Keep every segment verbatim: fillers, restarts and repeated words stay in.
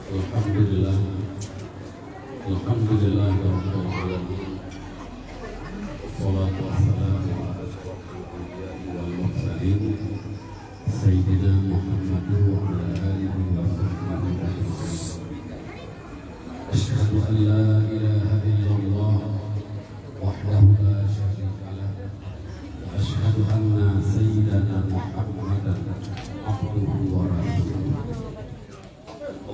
Alhamdulillah. Alhamdulillah rabbil alamin. Wassalatu wassalamu ala asyrafil anbiya'i wal mursalin, Sayyidina Muhammad wa ala alihi wa sahbihi ajma'in. Asyhadu an la ilaha illallah wahdahu la syarika lah. Wa asyhadu anna sayyidana Muhammadan abduhu wa rasuluh.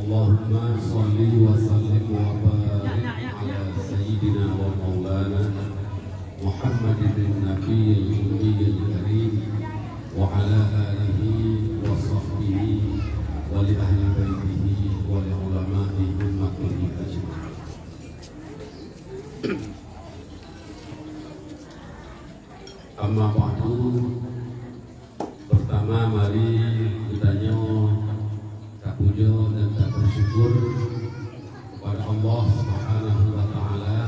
Allahumma shalli wa sallim wa barik ala sayyidina wa maulana Muhammadin nabiyil ummiyil karim wa ala alihi wa sahbihi wa li ahli baitihi wa li ulama'i ummatihi ajma'in. Amma ba'du, pertama mari geutanyoe tapujoe dan tabersyukur kepada Allah Subhanahu wa Ta'ala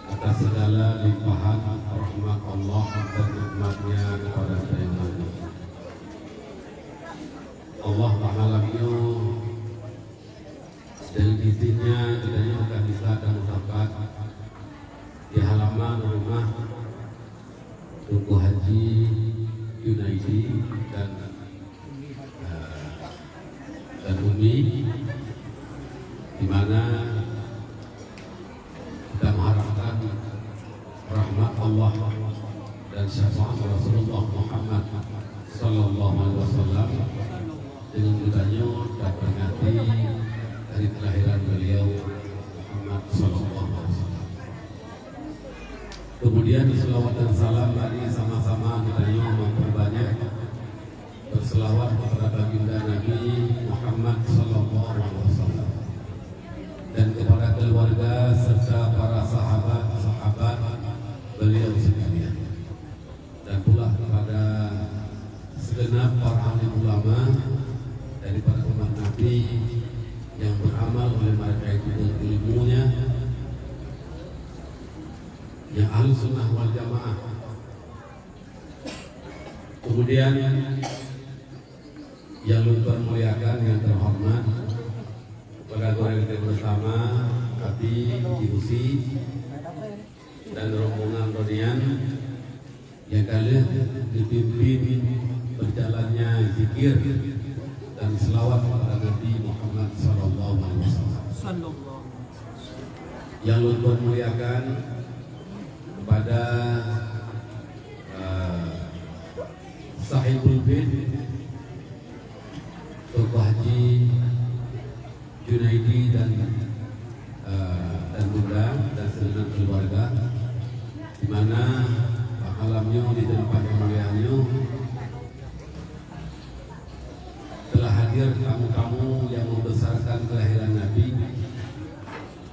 atas segala limpahan rahmat Allah dan nikmat-Nya kepada kita yang lain. Allah Taala nyoe dan izinnya geutanyoe ka bisa tameusapat di halaman rumah Teungku Haji Junaidi dan, eh, dan Umi, di mana kita mengharapkan rahmat Allah dan syafaat Rasulullah Muhammad sallallahu alaihi wasallam dengan geutanyoe taperingati hari kelahiran beliau Muhammad sallallahu alaihi wasallam. Kemudian selawat dan salam mari sama-sama geutanyoe memperbanyak berselawat kepada baginda Nabi Muhammad sallallahu alaihi wasallam dan kepada keluarga serta para sahabat-sahabat beliau sekalian, dan pula kepada segenap para alim ulama daripada umat Nabi yang beramal oleh mereka itu dengan ilmunya, yang ahli sunnah wal jamaah. Kemudian yang lôn muliakan, yang terhormat kepada gurèe kita bersama, Kati Haji Husi dan rombongan roh nyan yang ka lheueh dipimpin berjalannya zikir dan selawat kepada Nabi Muhammad sallallahu alaihi wasallam. Yang lôn muliakan kepada, eh, Sahibul Bait, Teungku Haji Junaidi dan, eh, dan Bunda dan segenap keluarga, di mana malam nyoe di tempat yang mulia nyoe telah hadir tamu-tamu yang membesarkan kelahiran Nabi.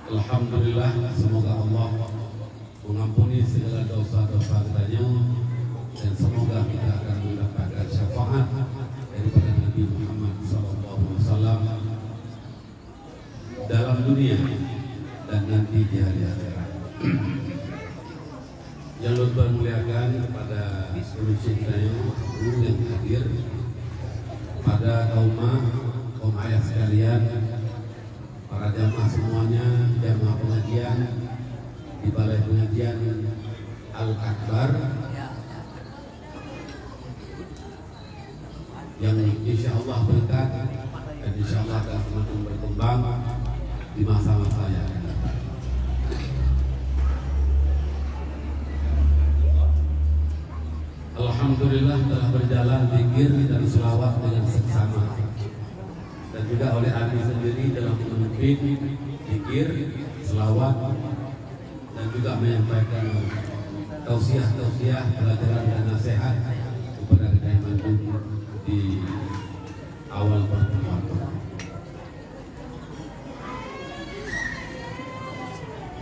Alhamdulillah, semoga Allah mengampuni segala dosa-dosa kita nyoe, dan semoga kita akan mendapatkan syafaat daripada Nabi Muhammad sallallahu alaihi wasallam dalam dunia dan nanti di hari akhirat. Yang lôn muliakan kepada seluruh kita nyoe, guru yang hadir, pada kaum ma, kaum ayah sekalian, para jamaah semuanya, jamaah pengajian di Balai Pengajian Al-Akbar, yang insya Allah berkat dan insya Allah akan semakin berkembang di masa-masa yang akan datang. Alhamdulillah, telah berjalan zikir dan selawat dengan seksama, dan juga oleh Abi sendiri dalam memimpin zikir, selawat, dan juga menyampaikan tausiah-tausiah, pelajaran dan nasihat kepada kita yang mandum di awal pertemuan.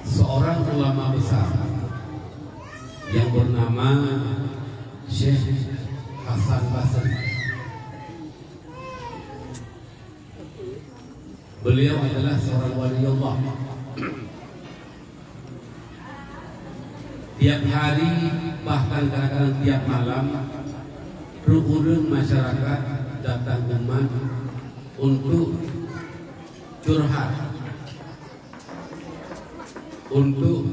Seorang ulama besar yang bernama Syekh Hasan Basri. Beliau adalah seorang wali Allah. Tiap hari, bahkan kadang-kadang tiap malam, trok ureuëng masyarakat datang umat untuk Curhat untuk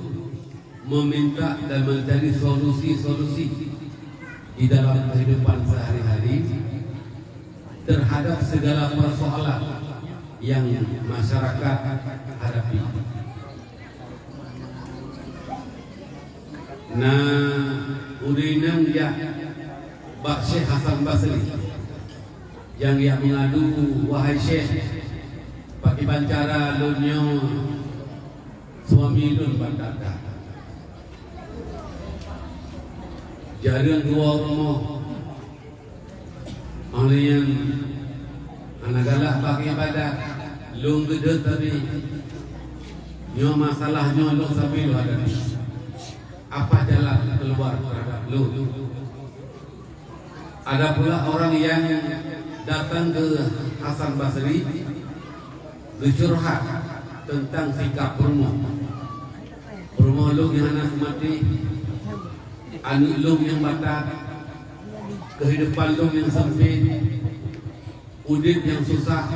meminta dan mencari solusi-solusi di dalam kehidupan sehari-hari terhadap segala persoalan yang masyarakat hadapi. Na ureueng inong jak bak Syekh Hasan Basri, nyang jak meungadu, "Wahai Syekh, pakriban cara lôn nyoe suami lôn batat that. Jareueng geuwoe rumoh, óh lheueh nyan hana galak bak iébadat, lôn geudeuet sabe. Nyoe masalah nyoe lôn sabe lôn hadapi. Apa jalan keuluwa teuhadap lôn?" Ada pula orang nyang datang keu Hasan Basri, geucurhat teuntang sikap peurumoh. "Peurumoh lôn nyang hana seumaté, aneuk lôn nyang batat, keuhidupan lôn nyang seumpét, udeb nyang susah,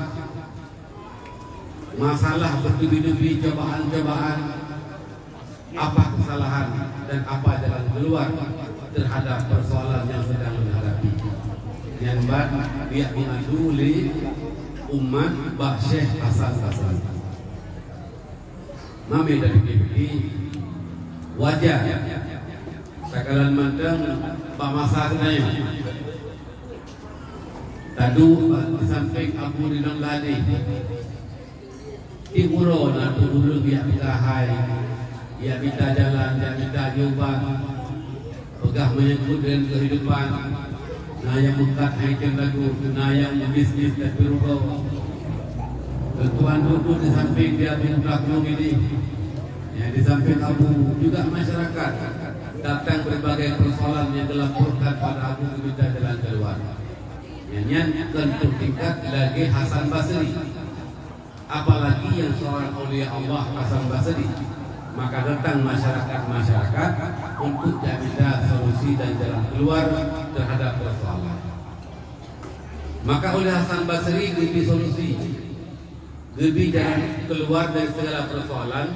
masalah beutubi-tubi, cobaan-cobaan. Apa keusalahan dan apa jalan keuluwa teuhadap peusoalan nyang seudang lôn hadapi?" Nyan ban geujak meungadu lé umat bak Syekh Hasan Basri. Meunyoe tapike-pike, wajar takalon mantong bak masa geutanyoe. Taduek di sampéng Abu Ridho Ghani. Tiep uroe na teuh ureueng jak peugah hai, jak mita jalan, jak mita jawaban. Peugah menyangkut dengan kehidupan, na nyang meukat hai keu lagu, na nyang bisnis tapi rugoe. Tuan duduk di samping dia, di muka gunung ini. Ya, di samping Abu, juga masyarakat datang berbagai persoalan yang dilaporkan pada Abu, meminta jalan keluar. Ya, nyan kan untuk tingkat lagi Hasan Basri. Apalagi yang seorang aulia Allah Hasan Basri, maka datang masyarakat-masyarakat untuk jak mita solusi dan jalan keluar terhadap persoalan. Maka oleh Hasan Basri geubri solusi, geubri jalan keluar dari segala persoalan.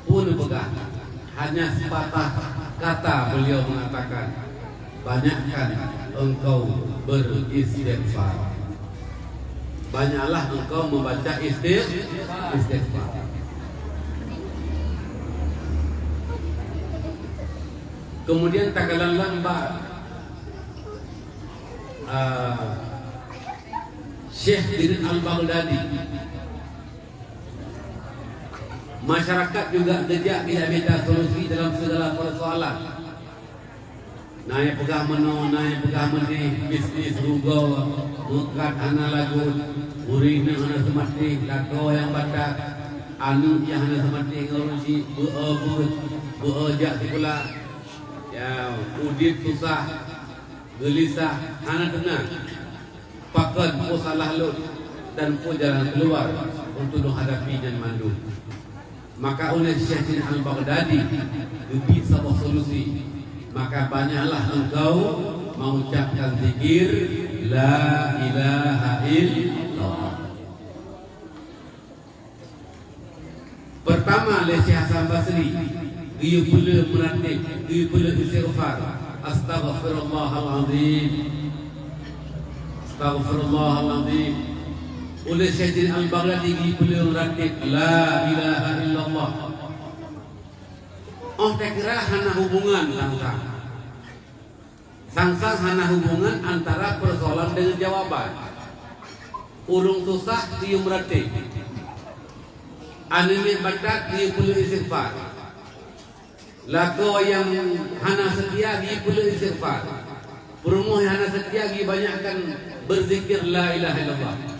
Peue neupeugah? Hanya sepatah kata beliau mengatakan, "Banyakkan engkau beristighfar." Banyaklah engkau membaca istigh-, istighfar. Kemudian takalon lom bak, ah, Syekh Junaid Al-Baghdadi. Masyarakat juga geujak geujak mita solusi dalam segala persoalan. Na nyang peugah meunoe, na nyang peugah meudeh, bisnis rugoe, meukat hana lagot, ureueng inong hana seumaté, lakoe nyang batat, aneuk nyang hana seumaté ngon ureueng chik, beu-o beuet, beu-o jak sikula, ya, udeb susah, geulisah, hana teunang. Pakon peue salah lôn dan peue jalan keuluwa untuk lôn hadapi nyan mandum? Maka uleh Syekh Junaid Al-Baghdadi geubri saboh solusi, maka banyaklah engkau mengucapkan zikir la ilaha illallah. Pertama, lé Syekh Hasan Basri, geuyue peuleueh meuratéb, geuyue peuleueh istighfar, "Astaghfirullahalazim. Astaghfirullahalazim." Uleh Syekh Junaid Al-Baghdadi geuyue peuleueh meuratéb, "La ilaha illallah." Óh takira hana hubungan langsang. Sang-sang hana hubungan antara persoalan dengan jawaban. Ureueng susah geuyue meuratéb. Aneuk miet batat geuyue peuleueh istighfar. Lakoe nyang hana seutia geuyue peuleueh istighfar. Peurumoh nyang hana seutia geuyue banyakkan beuzikir la ilaha illallah.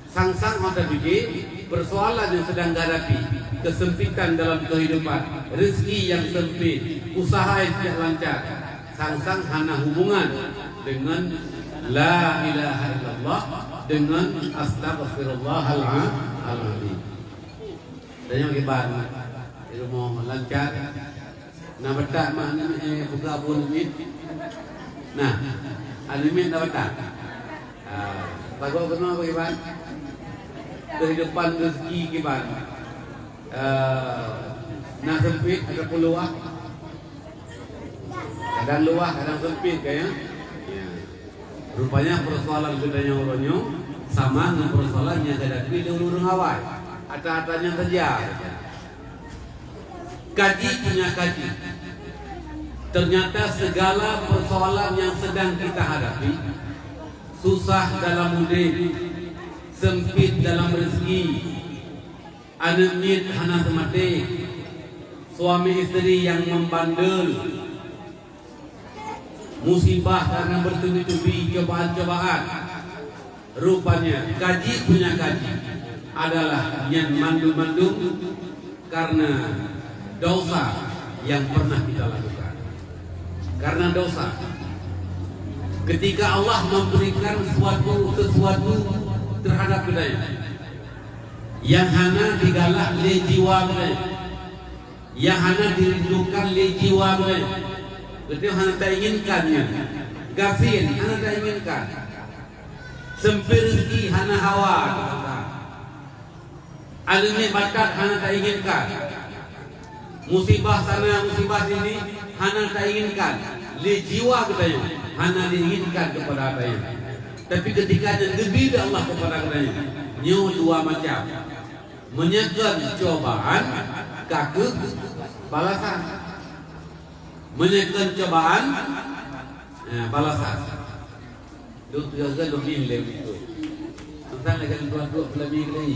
Sang-sang óh tapike persoalan nyang sedang geuhadapi, keusempitan dalam kehidupan, rezeki nyang sempit, usaha nyang tidak lancar, sang-sang hana hubungan dengan la ilaha illallah, dengan astaghfirullahal a-, al-azim. Tanyoe kiban di rumoh lancar. Na batat mak aneuk miet, eh, buka bu aneuk miet. Nah, aneuk miet na batat. Ah, bagoe keunoe bagaimana? Kehidupan rezeki kiban, eh, na sempit ataupun luwah? Kadang luwah, kadang sempit kan, ya? Ya. Rupanya persoalan geutanyoe uroe nyoe sama ngon persoalan nyang geuhadapi lé ureuëng awai. Ata-ata nyang saja. Kaji punya kaji. Ternyata segala persoalan yang sedang kita hadapi, susah dalam udeb, sempit dalam rezeki, aneuk miet hana teumaté, suami isteri yang membandel, musibah karena bertubi-tubi, cobaan-cobaan. Rupanya kaji punya kaji adalah nyan mandum-mandum karena dosa yang pernah kita lakukan. Karena dosa. Ketika Allah memberikan suatu sesuatu terhadap kita, yang hana digalak lé jiwa geutanyoe, yang hana dirindukan lé jiwa geutanyoe, geutanyoe hana tainginkan nyan, gasien hana tainginkan, sempit rezeki hana hawa, aneuk miet batat hana tainginkan. Musibah sana, musibah sini hana tainginkan. Lé jiwa geutanyoe hana diinginkan kepada geutanyoe. Tapi ketika nyan geubri lé Allah kepada geutanyoe, nyoe dua macam. Meunyoe kon cobaan, ka kheueh balasan. Meunyoe kon cobaan, eh, balasan. Duek tiga kali lebih lé itu. Tentang lagi dua dua pelami lagi.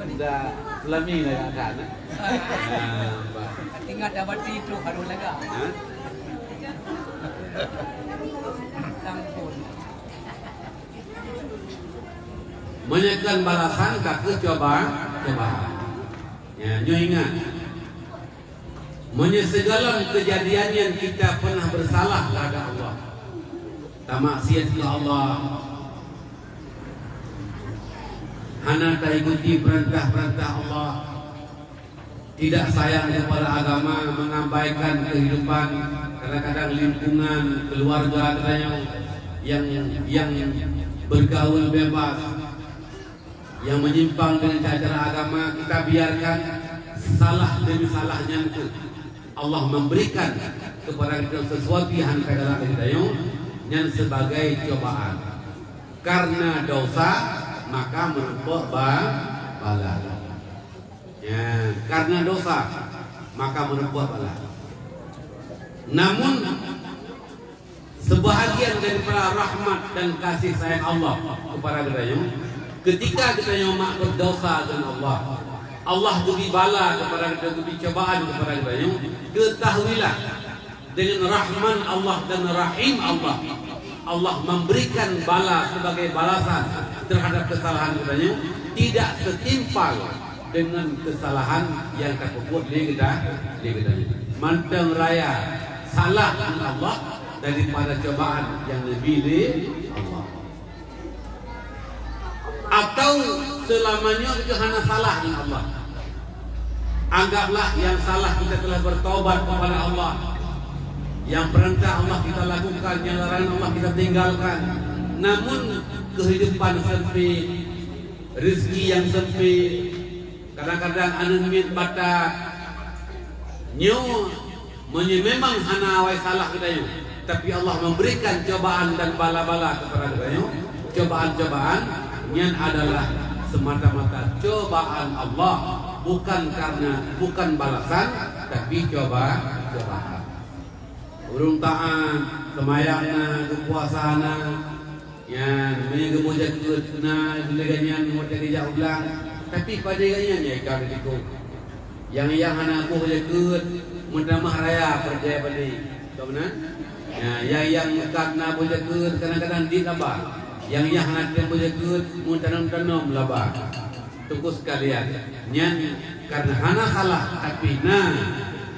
Udah pelami lagi ada. Nah, bah. Tinggal dapat itu baru lega. Hah? Tampun. Meunyoe kon balasan ka kheueh coba, coba. Ya, nyoe ingat. Meunyoe sigohlom keujadian nyan kita pernah bersalah terhadap Allah, tamaksiat keu Allah, hana taikuti peurintah-peurintah Allah, tidak sayang kepada agama, mengabaikan kehidupan, kadang-kadang lingkungan, keluarga geutanyoe yang, yang bergaul bebas, yang menyimpang dengan cara-cara agama, kita biarkan, salah demi salah nyan kheueh Allah memberikan kepada kita sesuatu yang hana tagalak dari geutanyoe, nyan sebagai cobaan. Karena dosa, maka meureumpok ba-, bala. Ya, karena dosa, maka meureumpok bala. Namun, sebahagian daripada rahmat dan kasih sayang Allah kepada geutanyoe, ketika geutanyoe mak berdosa dengan Allah, Allah geubri bala kepada geutanyoe, geubri cobaan kepada geutanyoe, ketahuilah, dengan Rahman Allah dan Rahim Allah, Allah memberikan bala sebagai balasan terhadap kesalahan geutanyoe, tidak setimpal dengan kesalahan yang tapeubuet lé geuta-, lé geutanyoe. Mantong raya salah ngon Allah daripada cobaan nyang geubri lé Allah. Atau seulama nyoe kita hana salah ngon Allah. Anggaplah yang salah kita telah bertaubat kepada Allah. Yang perintah Allah kita lakukan, yang larangan Allah kita tinggalkan. Namun kehidupan sempit, rezeki yang sempit, kadang-kadang aneuk miet batat. Nyoe, meunyoe memang hana awai salah geutanyoe, tapi Allah memberikan cobaan dan bala-bala kepada geutanyoe, cobaan-cobaan nyan adalah semata-mata cobaan Allah, bukan karena, bukan balasan, tapi coba, cobaan. Ureuëng taat, seumayang na, geupuasa na, nyan, meunyoe geuboh jakeuet na, lagée nyan watée geujak u blang, tapi padé gobnyan nyang ka geutikong. Nyang, nyang hana boh jakeuet, meutamah raya peureulée padé. Ka meunan? Nyan, nyang, nyang meukat na boh jakeuet, kadang-kadang dit laba. Nyang, nyang hana tem boh jakeuet, meutanom-tanom laba. Teungku sekalian, nyan karena hana salah, tapi na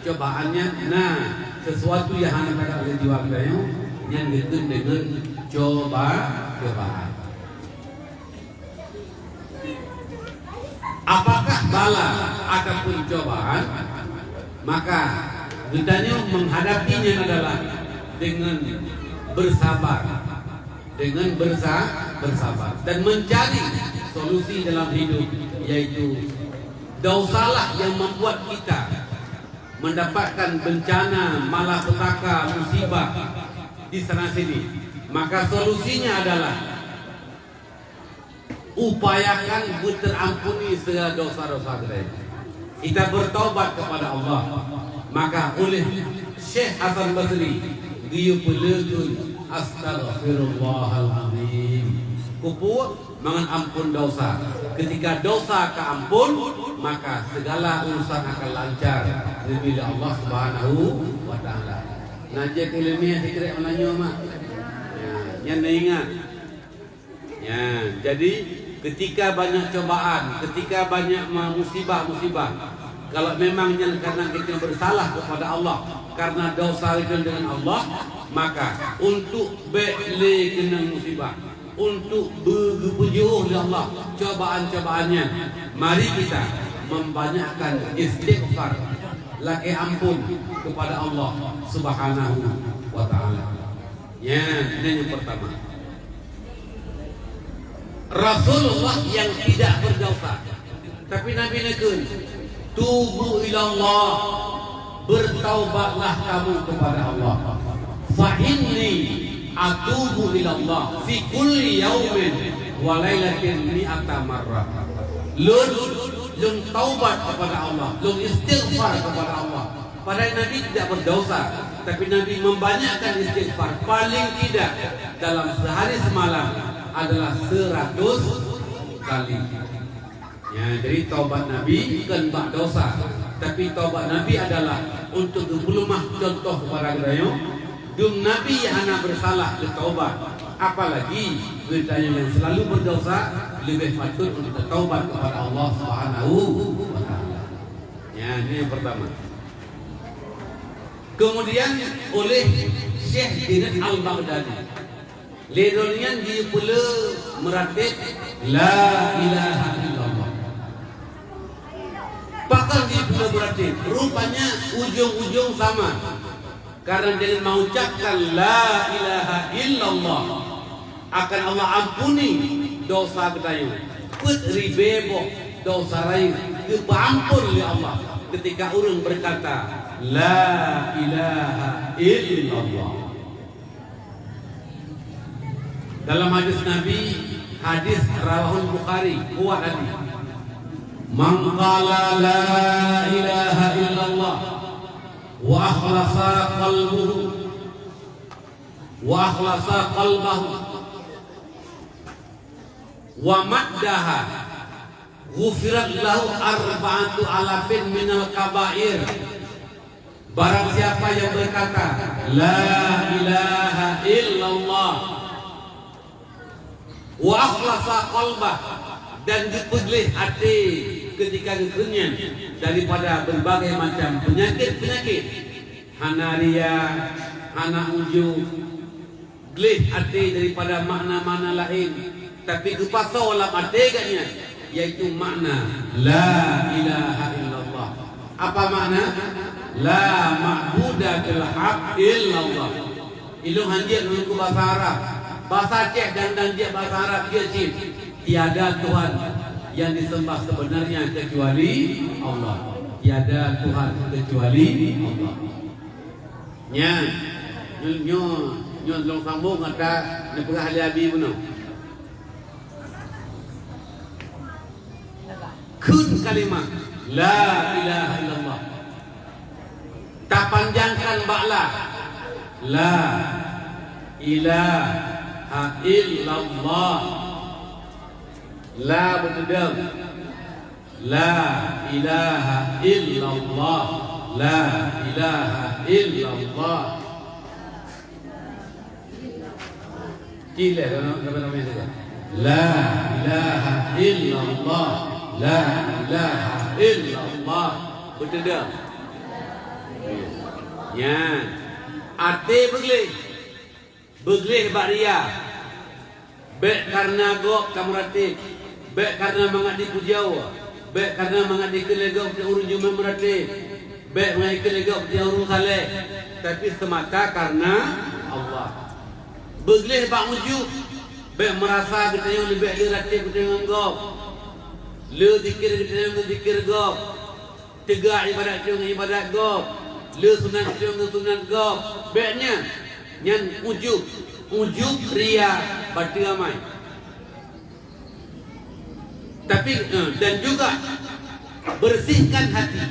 cobaan nyan, na sesuatu nyang hana tagalak lé jiwa geutanyoe, nyan geukheun deungon coba, cobaan. Apakah bala ataupun cobaan? Maka geutanyoe menghadapinya adalah dengan bersabar. Dengan bersa-, bersabar dan mencari Solusi dalam hidup yaitu dosalah yang membuat kita mendapatkan bencana, malapetaka, musibah di sana sini. Maka solusinya adalah upayakan beuterampuni segala dosa-dosa geutanyoe. Kita bertaubat kepada Allah. Maka oleh Syekh Hasan Basri geuyue peuleukeun, "Astaghfirullahalazim." Kupeue? Mangat ampun dosa. Ketika dosa ka ampun, maka segala urusan akan lancar neubri lé Allah Subhanahu wa Taala. Nah, jeuet keu ileumèe sikrék meunanyoe mak. Ya, nyan neuingat. Ya, jadi ketika banyak cobaan, ketika banyak ma-, musibah-musibah, kalau memang nyan karena kita bersalah kepada Allah, karena dosa kita dengan Allah, maka untuk bèk lé keunong musibah, untuk beu-, geupeujeuôh lé Allah cobaan-cobaan nyan, mari kita membanyakkan istighfar, lakèe ampun kepada Allah Subhanahu wa Taala. Nyan, nyan nyang pertama. Rasulullah yang tidak berdosa. Tapi Nabi neukheun, "Tubu ilallah, bertaubatlah kamu kepada Allah. Fa inni atubu ilallah fi kulli yaumin wa lailatin mi'ata marrah." Lôn, lôn taubat kepada Allah, lôn istighfar kepada Allah. Padahal Nabi tidak berdosa, tapi Nabi membanyakkan istighfar, paling tidak dalam sehari semalam adalah seratus kali. Ya, jadi taubat Nabi kon bak dosa, tapi taubat Nabi adalah untuk geupeuleumah contoh kepada geutanyoe. Dum Nabi hana bersalah geutaubat, apalagi geutanyoe yang selalu berdosa lebih patut untuk bertaubat kepada Allah Subhanahu wa Taala. Ya, ini yang pertama. Kemudian oleh Syekh Junaid Al-Baghdadi. Lé droeneuh nyan jipeuleueh meuratéb la ilaha illallah. Pakon jipeuleueh meuratéb? Rupanya ujong-ujong sama. Karena dengan mengucapkan la ilaha illallah, akan Allah ampuni dosa geutanyoe. Peuet ribée boh dosa rayeuk geupeuampon lé Allah ketika ureuëng berkata, "La ilaha illallah." Dalam hadis Nabi, hadis rawahul Bukhari, kuat hadis. "Man qala la ilaha illallah wa akhlasa qalbuhu, wa akhlasa qalbahu, wa maddaha, ghufirat lahu arba'atu alafin minal kabair." Barang siapa yang berkata, "La ilaha illallah," wa akhlasa qalbah, dan geupeugleh até ketika geukheun nyan daripada berbagai macam penyakit-penyakit, hana ria, hana ujub, gleh até daripada makna-makna laén, tapi geupasoe lam até geuh nyan, yaitu makna la ilaha illallah. Apa makna? La ma'buda bil haq illallah. Ilôn hanjeuet ngon keu basa Arab. Basa Aceh dan, dan jeuet basa Arab jeuet cit. Tiada Tuhan yang disembah sebenarnya kecuali Allah. Tiada Tuhan kecuali Allah. Nyan, nyoe, nyoe, nyoe lôn sambông ata neupeugah lé Abi bunoe. Kheun kalimah la ilaha illallah. Tapanjangkan bak la. La ilaha illallah. La beuteudong. La ilaha illallah. La ilaha illallah. Cit lé, ramé-ramé saja. La ilaha illallah. La ilaha illallah. Beuteuda. Nyan. Até beugleh. Beugleh bak ria. Bék kareuna gob tameuratéb, bék kareuna mangat jipujoe, bék kareuna mangat jikheun lé gob ureuëng jumeuet meuratéb, bék mangat jikheun lé gob ureuëng saleh, tapi seumata kareuna Allah. Beugleh bak ujub, Bék meurasa geutanyoe leubeh le ratéb geutanyoe ngon gob. Le zikir geutanyoe ngon zikir gob. Teuga ibadat geutanyoe ngon ibadat gob. Le sunat geutanyoe ngon sunat gob. Bék nyan. Nyan ujub. Ujub, ria, bateu amai. Tapi, eh, dan juga bersihkan hati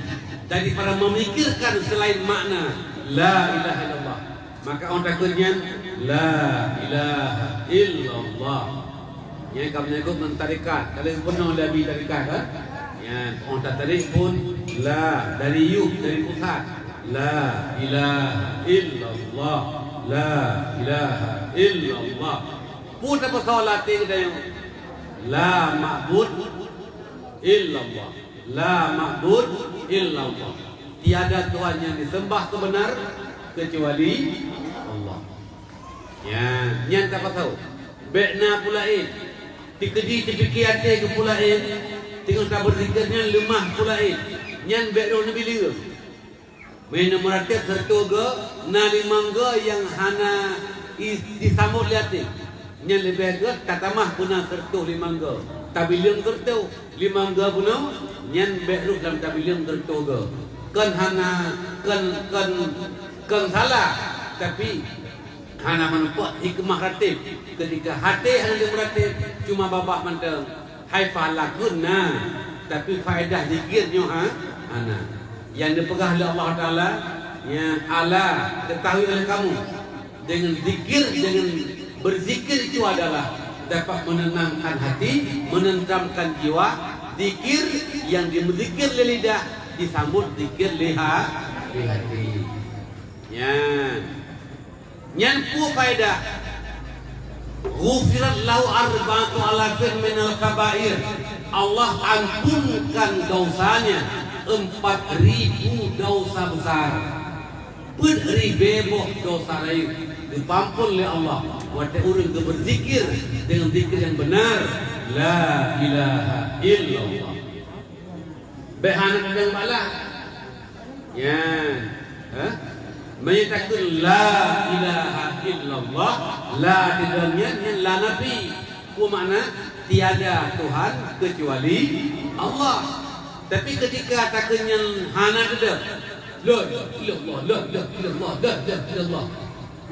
daripada memikirkan selain makna la ilaha illallah. Maka orang takut nyan la ilaha illallah. Nyan ka menyangkut ngon tarekat. Kalau pernah Nabi tarekat, kan? Nyan orang tarik pun la dari yuh, dari pusat. La ilaha illallah. La ilaha illallah. Peue tapeusau lam até geutanyoe? La ma'bud illallah. La ma'bud illallah. Tiada Tuhan yang disembah sebenar kecuali Allah. Ya, nyan tapeusau. Bék na peue laén. Tikeudi teupike até keu peue laén, teungoh tabeuzikir nyan leumah peue laén. Nyan bék droe neubi leuem. Meunyoe meuratéb sireutôh goe, na limong goe nyang hana i-, jisambot lé até. Nyan leubeh gét tatamah beuna sireutôh limong goe. Tabileueng sireutôh limong goe bunoe, nyan bék rôh lam tabileueng sireutôh goe. Kon hana, kon, kon, kon salah, tapi hana meuneupok hikmah ratéb. Ketika até hana jimeuratéb, cuma babah mantong. Hai pahala kheun na, tapi faedah zikir nyoe ha-, hana. Nyang neupeugah lé Allah Taala, ya, ala, ketahui oleh kamu, dengan zikir, dengan berzikir itu adalah dapat menenangkan hati, menenteramkan jiwa. Zikir yang dizikir lé lidah disambot zikir lé ha-, lé hati. Ya. Nyan peue faedah? Ghufirat lahu arba'atu alafin minal kabair. Allah ampunkan dosanya empat ribu dosa besar. Peuet ribée boh dosa rayeuk geupeuampon lé Allah watée ureuëng geubeuzikir deungon zikir nyang beunar, la ilaha illallah. Bék hana teudeung bala. Nyan, ha? Meunyoe takheun la ilaha illallah, la di dalam nyan, nyan la nafi. Peue makna? Tiada Tuhan kecuali Allah. Tapi ketika takheun nyan hana teudeung, la ilaha illallah, la ilaha illallah, la ilaha illallah.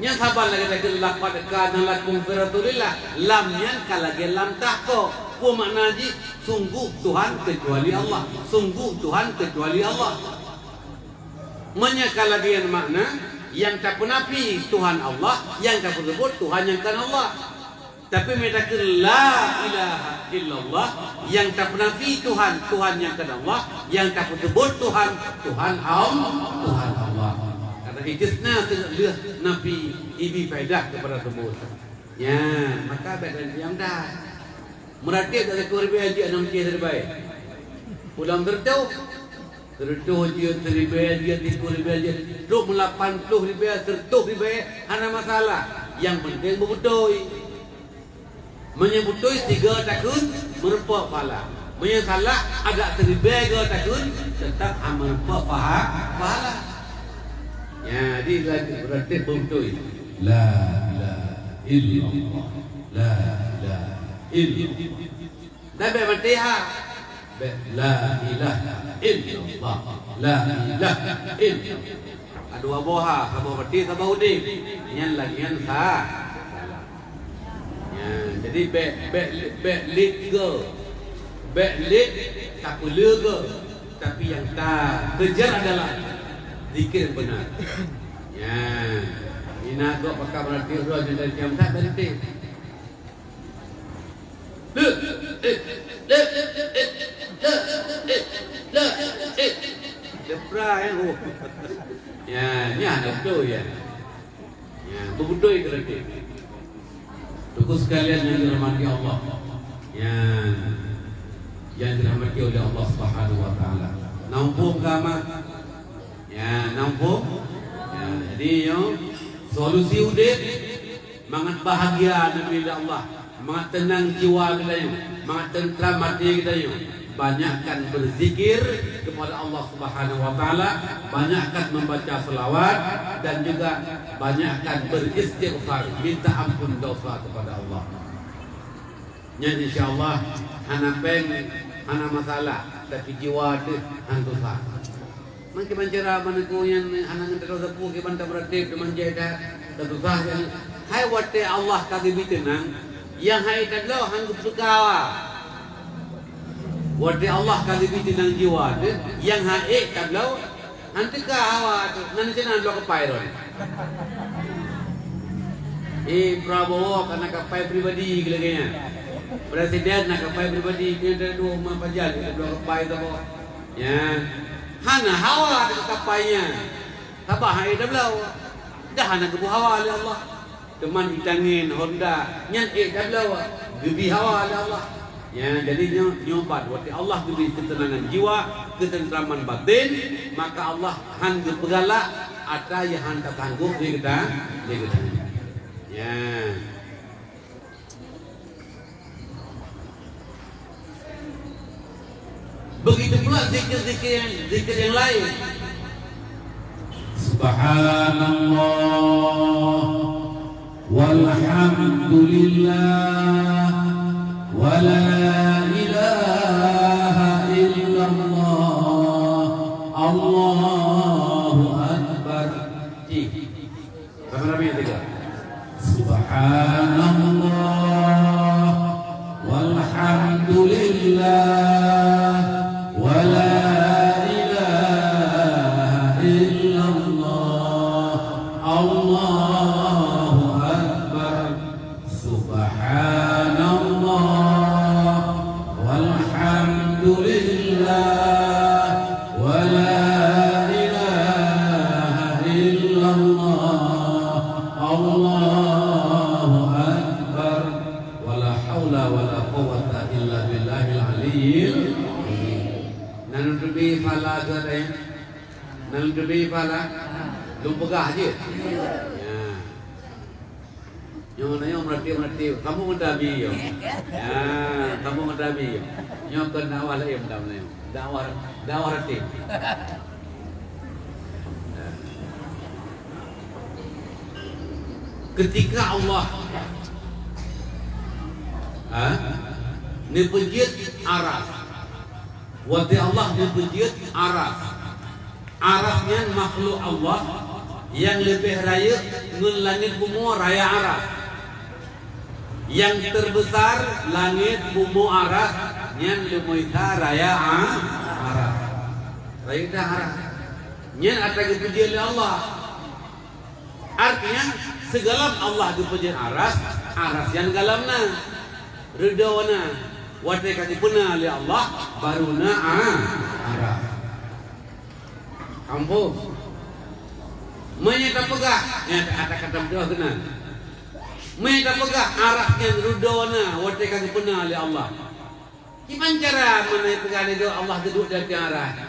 Nyan saban lagée takheun laqad kana lakum fi Rasulillah. Lam nyan ka lagée lam tahqiq. Peue makna jih? Sungguh Tuhan kecuali Allah. Sungguh Tuhan kecuali Allah. Meunyoe ka lagée nyan makna, nyang tapeunafi Tuhan Allah, nyang tapeuseubut Tuhan nyang kon Allah. Tapi meunyoe takheun la ilaha illallah, nyang tapeunafi Tuhan, Tuhan nyang kon Allah, nyang tapeuseubut Tuhan, Tuhan Al-, Tuhan Allah. Karena istisna lheueh nafi ibi faedah keupada seubut. Nyan, maka bék lagée nyan dah. Meuratéb dak sireutôh ribée jeuet, hana meucéh siribée. Ulang sireutôh, sireutôh jeuet, siribée jeuet, sireutôh ribée jeuet, trok meulapan ploh ribée, sireutôh ribée, hana masalah. Nyang penting beubeutôi. Meunyoe beutôi sigoe takheun, meurumpok pahala. Meunyoe salah, adak siribée goe takheun, teutap hana meurumpok paha-, pahala. Nyan, jadi lagée beuratéb beubeutôi. La ilaha illallah. La ilaha illallah. Dan bék maté ha. Bék la ilaha illallah. La ilaha illallah. Adoe boh ha, saboh maté, saboh udeb. Nyan lagée nyan sa-, salah. Nyan, jadi bék, bék, bék lét goe. Bék lét tapeuleueh goe. Tapi nyang takeujar adalah zikir beuna. Nyan. Ina gob pakai meuratéb uroe nyan dari jam empat berhenti. Lepra, eh, oh. Ya, nyan ada beutôi, ya. Ya, beubeutôi keureuteh. Teungku sekalian yang dirahmati Allah. Ya, yang dirahmati oleh Allah Subhanahu wa Taala. Nampung ka, Mak? Ya, nampung. Ya, jadi, yo, solusi udeb mangat bahagia neubri lé Allah, mangat teunang jiwa geutanyoe, mangat teuntram até geutanyoe. Banyakkan berzikir kepada Allah Subhanahu wa Taala, banyakkan membaca selawat, dan juga banyakkan beristighfar, minta ampun dosa kepada Allah. Nyan insya Allah hana péng, hana masalah, tapi jiwa teuh han susah. Meukiban cara baneuku nyan hana ngon teuka sapeue kiban tameuratéb teuman jai that, tasusah nyan. Hai watée Allah ka geubri teunang, nyang han ék tabloe han geupeuka hawa. Watée Allah ka geubri teunang jiwa teuh, nyang han ék tabloe, han teuka hawa teuh, nan sinan bloe kapai droe. Eh, Prabowo ka na kapai pribadi lagée nyan. Presiden na kapai pribadi, nyan teuh dua ma pajan, bloe kapai saboh. Nyan. Hana hawa teuka kapai nyan. Sabab han ék tabloe. Dah hana geubri hawa lé Allah. Teuma itangen Honda nyan ék tabloe, geubri hawa lé Allah. Nyan, jadi nyoe, nyoe pat watée Allah geubri keuteunangan jiwa, keuteuntraman batin, maka Allah han geupeugalak atra nyang han tasanggôp lé geutanyoe, lé geutanyoe. Nyan. Begitu pula zikir-zikir yang, zikir yang lain. Subhanallah, walhamdulillah, wala ilaha illallah, Allahu Akbar. Cik. Ramé-ramé yang tiga. Subhanallah, walhamdulillah, wala ilaha illallah, Allahu Akbar. Subhanallah, walhamdulillah, wala ilaha illallah, Allahu Akbar, wala haula wala quwwata illa billahil aliyyil azim. Nan teubi phala geutanyoe? Nan teubi phala? Lôn peugah jeuet. Ya. Nyoe, nyoe meuratéb-meuratéb, kamoe meudabi nyoe. Ya, kamoe meudabi nyoe. Nyoe kon dakwah laén dam nyoe. Dakwah, dakwah ratéb. Ketika Allah, ha, neupeujeuet aras, watée Allah neupeujeuet aras, Aras nyan makhluk Allah nyang leubeh rayeuk ngon langét bumoe raya aras. Nyang teubesar langét bumoe aras nyan leumoi sa raya a-, aras. Rayeuk that aras. Nyan atra geupeujeuet lé Allah. Artinya, sigohlom Allah geupeujeuet aras, aras nyan gohlom na. Ridho na. Watée ka geupeuna lé Allah, baru na a-, aras. Ampôn. Meunyoe tapeugah, nyan atra ka tapeugah keunan. Meunyoe tapeugah aras nyan ridho na watée ka geupeuna lé Allah. Kiban cara meunyoe peugah lé droe Allah geuduek di ateueh aras?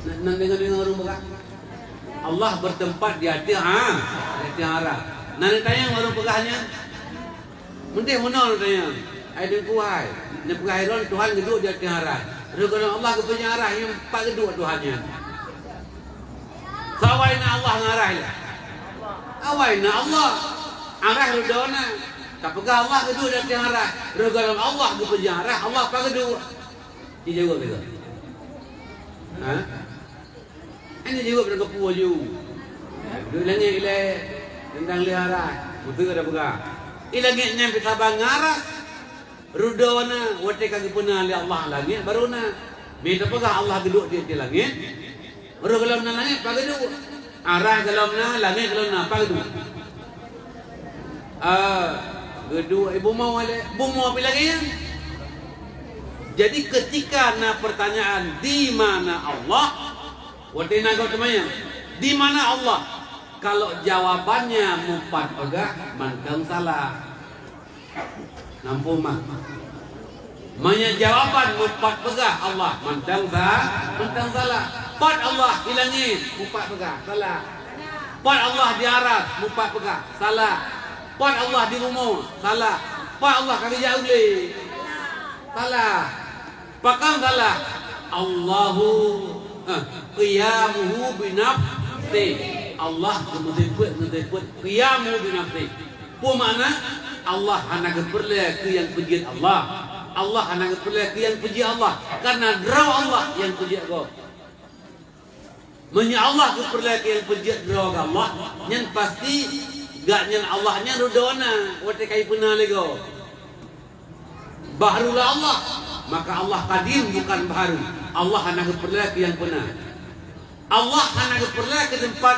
Na, na deungoe-deungoe ureuëng peugah, Allah bertempat di ateueh a-, di ateueh aras. Na neutanyong ureuëng peugah nyan? Meudeh meunoe neutanyong, hai Teungku hai, neupeugah droe Tuhan geuduek di ateueh aras. Rôh gohlom Allah geupeujeuet aras, nyan pat geuduek Tuhan nyan? Soe awai na Allah ngon aras nyan? Awai na Allah. Aras ridho na. Tapeugah Allah geuduek di ateueh aras. Rôh gohlom Allah geupeujeuet aras, Allah pat geuduek? Jijaweueb lagée nyan. Ha? Hana jaweueb lam kapeue laju. Duek langét ilée teuntang lheueh aras. Beutôi ka tapeugah. I langét nyan pih saban ngon aras. Ridho na watée ka geupeuna lé Allah langét baru na. Meunyoe tapeugah Allah geuduek di, di langét, rôh gohlom na langét pat geuduek? Aras gohlom na, langét gohlom na, pat geuduek? Ah, geuduek i bumoe lé, bumoe pih lagée nyan. Jadi, ketika na pertanyaan, "Di mana Allah?" Watée na gob teumanyong, "Di mana Allah?" Kalau jawabannya meupat peugah, mantong salah. Nampu mak. Meunyoe jawaban meupat peugah Allah, mantong sa-, mantong salah. Pat Allah di langét, meupat peugah, salah. Pat Allah di aras, meupat peugah, salah. Pat Allah di bumoe, salah. Pat Allah ka geujak u glé, salah. Pakon salah? Allahu, eh, qiyamuhu binafsih. Allah geumeusifeuet, meusifeuet qiyamuhu binafsih. Peue makna? Allah hana geupeureulée keu nyang peujeuet Allah. Allah hana geupeureulée keu nyang peujeuet Allah. Karena droe Allah nyang peujeuet gob. Meunyoe Allah geupeureulée keu nyang peujeuet droe geuh Allah, nyan pasti gobnyan Allah nyan rudona watée ka jipeuna lé gob. Bahrullah Allah, maka Allah kadim bukan bahru. Allah hana geupeureulée keu nyang peuna. Allah hana geupeureulée keu teumpat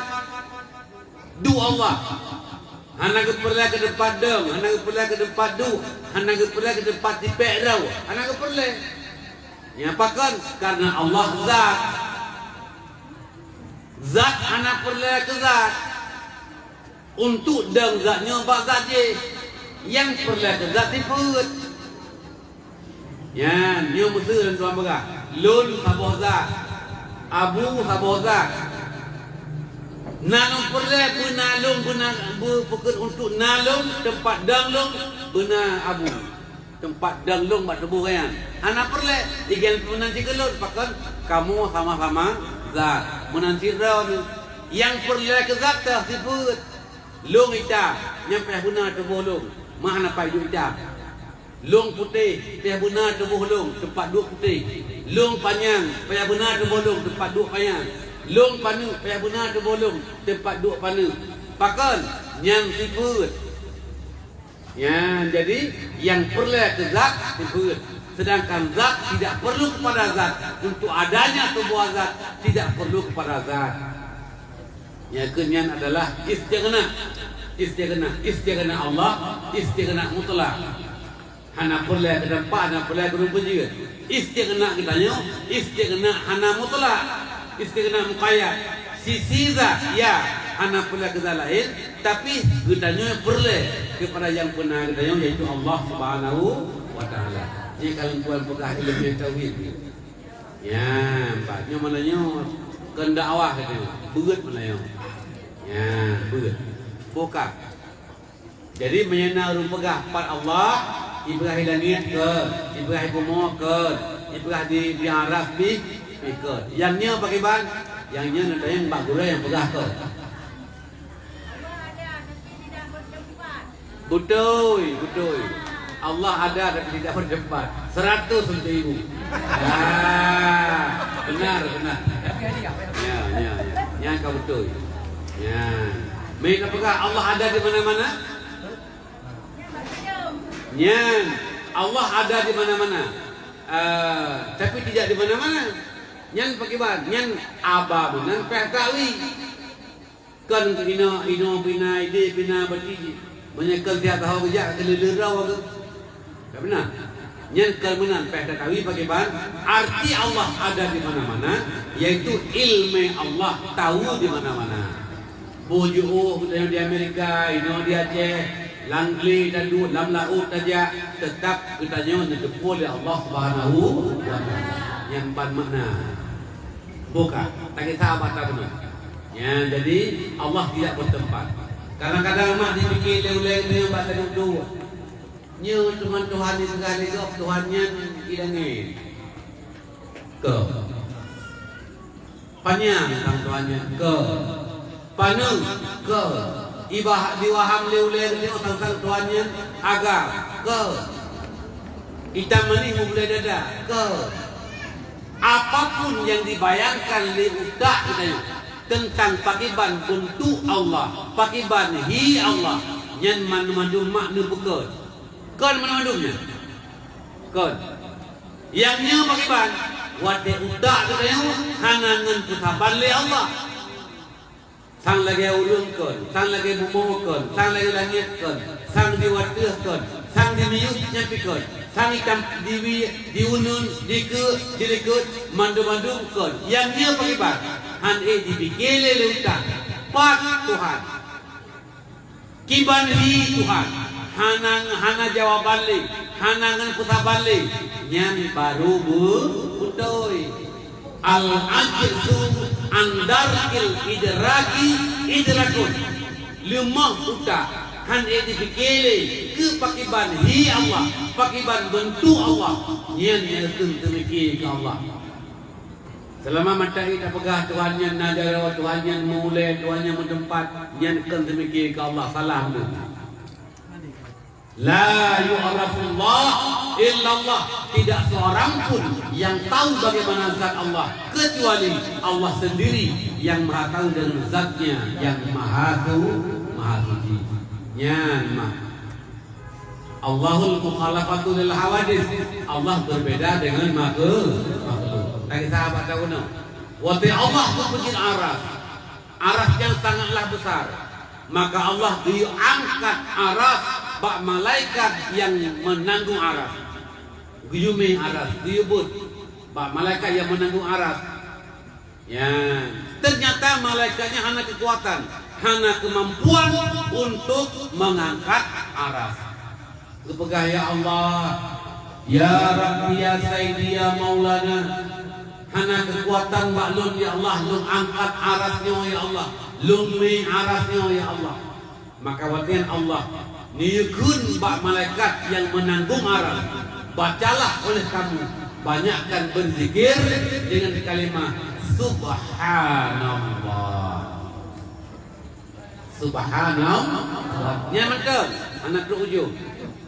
duek Allah. Hana geupeureulée keu teumpat dong, hana geupeureulée keu teumpat duek, hana geupeureulée keu teumpat tipék droe, hana geupeureulée. Nyang pakon? Karena Allah zat. Zat hana peureulée keu zat. Untuk dong zat nyoe bak zat jih, nyang peureulée keu zat sifeuet. Nyan, nyoe meuseu lôn tuan peugah, lôn saboh zat, Abu saboh zat. Na lôn peureulée beuna lôn beuna beupeukeut untuk na lôn teumpat dong lôn beuna Abu. Teumpat dong lôn bak tuboh gobnyan. Hana peureulée, i gobnyan meunan cit keu lôn, pakon? Kamoe sama-sama zat. Meunan cit droeneuh. Nyang peureulée keu zat teuh sifeuet. Lôn itam, nyan payah beuna tuboh lôn, meuhana pai duek itam. Lôn putéh, payah beuna tuboh lôn, teumpat duek putéh. Lôn panyang, payah beuna tuboh lôn, teumpat duek panyang. Lôn paneuk, payah beuna tuboh lôn, teumpat duek paneuk. Pakon? Nyan sifeuet. Ya, jadi nyang peureulée keu zat sifeuet, sedangkan zat tidak perlu kepada zat. Untuk adanya sebuah zat tidak perlu kepada zat. Nyang keu nyan adalah istighna. Istighna, istighna Allah, istighna mutlak. Hana peureulée keu teumpat, hana peureulée keu ureuëng peujeuet. Istighna geutanyoe, istighna hana mutlak, istighna muqayyad. Sisi zat, ya, hana peureulée keu zat laén, tapi geutanyoe peureulée keupada nyang peuna geutanyoe, yaitu Allah Subhanahu wa Taala. Nyan ka lôn tuan peugah ileumèe tauhid. Nyan, pat nyoe meunan nyoe keuneuk dakwah geutanyoe. Beuet meunan nyoe. Nyan, beuet. Buka. Jadi, meunyoe na ureuëng peugah pat Allah, ipeugah i langét kon, ipeugah i bumoe kon, ipeugah di, di aras pih, pih kon. Nyang nyoe pakriban? Nyang nyoe neutanyong bak gurée nyang peugah kon. Beutôi, beutôi. Allah ada tapi tidak bertempat. Seratus untuk ibu. Ah, benar, benar. Ya, ya, ya. Nyang ka beutôi. Ya. Meunan peugah Allah ada di mana-mana? Nyan, Allah ada di mana-mana. Ah, tapi tidak di mana-mana. Nyan pakriban, nyan haba meunan pih tawi. Kon inoe, inoe pih na, idéh pih na, berarti meunyoe kon siat saho geujak keu leuleurau agam. Ka meunan. Nyan kon meunan pih tatawi pakriban, arti Allah ada di mana-mana, yaitu ilmu Allah tahu di mana-mana. Boh jiôh geutanyoe di Amerika, inoe di Aceh, lam glé taduek, lam laôt tajak, teutap geutanyoe neuteupeue lé Allah Subhanahu wa Taala. Nyan ban makna. Buka, takisah bak tabeuna. Ya, jadi Allah tidak bertempat. Kadang-kadang mak dipike lé ulée nyoe bak taduek-duek. Nyoe teuma Tuhan ipeugah lé gob, Tuhan nyan i langét. Kon. Panyang sang Tuhan nyan, kon. Paneuk, kon. Ibah diwaham lé ulée geutanyoe sang-sang Tuhan nyan agam, kon. Itam manéh meubulai dada, kon. Apapun nyang dibayangkan lé utak geutanyoe teuntang pakriban beuntuk Allah, pakriban hi Allah, nyan mandum-mandum mak neupeukon. Kon mandum-mandum nyan. Kon. Nyang nyoe pakriban, watée utak geutanyoe hana ngon peusaban lé Allah. Sang lagée ulôn kon, sang lagée bumoe kon, sang lagée langét kon, sang di ateueh kon, sang di miyueb nyan pih kon, sang itam di wie, di uneuen, di keue, di likot, mandum-mandum kon. Nyang nyoe pakriban, han ék jipike lé, lé utak. Pat Tuhan? Kiban hi Tuhan, hana, hana jawaban lé, hana ngon peusaban lé, nyan barô beu-, beutôi. Al-ajzu an darkil idraki idrakun. Leumoh utak, han ék jipike lé keu pakriban hi Allah, pakriban beuntuk Allah, nyan nyang kheun teumike keu Allah. Seulama mata ék tapeugah Tuhan nyan na jaroe, Tuhan nyan meu-ulée, Tuhan nyan meuteumpat, nyan kheun teumike keu Allah, salah meunan. La yu'rafullah illallah. Tidak seorang pun yang tahu bagaimana zat Allah kecuali Allah sendiri yang Maha Tahu dengan zatnya yang Maha Su-, Maha Suci. Nyan mah. Allahul mukhalafatu lil hawadis. Allah berbeda dengan makhluk. Makhluk. Tadi sahabat tahu no. Watée Allah geupeujeuet aras. Aras nyang sangatlah besar. Maka Allah geuyue angkat aras bak malaikat nyang meunanggung aras. Geuyue mé aras, geuyue beuet bak malaikat nyang meunanggung aras. Ya, ternyata malaikat nyan hana keukuatan, hana keumampuan untuk meungangkat aras. Geupeugah, "Ya Allah, ya Rabbi, ya Sayyidi, ya Maulana, hana keukuatan bak lôn, ya Allah, lôn angkat aras nyoe, ya Allah, lôn mé aras nyoe, ya Allah." Maka watée nyan Allah neuyue kheun bak malaikat nyang meunanggung aras, "Bacalah oleh kamu, banyakkan berzikir dengan kalimah Subhanallah." Subhanallah. Nyan mantong, hana trok ujong.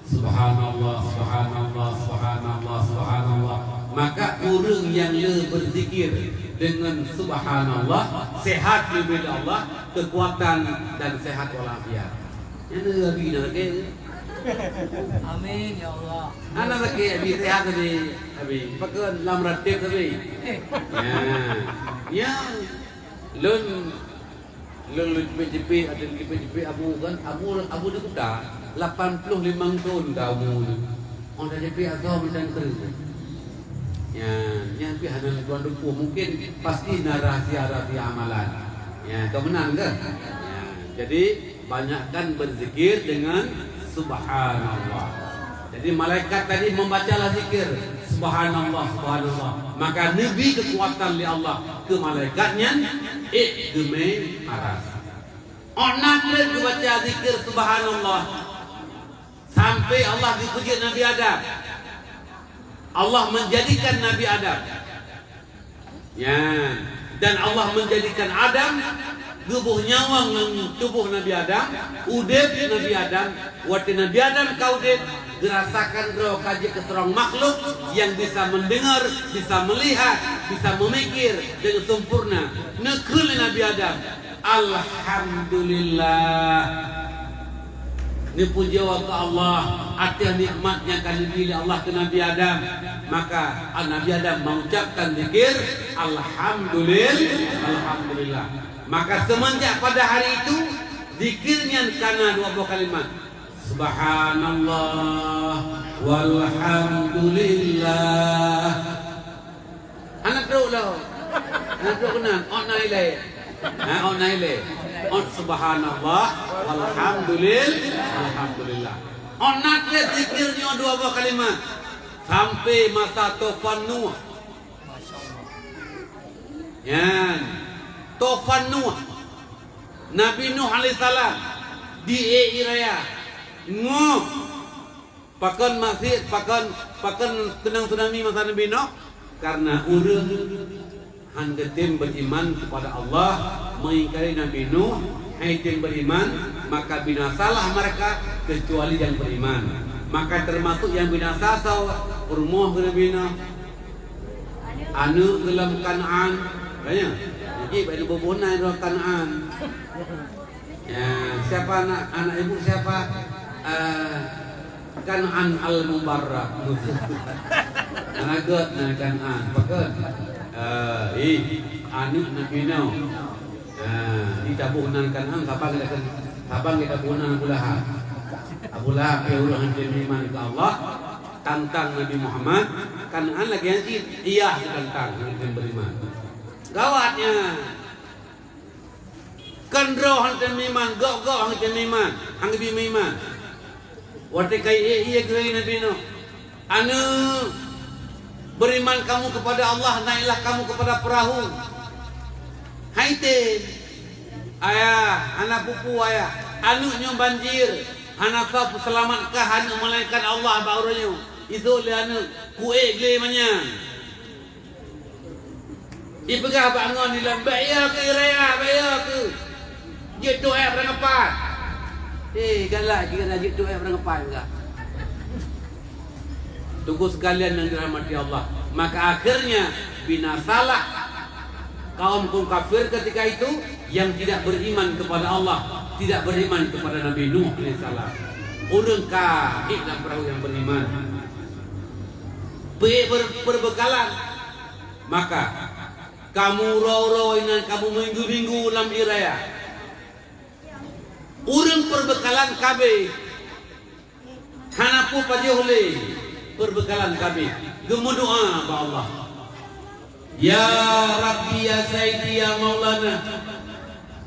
Subhanallah, subhanallah, subhanallah, subhanallah. Maka ureuëng nyang le berzikir dengan subhanallah, sehat diberi Allah kekuatan dan sehat walafiat. Nyan le Abi na lagée. Amin, ya Allah. Hana lagée Abi, sehat Abi. Abi, pakon lam ratib Abi. Ya. Ya. Lôn Lôn, lôn jipék-jipék, ateueh jipék-jipék Abu kan, Abu, Abu di kuta, lapan ploh limong thon ka umu nyoe. Óh tajipék asoe mantong kreueh. Ya, nyan pih hana lôn tuan tupeue, mungkin pasti na rahsia-rahsia amalan. Ya, ka meunan kan? Ya, jadi banyakkan berzikir dengan Subhanallah. Jadi malaikat tadi membacalah zikir, "Subhanallah, subhanallah." Maka neubri keukuatan lé Allah keu malaikat nyan, ék geumé aras. Óh na treb geubaca zikir subhanallah, sampai Allah geupeujeuet Nabi Adam. Allah menjadikan Nabi Adam. Nyan. Dan Allah menjadikan Adam, geuboh nyawöng ngon tuboh Nabi Adam, udeb Nabi Adam. Watée Nabi Adam ka udeb, geurasakan droe ka jeuet keu seurang makhluk yang bisa mendengar, bisa melihat, bisa memikir dengan sempurna. Neukheun lé Nabi Adam, "Alhamdulillah." Neupujoe keu Allah ateueh nikmat nyang ka neubri lé Allah keu Nabi Adam. Maka, Nabi Adam mengucapkan zikir, "Alhamdulil-, Alhamdulillah." Maka, semenjak pada hari itu, zikir nyan ka na dua boh kalimat, "Subhanallah walhamdulillah." Hana trok lom. Hana trok keunan. Ôt na ilée. Ha, ôt na ilée. Ôt subhanallah, walhamdulil-, alhamdulillah. Ôt na treb zikir nyoe dua boh kalimat. Sampai masa tufan Nuh. Nyan. Tufan Nuh. Nabi Nuh alaihissalam di ié raya. Ngoh. Pakon maksiet, pakon, pakon keunong tsunami masa Nabi Nuh? Karena ureuëng han geutem beriman kepada Allah, mengingkari Nabi Nuh, han geutem beriman, maka binasalah mereka kecuali yang beriman. Maka termasuk yang binasa soe? Peurumoh geuh Nabi Nuh. Aneuëk geuh lam Kanaan. Banyak. Jadi, banyak bubunan dalam Kanaan. Ya, siapa anak, anak ibu siapa? Eh, Kanaan Al-Mubarrak. Anak geuh na Kanaan. Pakon? Eh, ih, aneuëk Nabi Nuh. Ah, di taboh nan Kanaan, saban kita, saban kita taboh nan Abu Lahab. Abu Lahab, dia ureuëng han iman ke Allah, tantang Nabi Muhammad, Kanaan lagi yang cit, iya ditantang, han beriman. Gawatnya. Kan droe han tém meuiman, gob-gob han tém meuiman, han geubri meuiman. Watée ka ié-ié geureuy Nabi Nuh, "Aneuëk, beriman kamu kepada Allah, naiklah kamu kepada perahu." "Hai tém, ayah, hana peue-peue ayah. Aneuëk nyoe banjir, hana soe peuseulamatkah aneuëk melainkan Allah bak uroe nyoe. Isok lé aneuëk, kuék glé manyang." Ipeugah bak ngon ilôn, "Bék yo keuh, raya, bék yo keuh. Jeuet tu'ék beurangkapat." Eh, galak jih keunan jeuet tu'ék beurangkapat kah. Teungku sekalian yang dirahmati Allah, maka akhirnya binasalah kaum-kaum kafir ketika itu yang tidak beriman kepada Allah, tidak beriman kepada Nabi Nuh alaihissalam. Ureuëng ka ék lam peurahô nyang beriman. Peuék ber-, perbekalan. Maka kamoe uroe-uroe inan, kamoe minggu-minggu lam ie raya. Ureuëng perbekalan ka abéh. Hana peue pajoh lé perbekalan ka abéh. Geumeudoá bak Allah, "Ya Rabbi, ya Saidi, ya Maulana,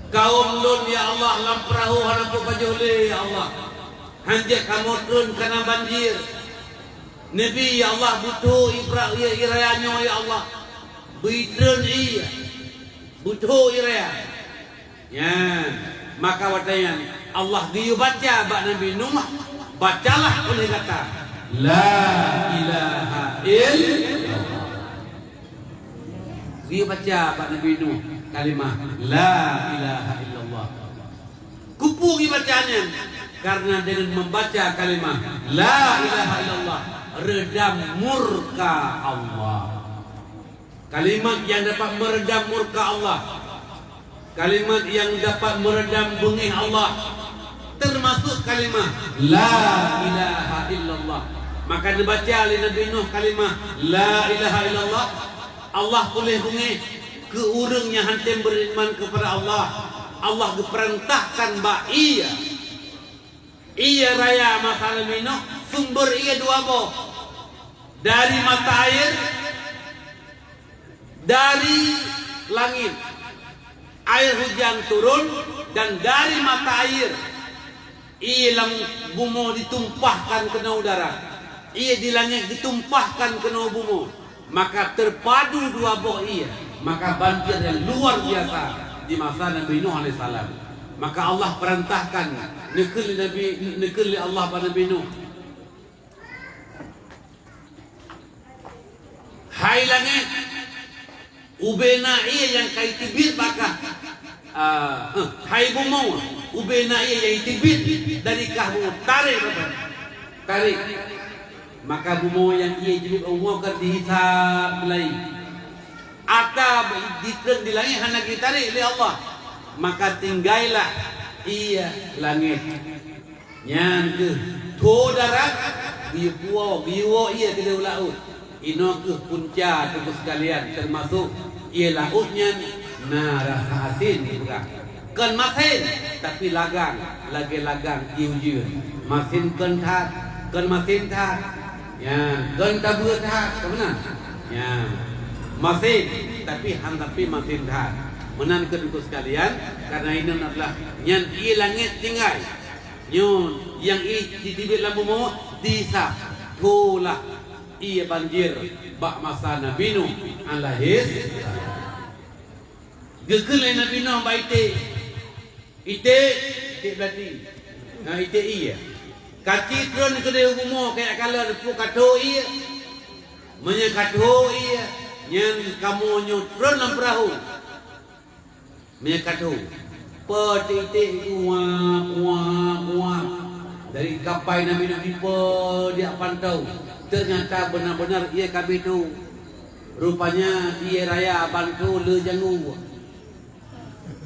kaum lôn, ya Allah, lam peurahô hana peue pajoh lé, ya Allah. Hanjeuet kamoe treun, kana banjir. Neubi, ya Allah, beutho ie raya nyoe, ya Allah. Bri treun ie, beutho ie raya." Nyan, maka watée nyan Allah geuyue baca bak Nabi Nuh, "Bacalah oleh gata, la ilaha illallah." Geuyue baca bak Nabi Nuh kalimah la ilaha illallah. Keupeue geuyue baca nyan? Karena dengan membaca kalimah la ilaha illallah, redam murka Allah. Kalimat yang dapat meredam murka Allah. Kalimat yang dapat meredam beungéh Allah, termasuk kalimah la ilaha illallah. Maka neubaca lé Nabi Nuh kalimah la ilaha illallah, Allah puléh beungéh keu ureuëng nyang hántom beriman kepada Allah. Allah geupeurintahkan bak ie, ie raya masa Nabi Nuh, sumber ie dua boh, dari mata air, dari langit, air hujan turun, dan dari mata air, ie lam bumoe ditumpahkan keunoe udara, ie di langét ditumpahkan keunoe bumoe, maka terpadu dua boh ie, maka banjir yang luar biasa di masa Nabi Nuh alaihissalam. Maka Allah perintahkan, neukheun lé Nabi, neukheun lé Allah bak Nabi Nuh, "Hai langét, ubena ie nyang ka jiteubiet bak kah, ah, eh, hai bumoe, ubena ie nyang jiteubiet dari kah bumoe, tarek bak kah, tarek." Maka bumoe nyang ie jiteubiet bak bumoe ka dihisab laén. Ata jitreun di langét hana geutarek lé Allah, maka tinggailah ie langét. Nyan kheueh tho darat, geuyue puwoe, geuyue woe ie keudéh u laôt. Inoe kheueh punca, teungku sekalian, teumasok ie laôt nyan na rasa asin geupeugah. Kon masin, tapi lagang, lagée lagang ie ujeuen. Masin kon that, kon masin that. Nyan, kon tabeue that, ka meunan. Nyan, masin, tapi han tapi masin that. Meunan kheueh, teungku sekalian, karena inong adalah nyan ie langét tinggai. Nyoe nyang ie jiteubiet lam bumoe dihisab, tholah ie banjir bak masa Nabi Nuh alaihis. Geukheun lé Nabi Nuh bak iték, "Iték, iték beulati, na iték ie. Ka ci treun keudéh u bumoe kajak kalon peue ka tho ie. Meunyoe ka tho ie, nyan kamoe nyoe treun lam peurahô." Meunyoe ka tho, peuti-ti, uap, uap, uap. Dari kapai Nabi Nuh ipe diak pantoe, teunyata beuna-beuna ie ka abéh tho. Rupanya ie raya ban tho le jangui.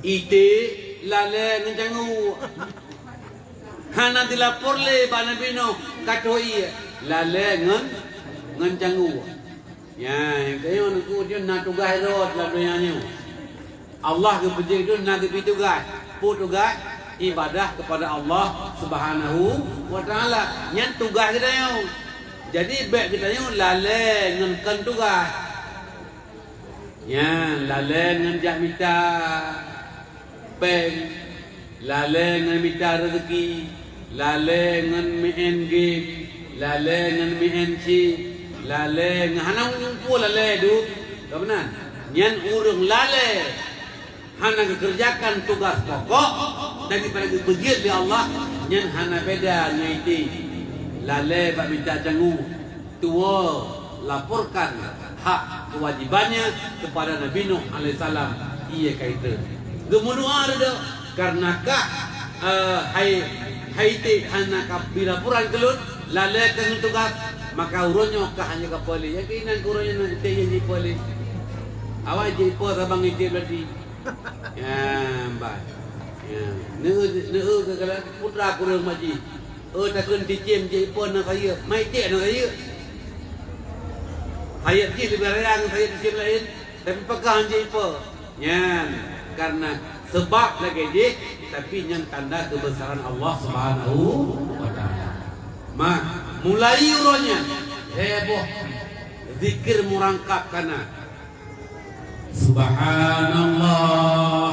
Iték, lalée ngon jangui. Hana dilapor lé bak Nabi Nuh ka tho ie, lalée ngon, ngon jangui. Nyan, geutanyoe neukheun na tugaih rot lam donya nyoe. Allah geupeujeuet keu na geubri tugaih. Peue tugaih? Ibadah kepada Allah Subhanahu wa Ta'ala. Nyan tugaih geutanyoe. Jadi, bék geutanyoe lalée ngon kon tugaih. Nyan, lalée ngon jak mita péng, lalée ngon mita reuzeuki, lalée ngon meu'en game, lalée ngon meu'en chip, lalée ngon hana muphom lalée duek, ka meunan. Nyan ureuëng lalée hana geukeureujakan tugaih pokok daripada geupeujeuet lé Allah, nyan hana beda ngon iték lalée bak mita jangui. Tuwoe laporkan hak keuwajibannya kepada Nabi Nuh alaihissalam, ie ka iték. Geumeudoá ridho, "Kareuna kah, eh, hai, hai iték hana ka bri laporan keu lôn, lalée kah ngon tugaih?" Maka uroe nyoe ka hana ka peureulée. Nyang keunan keu uroe nyoe na teuh nyang jipeureulée. Awai jipo sabang ijép lati. Ya, bah. Ya. Neu-, neu-, keu galak putra kureueng maji. Oh, takheun cicém jipo na sayeuep. Mai cék na sayeuep. Sayeuep jih leubeh raya ngon sayeuep cicém laén. Tapi pakon jipo. Nyan, karena sebab lagée jih, tapi nyan tanda kebesaran Allah Subhanahu wa Ta'ala. Mak, mulai uroe nyan, heboh zikir murangkab kana. Subhanallah,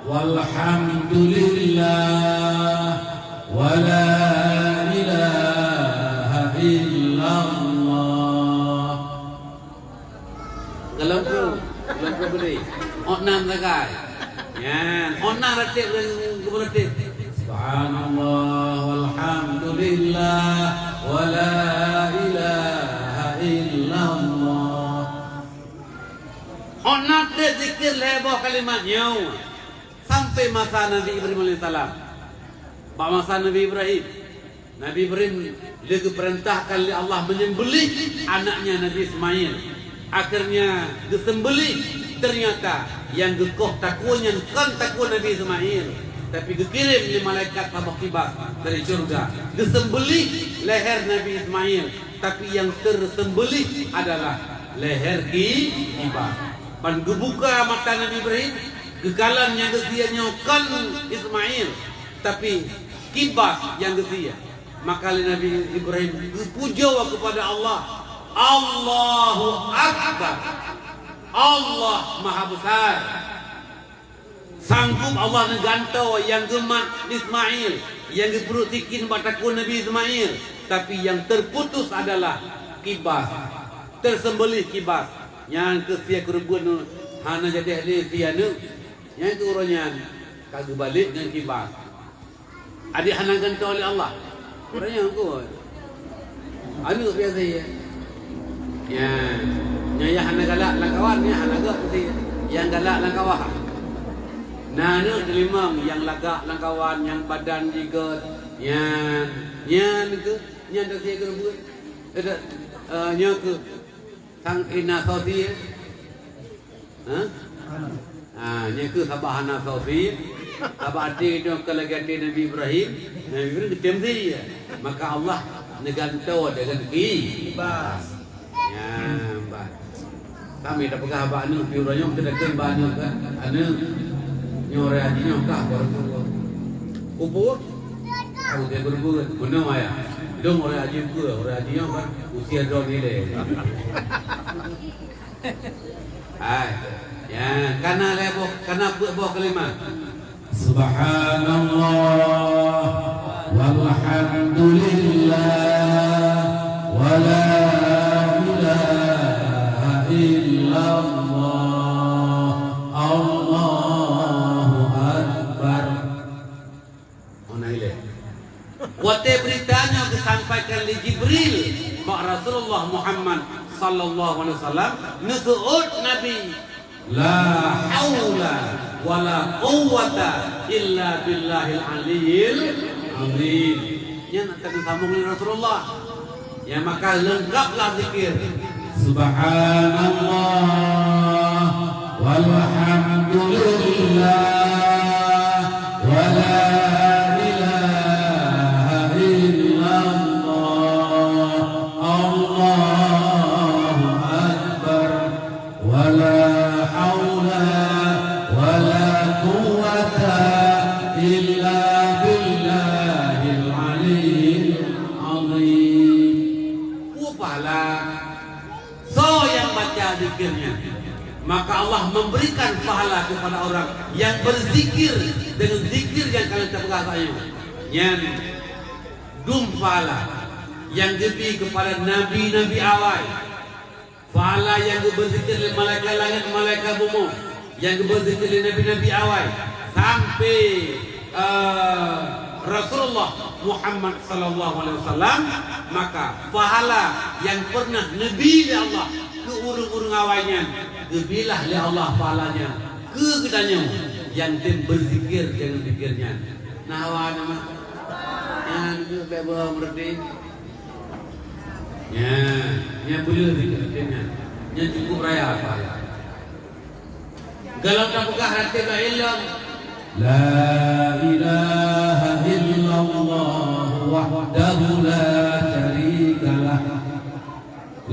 walhamdulillah, wala ilaha illallah. Galom keu, galom keu beudé. Ot nan sagai. Nyan, ot nan ratéb lagée geumeuratéb. Subhanallah, walhamdulillah, wala ilaha illallah. Ot nan teuh zikir lhée boh kalimat nyoe. Sampai masa Nabi Ibrahim alaihissalam. Bak masa Nabi Ibrahim, Nabi Ibrahim lé geupeurintahkan lé Allah menyembelih anaknya Nabi Ismail. Akhirnya geusembelih, ternyata nyang geukoh takue nyan kon takue Nabi Ismail, tapi geukirém lé malaikat saboh kibas dari syurga. Geusembelih leher Nabi Ismail, tapi nyang teusembelih adalah leher ki-, kibas. Ban geubuka mata Nabi Ibrahim, geukalon nyang geusie nyoe kon Ismail, tapi kibas nyang geusie. Maka lé Nabi Ibrahim geupujoe keupada Allah, "Allahu Akbar! Allah Maha Besar!" Sanggob Allah neugantoe nyang geumat Ismail, nyang geupeuruet sikin bak takue Nabi Ismail, tapi nyang terputus adalah kibas, teusembelih kibas. Nyan keuh sie keureubeuen hana jadeh lé sie aneuk. Nyan keuh uroe nyan ka geubalek ngon kibas. Adik hana gantoe lé Allah. Ureueng nyan keuh. Aneuk biasa ya. Ya. Nyan ya hana galak lam kawan, ya hana gak pasti. Yang galak lam kawan. Nah, aneuk teulimong yang lagak lam kawan, yang badan jigot. Nyan, nyan keuh, nyan dah saya kena buat. Eh, dah, eh, nyan keuh. Sang ina sosi, ya. Ha? Ha, nyan keuh sabab hana sosi, sabab até nyoe ka lagée até Nabi Ibrahim, Nabi Ibrahim geutem si, maka Allah neugantoe deungon ki-, kibas. Nyan, bah. Kami tapeugah bak aneuk, pi uroe nyoe teudeungon bak aneuk kan, "Aneuk, nyoe ureueng haji nyoe kah baru peubuet?" "Peubuet?" "Aku dia peubuet." "Meunoe ayah?" "Dong ureueng haji peubuet, ureueng haji nyoe kan usia droeneuh ilée." Hai. Ya, kana lhée boh, kana peuet boh kalimat. Subhanallah, walhamdulillah, wala ilaha illallah, Allahu Akbar. Hana ilée. Watée beurita nyoe geusampaikan lé Jibril bak Rasulullah Muhammad sallallahu alaihi wasallam, neuseuôt Nabi, "La haula wala quwwata illa billahil aliyyil azim." Nyan ka geusambông lé Rasulullah. Ya, maka leungkaplah zikir. Subhanallah, walhamdulillah, wala ilaha illallah, Allahu Akbar. Wala haula wala quwwata illa billahil aliyyil azim. Peue pahala soe nyang baca zikir nyan? Maka Allah memberikan pahala kepada orang yang berzikir dengan zikir yang kalian terpeugah tadi. Nyan dum pahala nyang geubri kepada nabi-nabi awai. Pahala nyang geubeuzikir lé malaikat langét, malaikat bumoe, nyang geubeuzikir lé nabi-nabi awai, sampai, eh, Rasulullah Muhammad sallallahu alaihi wasallam, maka pahala nyang pernah neubi lé Allah keu ureueng-ureueng awai nyan, geubilah lé Allah pahala nyan keu geutanyoe nyang tem beuzikir deungon zikir nyan. Nah, awak nyan, nyan keuh bèk boh meureuti. Nyan, nyan peuleueh zikir nyan. Nyan cukup raya pahala. Kalau tapeugah ratéb laén lom, la ilaha illallah wahdahu la syarikalah.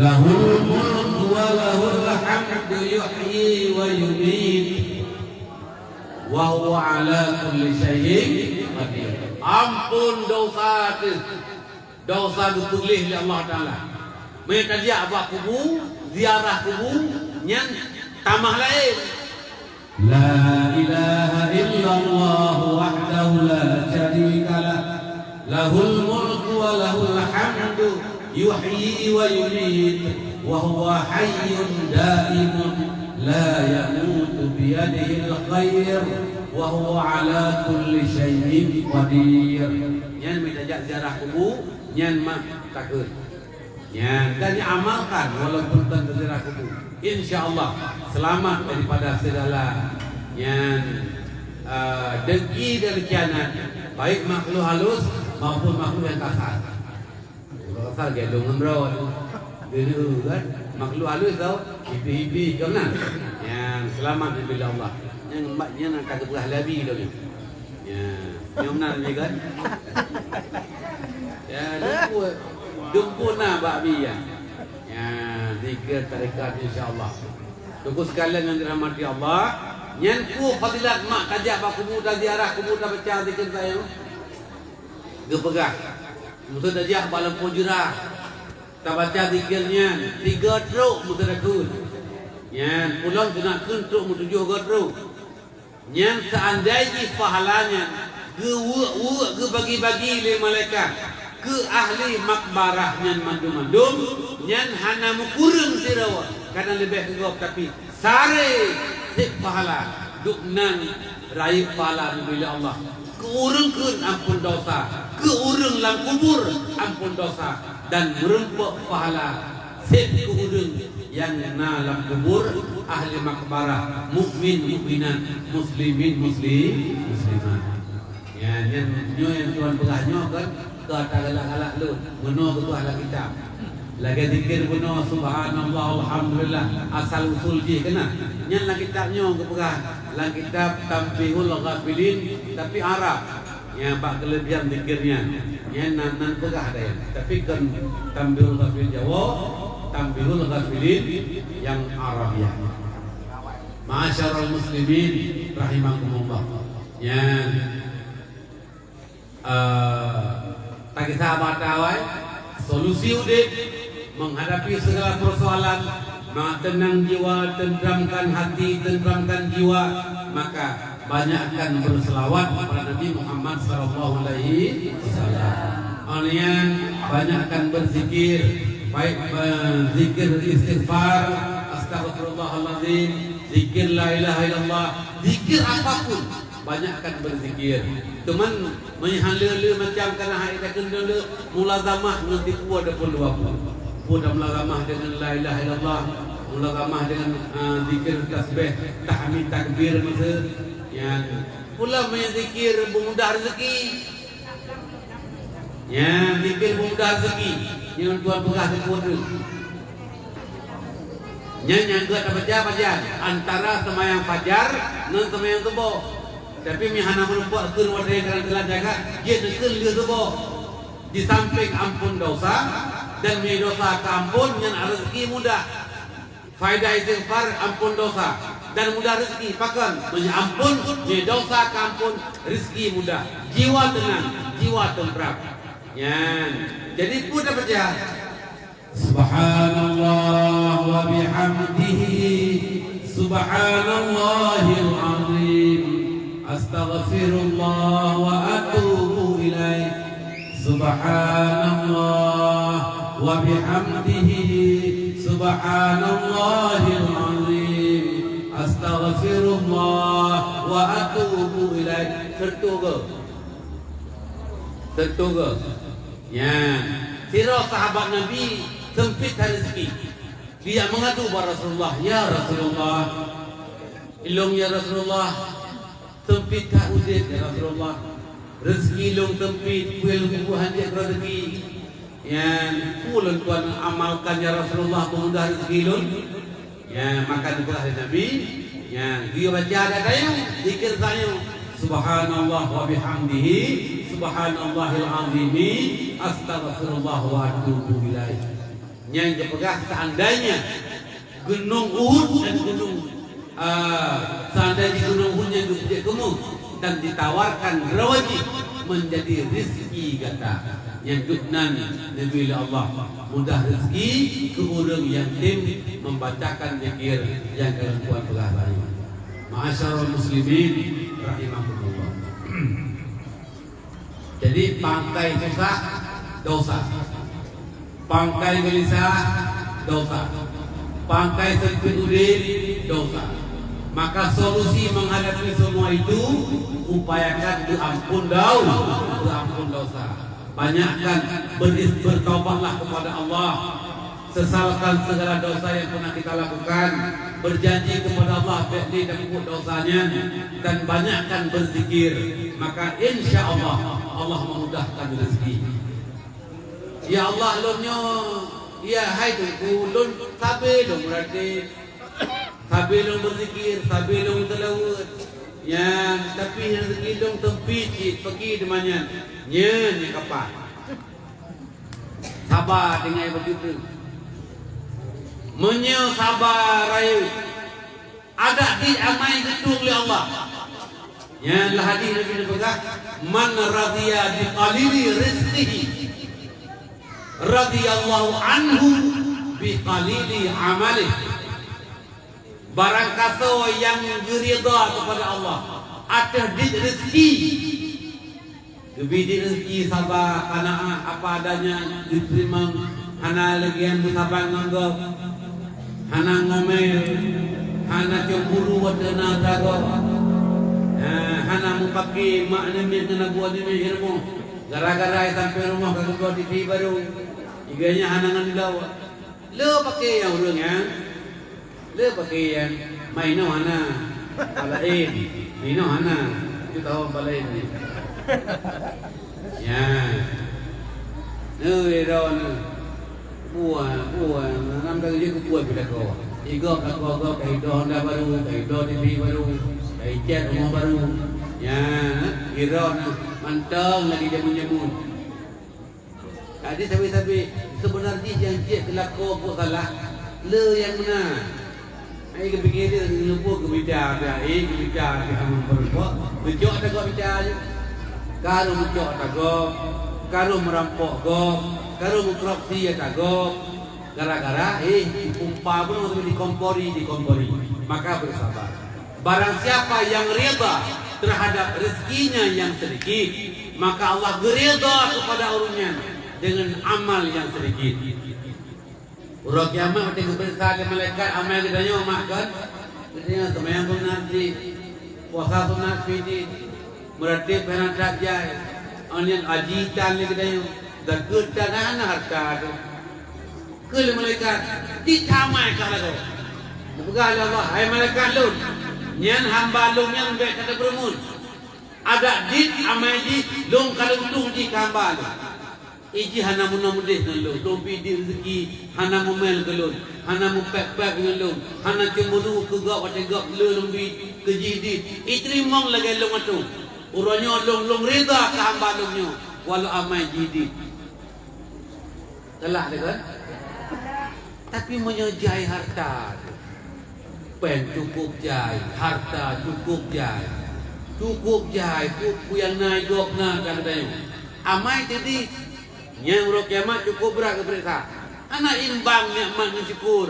Lahul mulku wa lahul hamdu yuhyi wa yumiit. Wa huwa ala kulli syai'in qadir. Ampôn dosa teuh. Dosa geupeugleh lé Allah Taala. Meunyoe tajak bak kubu, ziarah kubu, nyan tamah laén. La ilaha illallah wahdahu la syarikalah. Lahul mulku wa lahul hamdu yuhyi wa yumiit wa huwa hayyun daimun la yamutu biyadihil khair wa huwa ala kulli syai'in qadir. Nyan meunyoe tajak ziarah kubu, nyan mah takheun. Nyan, dan amalkan walaupun tan teuziarah kubu. Insya Allah selamat daripada segala nyan, eh, dengki dan khianat, baik makhluk halus maupun makhluk yang kasar. Kalau kasar gendong ngon rot. Dulu kan makhluk halus tau, hibi-hibi kau nah. Nyan selamat daripada Allah. Nyan mak nyan akan kepeugah labi tau ni. Ya, nyoe na lagèe kan? Ya, dumpeue, dumpeue na bak bi ya. Ya, zikir tarekat insya Allah. Teungku sekalian yang dirahmati Allah, nyan peue fadilat mak tajak bak kubu, taziarah kubu, tabaca zikir sayu. Geupeugah, meusu tajak bak lampôh jurah, tabaca zikir nyan tiga trok meusu takheun. Nyan, ulôn sunat kheun trok meutujoh goe trok. Nyan seandai jih pahala nyan geuweuek-weuek geubagi-bagi lé malaikat keu ahli makbarah nyan mandum-mandum, nyan hana meukureueng sidroe, kadang leubeh keu gob, tapi saré sép pahala, dubnan rayeuk pahala neubri lé Allah. Keu ureueng kheun amphon dosa, keu ureueng lam kubur amphon dosa, dan meureumpok pahala sép keu ureueng nyang na lam kubur ahli makbarah, mukmin mukminat, muslimin muslim muslimat. Ya, nyan nyoe nyang Tuhan peugah nyoe kan, ka tagalak-galak lôn, meunoe geupeugah lam kitab. Lagèe zikir bunoe subhanallah, alhamdulillah, asal usul jih keunan. Nyan lam kitab nyoe geupeugah, lam kitab Tanbihul Ghafilin, tapi Arab. Nyang bak keulebihan zikir nyan, nyan nan, nan peugah dayah. Tapi kon Tanbihul Ghafilin Jawa, Tanbihul Ghafilin nyang Arabiah. Ma'asyiral muslimin rahimakumullah. Nyan, eh, takisah mata wai, solusi udép menghadapi segala persoalan, ma-, tenang jiwa, tentramkan hati, tentramkan jiwa, maka banyakkan berselawat kepada Nabi Muhammad sallallahu alaihi wasallam. Kemudian banyakkan berzikir, baik, eh, zikir istighfar, astaghfirullahalazim, zikir la ilaha illallah, zikir apapun, banyakkan berzikir. Cuman meuhana le-le macam kana hai takheun le, mulazamah ngon tipu ada pun dua pun. Pun dah mulazamah dengan la ilaha illallah, mulazamah dengan, ah, zikir tasbih, tahmid, takbir masa. Ya, pula meuzikir beumudah rezeki. Ya, zikir beumudah rezeki. Yang Tuhan peugah teupeu tu. Nyan nyang geuh tabaca pajan antara seumayang fajar ngon seumayang suboh. Tapi mi hana meurumpok keu watèe kadang teulat jaga, jeuet keu lheueh suboh. Di samping amphon dosa, dan mi dosa ka amphon nyan rezeki mudah. Faedah istighfar amphon dosa dan mudah rezeki. Pakon? Meunyoe amphon, mi dosa ka amphon, rezeki mudah. Jiwa tenang, jiwa tentram. Nyan. Jadi peue tabaca? Subhanallah wa bihamdihi, subhanallahil azim. Astaghfirullah wa atubu ilaih. Subhanallah wa bihamdihi, subhanallahil azim. Astaghfirullah wa atubu ilaih. Serta ke? Serta ke? Nyan, sidroe sahabat Nabi seumpit that rezeki. Dia mengadu bak Rasulullah, "Ya Rasulullah, ilôn ya Rasulullah, seumpit that udép ya Rasulullah. Rezeki lôn seumpit, peue lôn peubuet hana jeuet keu rezeki." Nyan, peue lôn tuan amalkan, ya Rasulullah, peumudah rezeki lôn? Nyan, maka dipeugah lé Nabi, nyan, geuyue baca dak tanyoe, zikir tanyoe, "Subhanallah wa bihamdihi, subhanallahil azimi, astaghfirullah wa atubu ilaih." Nyan geupeugah seandainya Gunong Uhud dan gunong, ah, seandainya gunong Uhud nyan geupeucok keumeung dan ditawarkan droe jih menjadi rezeki gata, nyan geuh nan neubri lé Allah mudah rezeki keu ureuëng nyang tem membacakan zikir nyang ka lôn tuan peugah tadi. Ma'asyiral muslimin rahimakumullah. Jadi, pangkai susah, dosa. Pangkai geulisah, dosa. Pangkai sempit udeb, dosa. Maka solusi menghadapi semua itu, upayakan beuampun dau-, beuampun dosa. Banyakkan beris-, bertaubatlah kepada Allah. Sesalkan segala dosa yang pernah kita lakukan, berjanji kepada Allah bèk lé tapeubuet dosa nyan, dan banyakkan berzikir, maka insya Allah, Allah memudahkan rezeki. Ya Allah, lôn nyoe, ya hai Teungku, lôn sabe lôn meuratéb, sabe lôn berzikir, sabe lôn seulaweuet. Nyan, tapi rezeki lôn sempit cit, peuki teuma nyan. Nyan nyang kapah. Saba tinggai beuteupeue. Meunyoe saba rayeuk, adak jih amai geutueng lé Allah. Nyan lam hadis Nabi geupeugah, "Man radhiya bi qalili rizqihi, radhiyallahu anhu bi qalili amalih." Barangkasoe nyang geuridha keupada Allah ateueh dit rezeki, geubi dit rezeki saba, qanaah, apa adanya, geuteurimong, hana lagèe nyang meusaban ngon gob, hana ngomel, hana cemburu watèe na atra gob, ha, hana meupaké mak namiet ngon abu namiet i rumoh, gara-gara i sampoe rumoh ka geugoe TV baru, i gobnyan hana ngon lôn. Le paké nyang ureueng nyan. Le paké nyang mainoe hana. Palaén. Mainoe hana. Itu tahu palaén ni. Ya. Neu iro neu. Buah, buah. Nam dah je kubuah pih lakoe. Igob lakoe gob, kai do Honda baru, kai do TV baru, kai cat rumoh baru. Ya, iro neu. Mantong lagi jameun-jameun. Jadi sabe-sabe, seubeuna jih nyang jeuet keu lakoe buet salah, le nyang meunan. Ai geupike dia, geuleubu geumita, ai geumita, amon peurumpok, geucok ata gob mita jih. Ka lheueh meucok ata gob, ka lheueh meurampok gob, ka lheueh meukorupsi ata gob. Gara-gara, eh, dikumpa bunoe, dikompori, dikompori. Maka beusaba. Barang siapa yang ridha terhadap rezekinya yang sedikit, maka Allah geuridha kepada ureueng nyan dengan amal yang sedikit. Uroe kiamat watèe geupeuriksa lé malaikat amai geutanyoe, mak, kan? Geutanyoe seumayang sunat jih, puasa sunat pih jih, meuratéb hana that jai, nyan haji tan lé geutanyoe, zakeuet tan, hana hareuta teuh. Kheun lé malaikat, "Di tamai kah lagoe?" Geupeugah lé Allah, "Hai malaikat lôn, nyan hamba lôn nyan bèk that peureumeun. Adak dit amai jih lôn ka lôn tueng jih keu hamba lôn. Ijih hana meunoe meudeh ngon lôn, lôn bri dit reuzeuki, hana meumel keu lôn, hana meupèp-pèp ngon lôn, hana cemburu keu gob watèe gob le lôn bri keu jih dit. Iteurimong lagèe lôn atô. Uroe nyoe lôn, lôn ridha keu hamba lôn nyoe, walau amai jih dit." Galak teuh kan? Tapi meunyoe jai hareuta teuh, péng cukôp jai, hareuta cukôp jai, cukôp jai, peue-peue nyang na i gob na ka geutanyoe. Amai teuh dit, nyan uroe kiamat cukôp brat geupeuriksa. Hana imbang nikmat ngon syukur.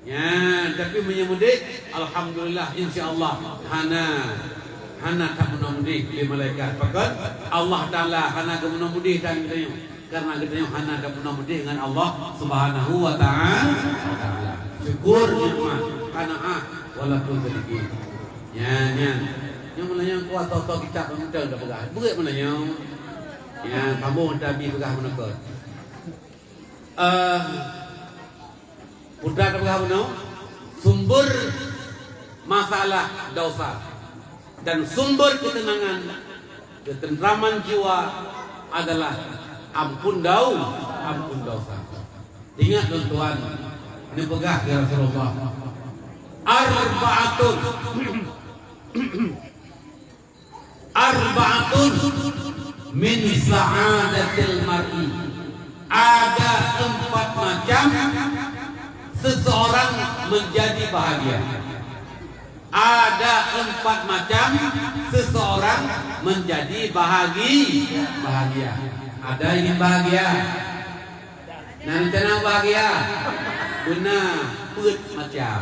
Nyan, tapi meunyoe meudeh, alhamdulillah, insya Allah, hana, hana tameunoe meudeh lé malaikat. Pakon? Allah Taala hana geumeunoe meudeh dan geutanyoe, karena geutanyoe hana tameunoe meudeh ngon Allah Subhanahu wa Taala. Syukur nikmat, qanaah, walaupun sedikit. Nyan, nyan. Nyoe meunyoe kuat soe-soe kitab peumutang dah peugah. Beuet meunyoe. Nyan, sambung tadi peugah meunokot. Eh, Peue tapeugah bunoe, sumber masalah dosa dan sumber ketenangan, ketentraman jiwa adalah ampun dau-, Ampun dosa. Ingat lôn tuan, neupeugah lé Rasulullah, "Arba'atun, arba'atun min sa'adatil mar'i." Ada empat macam seseorang menjadi bahagia. Ada empat macam seseorang menjadi bahagi-, bahagia. Ada ingin bahagia? Na rencana bahagia? Beuna, peuet macam.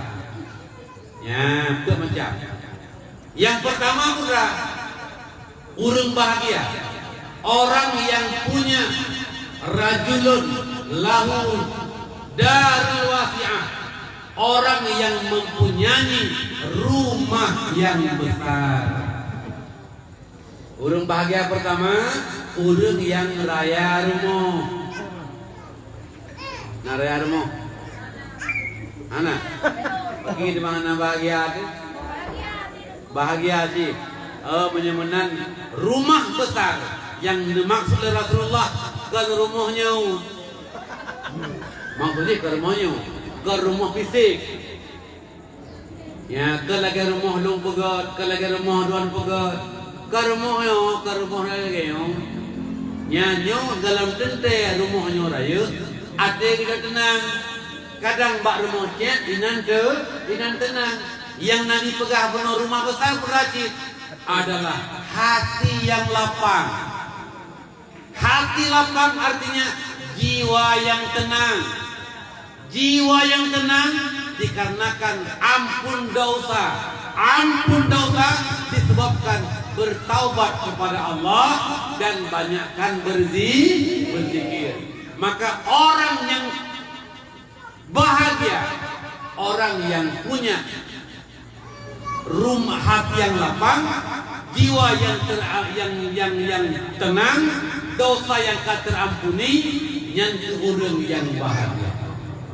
Ya, peuet macam. Yang pertama, putra, ureuëng bahagia, orang yang punya, rajulun lahu darul wasi'ah, orang yang mempunyai rumah yang besar. Ureuëng bahagia pertama, ureuëng yang raya rumoh. Na raya rumoh? Hana? Bagi di mana bahagia tu? Bahagia sih. Oh, meunyoe meunan rumah besar yang dimaksud oleh Rasulullah kon rumoh nyoe. Maksudnya kon rumoh nyoe, kon rumoh fisik. Ya, kon lagée rumoh lôn peugét, kon lagée rumoh droen peugét. Kon rumoh nyoe, kon rumoh lagée nyoe. Nyan nyoe dalam teuntée rumoh nyoe rayeuk, até geutanyoe teunang. Kadang bak rumoh cét inan teu-, inan teunang. Nyang Nabi peugah bunoe rumah besar peuracit adalah hati yang lapang. Hati lapang artinya jiwa yang tenang. Jiwa yang tenang dikarenakan ampun dosa. Ampun dosa disebabkan bertaubat kepada Allah dan banyakkan berzi-, berzikir. Maka orang yang bahagia orang yang punya rumah hati yang lapang, jiwa yang ter-, yang, yang, yang tenang, dosa yang ka terampuni, nyan keuh ureuëng yang bahagia.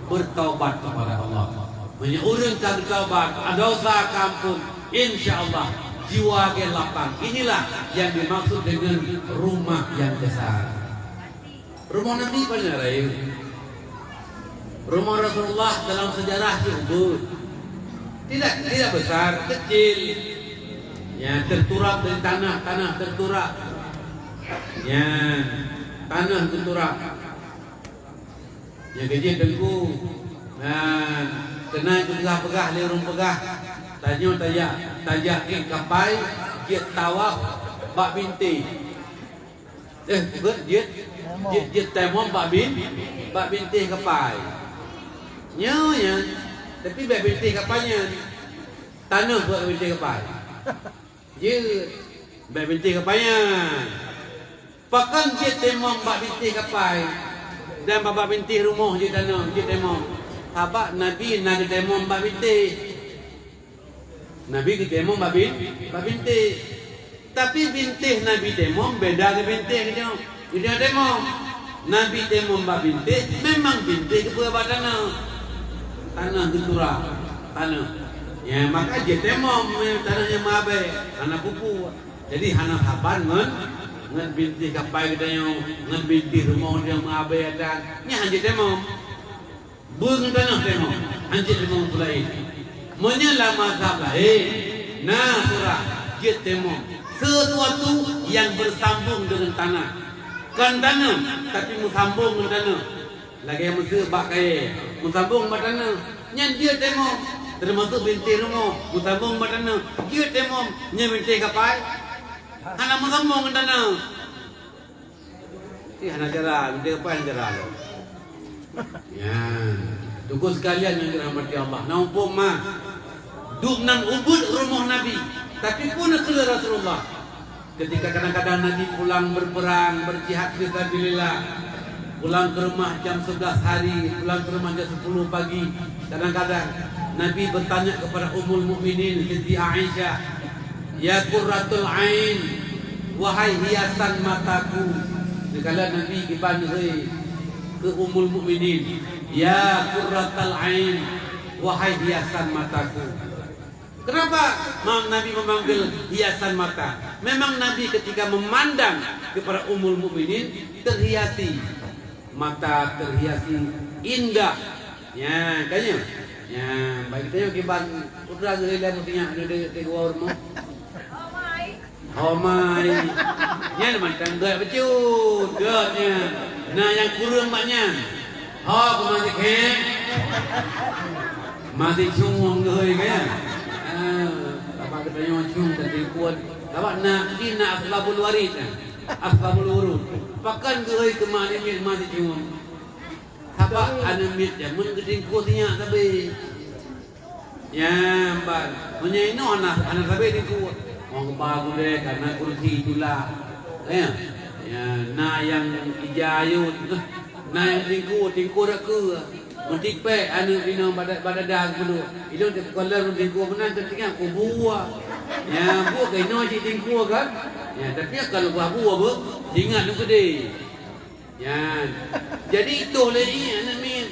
Bertaubat kepada Allah. Meunyoe ureuëng ka bertaubat, dosa ka ampun, insya Allah jiwa geuh lapang. Inilah yang dimaksud dengan rumah yang besar. Rumoh Nabi banyak laén. Rumoh Rasulullah dalam sejarah cit ubit. Tidak, tidak besar, kecil. Ya, terturap dari tanah, tanah terturap. Ya, tanah terturap. Ya, gaji teungku. Dan keunan peugah-peugah lé ureuëng peugah. Tanyoe tajak, tajak ék kapai, jeuet tawaf bak bintéh. Eh, bukan, jeuet, jeuet, jeuet tayammum bak bin-, bak bintéh kapai. Nyoe nyan, tapi bak bintéh kapai nyan. Tanoh bak bintéh kapai. Jeuet, bak bintéh kapai nyan. Pakon jeuet tayammum bak bintéh kapai? Dan bak, bak bintéh rumoh jeuet tanoh, jeuet tayammum. Sabab Nabi na geutayammum bak bintéh. Nabi geutayammum bak bin-, bak bintéh. Tapi bintéh Nabi tayammum beda ngon bintéh geutanyoe. Geutanyoe tayammum. Nabi tayammum bak bintéh, memang bintéh geupeue bak tanoh. Tanoh geuturap, tanoh. Ya, maka jeuet tayammum, tanoh nyang meuabée, hana peue-peue. Jadi hana saban ngon, ngon bintéh kapai geutanyoe, ngon bintéh rumoh nyang meuabée dan nyan jeuet tayammum. Beungon tanoh tayammum, hanjeuet tayammum peue laén. Meunyoe lam mazhab laén, na surah jeuet tayammum, sesuatu yang bersambung dengan tanah. Kon tanoh, tapi meusambong ngon tanoh. Lagée meuseu bak kayée, meusambong bak tanoh. Nyan jeuet tayammum, teumasuk bintéh rumoh, meusambong bak tanoh. Jeuet tayammum, nyan bintéh kapai. Hana meusambong ngon tanoh. Ih, hana cara, minta lepas hana cara tu. Ya, teungku sekalian yang dirahmati Allah. Nah, umpama duek nan ubit rumoh Nabi, tapi peue na kheun Rasulullah. Ketika kadang-kadang Nabi pulang berperang, berjihad fisabilillah, pulang ke rumah jam sebelas hari, pulang ke rumah jam sepuluh pagi, kadang-kadang Nabi bertanya kepada Ummul Mukminin Siti Aisyah, "Ya qurratul ain, wahai hiasan mataku." Dikala Nabi geuba neuhôi keu Ummul Mukminin, "Ya qurratal ain, wahai hiasan mataku." Kenapa ma-, Nabi memanggil hiasan mata? Memang Nabi ketika memandang kepada Ummul Mukminin terhiasi. Mata terhiasi indah. Nyan, tanya. Nyan, bagi tanya kiban putra geuh ilèe meusinyak di, di, di gua rumoh. Ho mai. Nyan mantong gèt bacut, gèt nyan. Na nyang kureueng bak nyan. Ho, keu masih kèe. Masih cueng geuhôi kan? Ah, apa geutanyoe cueng dan tipuan. Sabab na, di na asbabul warid, eh. Asbabul wurud. Pakon geuhôi keu mak miet masih cueng? Sabab aneuk miet jameun geutingkue sinyak sabe. Ya, ban. Meunyoe inoe hana, hana sabe tingkue. Wong geuba gulèe kana kursi tulak. Ya. Ya, na nyang ija ayôn. Na nyang tingkue, tingkue dak keue. Meutipèk aneuk inong bada-, badada geupeuduek. Ilôn teukalon tingkue meunan teutinggai kubua. Ya, buk keu inoe cit tingkue kan? Ya, tapi kalau bah bua beuh, ingat lôn keudeh. Nyan. Jadi, itoh lé ié aneuk miet.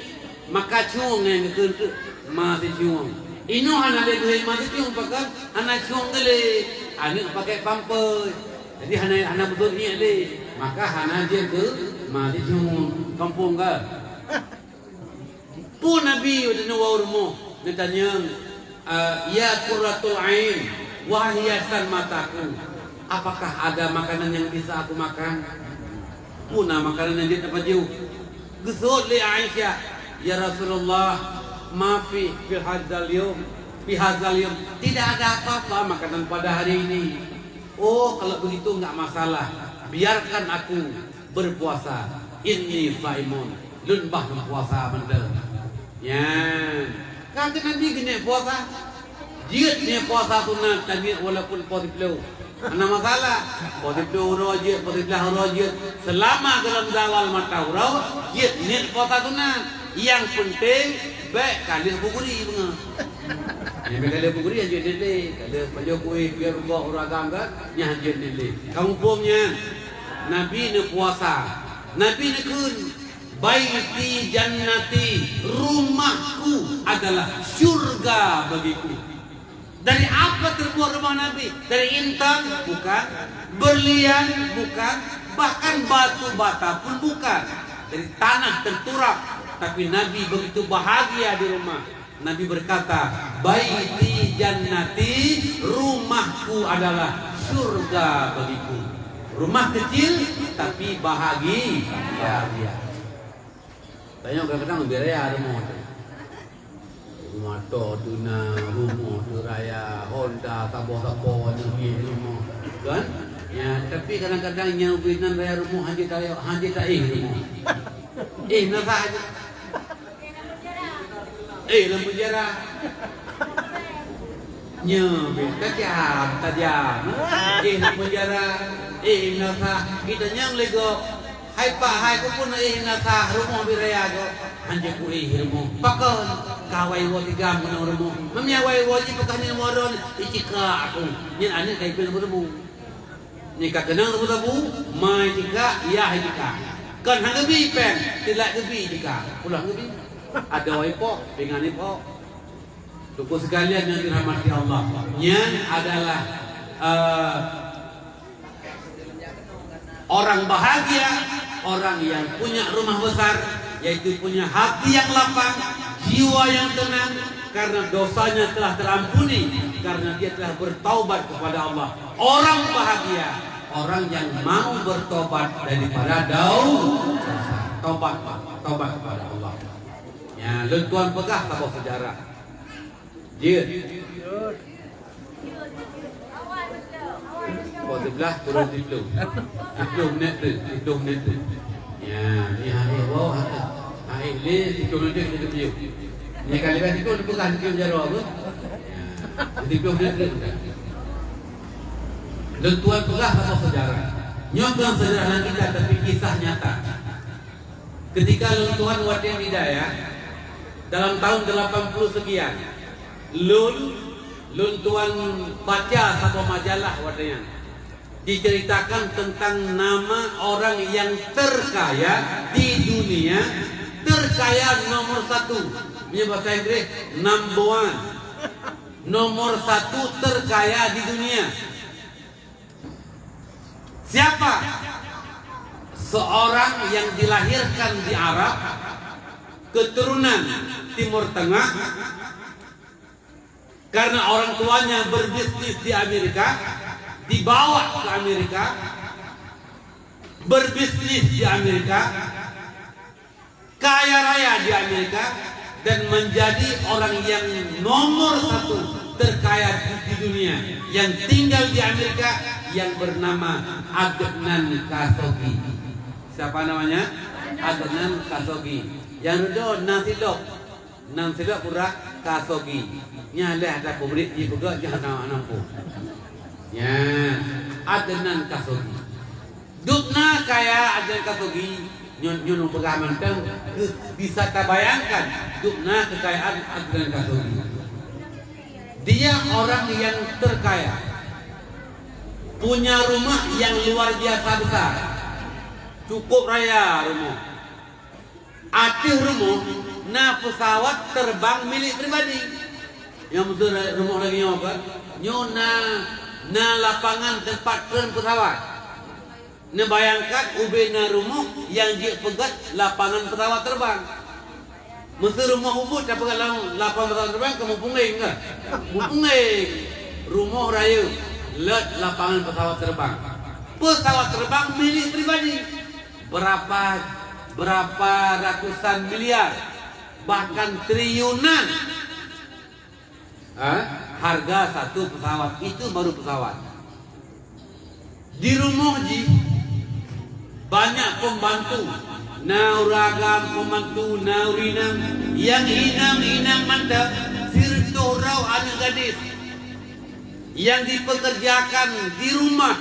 Maka cueng nyan geukheun teuk masih cueng. Inoe hana lé geuhôi masih cueng, pakon hana cueng geuh lé. Aneuk pakèk pampers. Jadi, hana, hana beutôi ié lé. Maka hana jeuet keu masih cueng. Kampung ka. Peue Nabi watèe neuwoe u rumoh, neutanyong, eh, "Ya qurratul ain, wahai hiasan mataku, apakah ada makanan yang bisa aku makan?" Peue na makanan nyang jeuet tapajoh? Geuseuôt lé Aisyah, "Ya Rasulullah, ma fi, fi hadzal yaum, fi hadzal yaum, tidak ada apa-apa makanan pada hari ini." "Oh, kalau begitu enggak masalah. Biarkan aku berpuasa. Inni shaimun. Lôn bah lôn puasa mantong." Nyan. Ka keu Nabi geuneuk puasa. Jeuet nyoe puasa sunat, tanyoe walaupun poh siplôh. Hana masalah. Poh siplôh uroe jeuet, poh siblaih uroe jeuet. Selama golom zawal mata uroe, jeuet niet puasa sunat. Nyang peunteng, bèk ka lheueh buguri beungoh. Nyang bèk ka lheueh buguri, hanjeuet niet lé. Ka lheueh pajoh kuéh, piep rukok, ureueng agam kan, nyan hanjeuet niet lé. Ka muphom nyan? Nabi neupuasa. Nabi neukheun, "Baiti jannati, rumahku adalah syurga bagiku." Dari apa terbuat rumah Nabi? Dari intan? Bukan. Berlian? Bukan. Bahkan batu bata pun bukan. Dari tanah tengkurap. Tapi Nabi begitu bahagia di rumah. Nabi berkata, "Baiti jannati, rumahku adalah syurga bagiku." Rumah kecil, tapi bahagi-, bahagia. Tanyoe kadang-kadang leubeh raya rumoh teuh. Moto teuh na, rumoh teuh raya, Honda saboh-saboh, aneuk miet rumoh. Kan? Ya, tapi kadang-kadang nyang ubé nan raya rumoh hanjeuet ta-, hanjeuet taéh rumoh. Éh, na sah. Éh, lam penjara. Nyoe bit tajam, tajam. Éh, lam penjara. Éh, na sah. Geutanyoe lé gob. Hai pak, hai keupeue na éh na sah, rumoh bit raya gob. Hanjeuet kuéh rumoh. Pakon? Ka awai woe tigam keunoe rumoh. Meunyo awai woe jipeugah nyoe modon, icika aku. Nyan aneuk ka ipeurebu-rebu. Nyan ka keunong sabu-sabu, ma icika, yah icika. Kon han geubi péng, teulat geubi icika. Pulang geubi. Adoe ipok, pingan ipok. Teungku sekalian yang dirahmati Allah, nyan adalah, eh, orang bahagia, orang yang punya rumah besar, yaitu punya hati yang lapang, jiwa yang tenang, karena dosanya telah terampuni, karena dia telah bertaubat kepada Allah. Orang bahagia, orang yang mau bertobat daripada dosa. Tobat, tobat kepada Allah. Ya, lôn tuan peugah saboh sejarah. Jeuet. Pukul sebelas kurang tujuh belas. Tujuh belas minit tu, tujuh belas minit tu. Ya, ni hari wow, hari lé tujuh belas minit kita tujuh. Ni kali kan itu pegang tujuh jaro apa? Ya. Tujuh belas minit tu. Lôn tuan peugah sama sejarah. Nyoe bukan sejarah lagi, tapi kisah nyata. Ketika lôn tuan watèe di dayah, dalam tahun delapan puluh sekian, lôn, lôn tuan baca saboh majalah watèe nyan. Diceritakan tentang nama orang yang terkaya di dunia, terkaya nomor satu. Punya bahasa Inggris, number one. Nomor satu terkaya di dunia. Siapa? Seorang yang dilahirkan di Arab, keturunan Timur Tengah, karena orang tuanya berbisnis di Amerika, dibawa ke Amerika, berbisnis di Amerika, kaya raya di Amerika, dan menjadi orang yang nomor satu terkaya di, di dunia yang tinggal di Amerika, yang bernama Adnan Khashoggi. Siapa namanya? Adnan Khashoggi. Nyang reudoh na silop. Nan silop urat Khashoggi. Nyan lheuh ata peubriek jipeugah nyan na, na pun. Nyan, Adnan Khashoggi. Dubna kaya Adnan Khashoggi, nyoe, nyoe peugah mantong, keu-, bisa tabayangkan dubna kekayaan Adnan Khashoggi. Dia orang yang terkaya, punya rumah yang luar biasa besar, cukup raya rumah. Ateueh rumoh na pesawat terbang milik pribadi. Nyang meuseu rumoh lagèe nyoe kan, nyoe na, na lapangan teumpat treun pesawat. Neubayangkan ubé na rumoh nyang jeuet peugöt lapangan pesawat terbang. Meuseu rumoh ubit tapeugöt lam lapangan pesawat terbang, ka mupungeng kan? Mupungeng. Rumoh rayeuk, lôt lapangan pesawat terbang. Pesawat terbang milik pribadi. Berapa, berapa ratusan miliar, bahkan triliunan, ha, harga satu pesawat. Itu baru pesawat. Di rumoh jih banyak pembantu. Na ureueng agam pembantu, na ureueng inong. Nyang inong-inong mantong, sireutôh droe aneuk gadis yang dipekerjakan di rumah.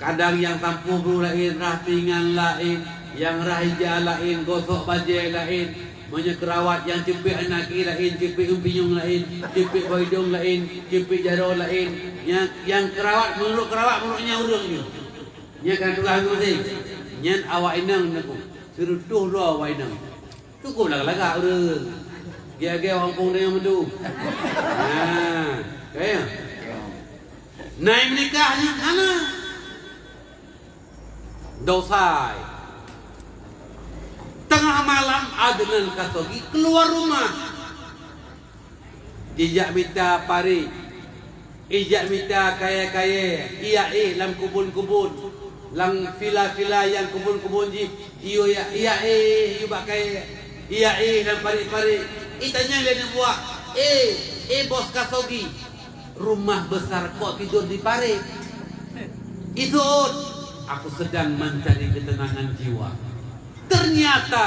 Kadang nyang sampôh bru laén, rhah pingan laén, nyang rhah ija laén, gosok bajèe laén, meunyoe keurawat nyang ceupet aneuk gaki laén, ceupet ureueng pinyueng laén, ceupet boh idông laén, ceupet jaroe laén, nyang, nyang keurawat meunurot keurawat meunurot nyang ureueng nyoe. Nyan kan tugaih masing-masing. Nyan awak inong neuku, sireutôh droe awak inong. Cukup lagak-lagak ureueng. Gaya-gaya orang pun dengan madu. Nah, kaya. Nai menikah ni hana. Dosa. Tengah malam Adnan Khashoggi keluar rumah. Jijak mita parek, ijak mita kayèe-kayèe, ijak éh lam keubon-keubon, lam vila-vila nyang keubon-keubon jih, ijak, ijak éh, ijak bak kayèe, ijak éh lam parek-parek. Itanyong lé aneuk buah, "Eh, eh, Bos Khashoggi, rumah besar kok tidur di parit?" Isut, "Aku sedang mencari ketenangan jiwa." Ternyata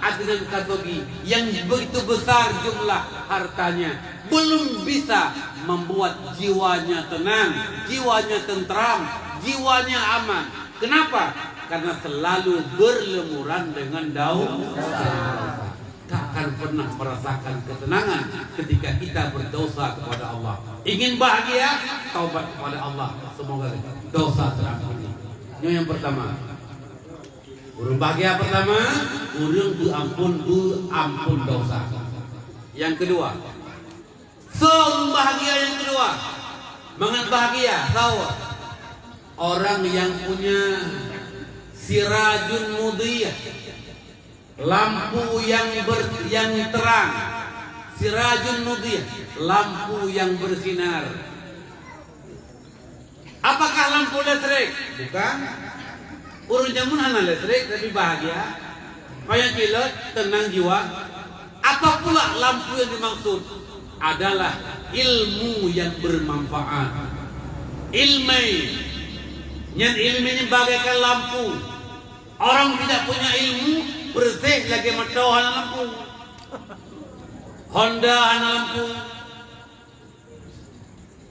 Adnan Khashoggi yang begitu besar jumlah hartanya belum bisa membuat jiwanya tenang, jiwanya tentram, jiwanya aman. Kenapa? Karena selalu berlumuran dengan dosa. Tak akan pernah merasakan ketenangan ketika kita berdosa kepada Allah. Ingin bahagia? Taubat kepada Allah. Semoga dosa terampuni. Ini yang pertama. Ureueng bahagia pertama, ureueng beuampon, beuampon dosa. Yang kedua, so ureueng bahagia yang kedua, mangat bahagia, so orang yang punya sirajun mudhiyah, lampu yang ber-, yang terang, sirajun mudhiyah, lampu yang bersinar. Apakah lampu listrik? Bukan. Ureueng jameun hana listrik, tapi bahagia. Payah kilot, tenang jiwa. Apa pula lampu yang dimaksud? Adalah ilmu yang bermanfaat. Ilmu. Nyan ilmu ini bagaikan lampu. Orang tidak punya ilmu, bersih lagi motor hana lampu. Honda hana lampu.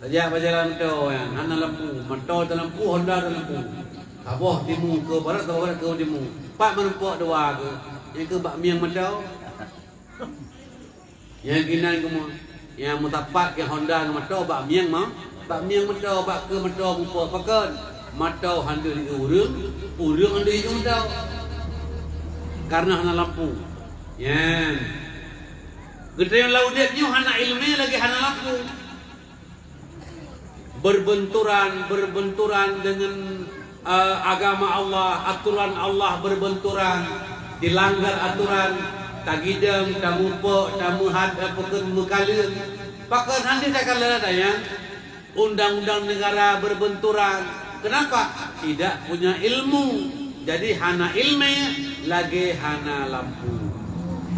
Tajak bak jalan moto nyan, hana lampu, moto talampu, Honda talampu. Saboh timu keu barat, saboh barat keu timu. Pat meurumpok dua keu, nyang keu bak mieng moto. Nyang keunan keu mu-, nyang meusapat keu Honda ngon moto bak mieng ma-, bak mieng moto, bak keu moto muphom pakon. Moto han deuh di ureueng, ureueng han deuh di moto. Karena hana lampu. Nyan. Geutanyoe lam udép nyoe hana iéleumé lagèe hana lampu. Berbenturan, berbenturan dengan Eh, agama Allah, aturan Allah berbenturan, dilanggar aturan, tagidong, tamupok, tameuhat, eh, pakon meukalon, pakon hana takalon nyan. Undang-undang negara berbenturan. Kenapa? Tidak punya ilmu. Jadi hana ilmu lagée hana lampu.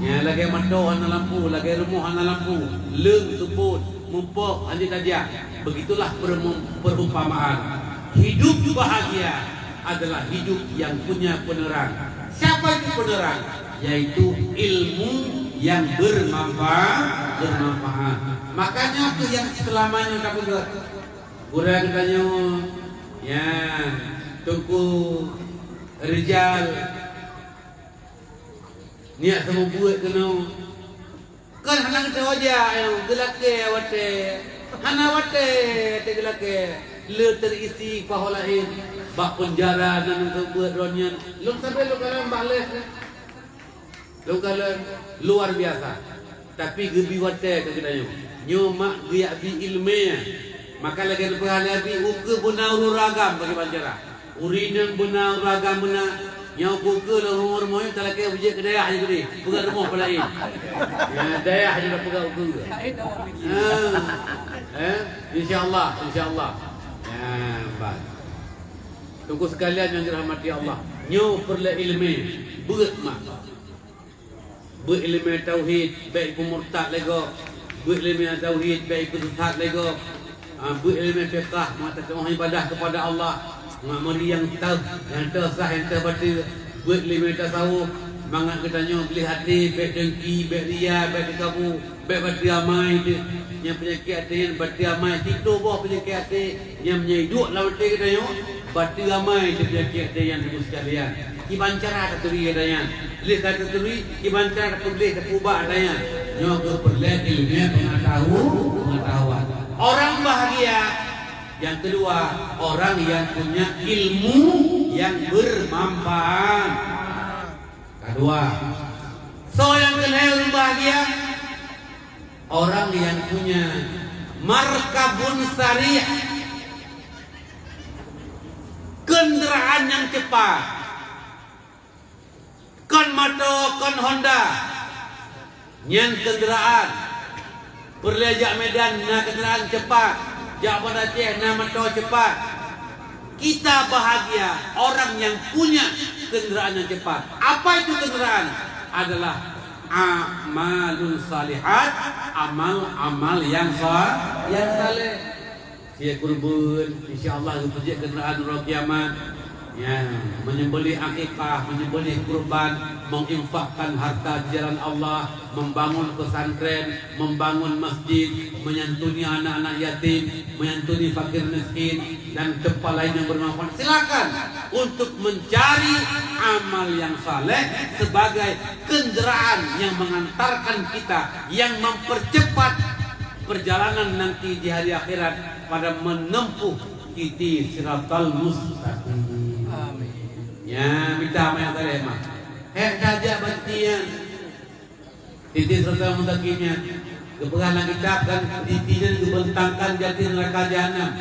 Ya, lagée mata hana lampu, lagée rumoh hana lampu. Leung teupot, mupok, hana tajak. Begitulah permu-, perumpamaan. Hidup bahagia adalah hidup yang punya penerang. Siapa itu penerang? Yaitu ilmu yang bermanfaat, bermanfaat. Makanya tu yang selama nyoe tapeugah. Gurèe geutanyoe, ya, Teungku Rijal, niat seumeubeuet keunoe. Kan hana geutanyoe jak, ya, geulakée watée. Hana watée teugeulakée. Le terisi paho laén. Bak peunjara nan seumeubeuet droe nyan. Lôn sabe lôn kalon bak les. Lôn kalon luar biasa. Tapi geubi watée keu geutanyoe. Nyoe mak geujak bi ileumèe. Maka lagée neupeugah lé Abi, ukeue beuna ureueng agam bagi bancara. Ureueng inong beuna, ureueng agam beuna. Nyoe ukeue lôn rumoh-rumoh nyoe talakée beujeuet keu dayah jih keudeh. Peugah rumoh peulaén. Ya, dayah jih peugah ukeue. Ha. Eh, insya Allah, insya Allah. Ya, baik. Teungku sekalian yang dirahmati Allah, nyoe peureulée ileumèe, beuet mak. Beuet ileumèe tauhid, bèk ipeumurtad lé gob. Beuet ileumèe tauhid, bèk ipeusesat lé gob. Ah, beuet ileumèe fiqah, mangat teukeumah ibadah kepada Allah. Mangat meuri nyang teuh, nyang teuh sah, nyang teuh bateue. Beuet ileumèe tasawuf, mangat geutanyoe gleh até, bèk dengki, bèk ria, bèk teukabu, bèk bateue amai teuh. Nyang peunyakét até nyan bateue amai, sitoe boh peunyakét até. Nyang meunyoe duek lam até geutanyoe, bateue amai teuh peunyakét até nyan, Teungku sekalian. Kiban cara taturi ata nyan. Lheueh ka taturi, kiban cara tapeugleh, tapeuubat ata nyan. Nyoe keuh peureulée ileumèe peungatahu-, peungatahuan. Orang bahagia yang kedua, orang yang punya ilmu yang bermanfaat. Kedua, soe nyang keu lhèe ureueng bahagia? Orang yang punya markabun sarih, kendaraan nyang cepat. Kon moto, kon Honda. Nyan kendaraan. Peureulée jak Medan na kendaraan cepat. Jak Banda Aceh na moto cepat. Kita bahagia orang yang punya kendaraan yang cepat. Apa itu kendaraan? Adalah amalun salihat, amal-amal yang sa-, yang saleh. Siat keureubeuen, insya Allah geupeujeuet keuneuraan uroe kiamat. Ya, menyembelih akikah, menyembelih kurban, menginfakkan harta di jalan Allah, membangun pesantren, membangun masjid, menyantuni anak-anak yatim, menyantuni fakir miskin, dan tempat lain yang bermanfaat. Silakan untuk mencari amal yang saleh sebagai kendaraan yang mengantarkan kita, yang mempercepat perjalanan nanti di hari akhirat pada menempuh titi siratal mustaqim. Amin. Ya, mita amal nyang saleh mah. Hék tajak bak titi nyan. Titi siratal mustaqim nyan. Geupeugah lam kitab kan titi nyan geubentangkan di ateueh neuraka jahanam.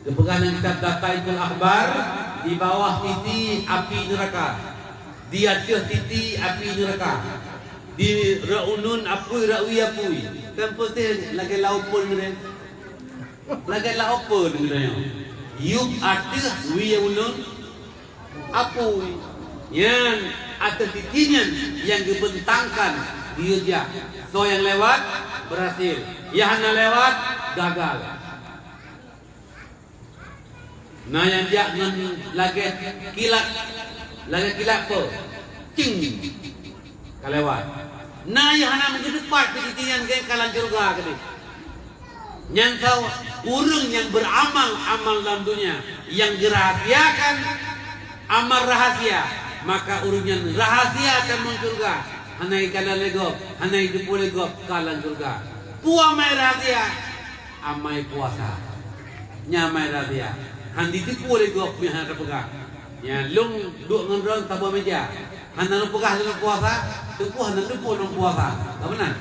Geupeugah lam kitab Daqaiqul Akhbar, di bawah titi api neuraka, di ateueh titi api neuraka, di rot uneuen apui, rot wie apui. Kan putih lagée laôt phon geude. Lagée laôt phon geude nyoe. Yueb ateueh wie uneuen apui. Nyan ateueh titi nyan nyang geubentangkan geuyue jak. Soe nyang lewat, berhasil. Nyang hana lewat, gagal. Na nyang jak ngon lagée kilat, lagée kilat po, cing, ka lewat. Na nyang hana meugeuteupat keu titi nyan, gét ka lam syeuruga keudeh. Nyan saboh ureuëng nyang beuramal amal lam donya nyang geurahasiakan amal rahasia, maka ureuëng nyan rahasia tamong syeuruga, hana jikalon lé gob, hana jiteupeue lé gob ka lam syeuruga. Peue amai rahasia? Amai puasa. Nyan amai rahasia. Han jiteupeue lé gob meuhana tapeugah. Nyan lôn duek ngon droe saboh meuja. Hana lôn peugah lôn puasa, teupeu hana lôn teupeu lôn puasa. Ka meunan.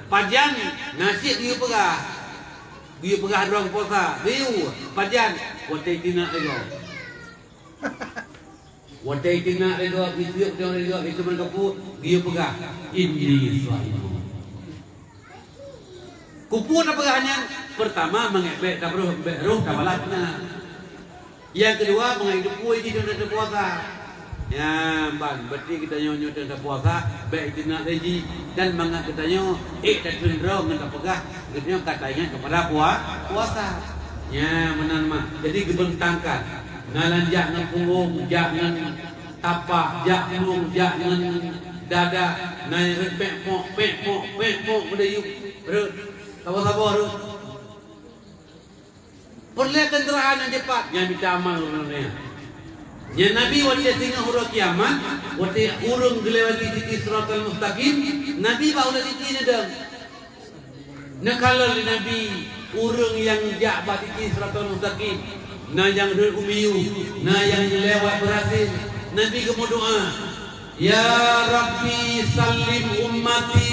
Pajan nasiet geuyue peugah. Geuyue peugah droe puasa. Geuyue pajan watée tinok lé gob. Watèe teunak lé gob, jitiup lé gob, jikeumeung keu pue, geuyue peugah, "Inni shaimun." Keupeue tapeugah nyan? Peurtama, mangat bèk tapeureuh, bèk roh tabalat na. Nyang keudua, mangat jiteupeue jih teungoh tapuasa. Nyan ban, berarti geutanyoe nyoe teungoh tapuasa, bèk jiteunak lé jih, dan mangat geutanyoe ék tateun droe ngon tapeugah, geutanyoe ka taingat keupada pua-, puasa. Nyan meunan mak. Jadi geubeuntangkan. Na lam jak ngon punggong, jak ngon tapak, jak plueng, jak ngon dada, na nyang rhot pek pok, pek pok, pek pok, meudayueb, rhot. Saboh-saboh rhot. Peureulèe keundaraan nyang cepat, nyan mita amal ureueng nyan. Nyan Nabi watèe singoh uroe kiamat, watèe ureueng geulewati titi Siratal Mustaqim, Nabi bak ulèe titi neudong. Neukalon lé Nabi ureueng nyang jak bak titi Siratal Mustaqim, na nyang rhot u miyueb, na nyang lewat beurasén. Nabi geumeudoa, "Ya Rabbi, sallim ummati.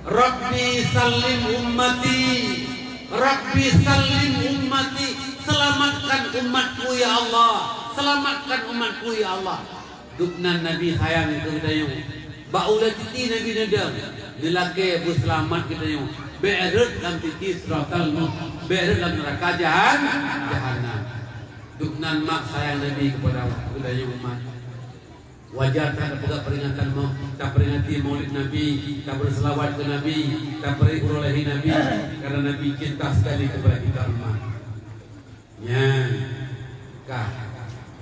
Rabbi, sallim ummati. Rabbi, sallim ummati." Selamatkan umatku, ya Allah. Selamatkan umatku, ya Allah. Dubnan Nabi sayang keu geutanyoe. Bak ulèe titi Nabi neudong, neulakèe beuseulamat geutanyoe. Bèk rhot lam titi Siratal Mu-, bèk rhot lam neuraka jahan-, jahannam. Dubnan mak sayang Nabi keupada geutanyoe umat. Wajar that tapeugah peringatan mau-, taperingati Maulid Nabi, tabri seulaweuet keu Nabi, tabri uroe lahé Nabi, karena Nabi cinta sekali kepada kita umat. Nyan ka,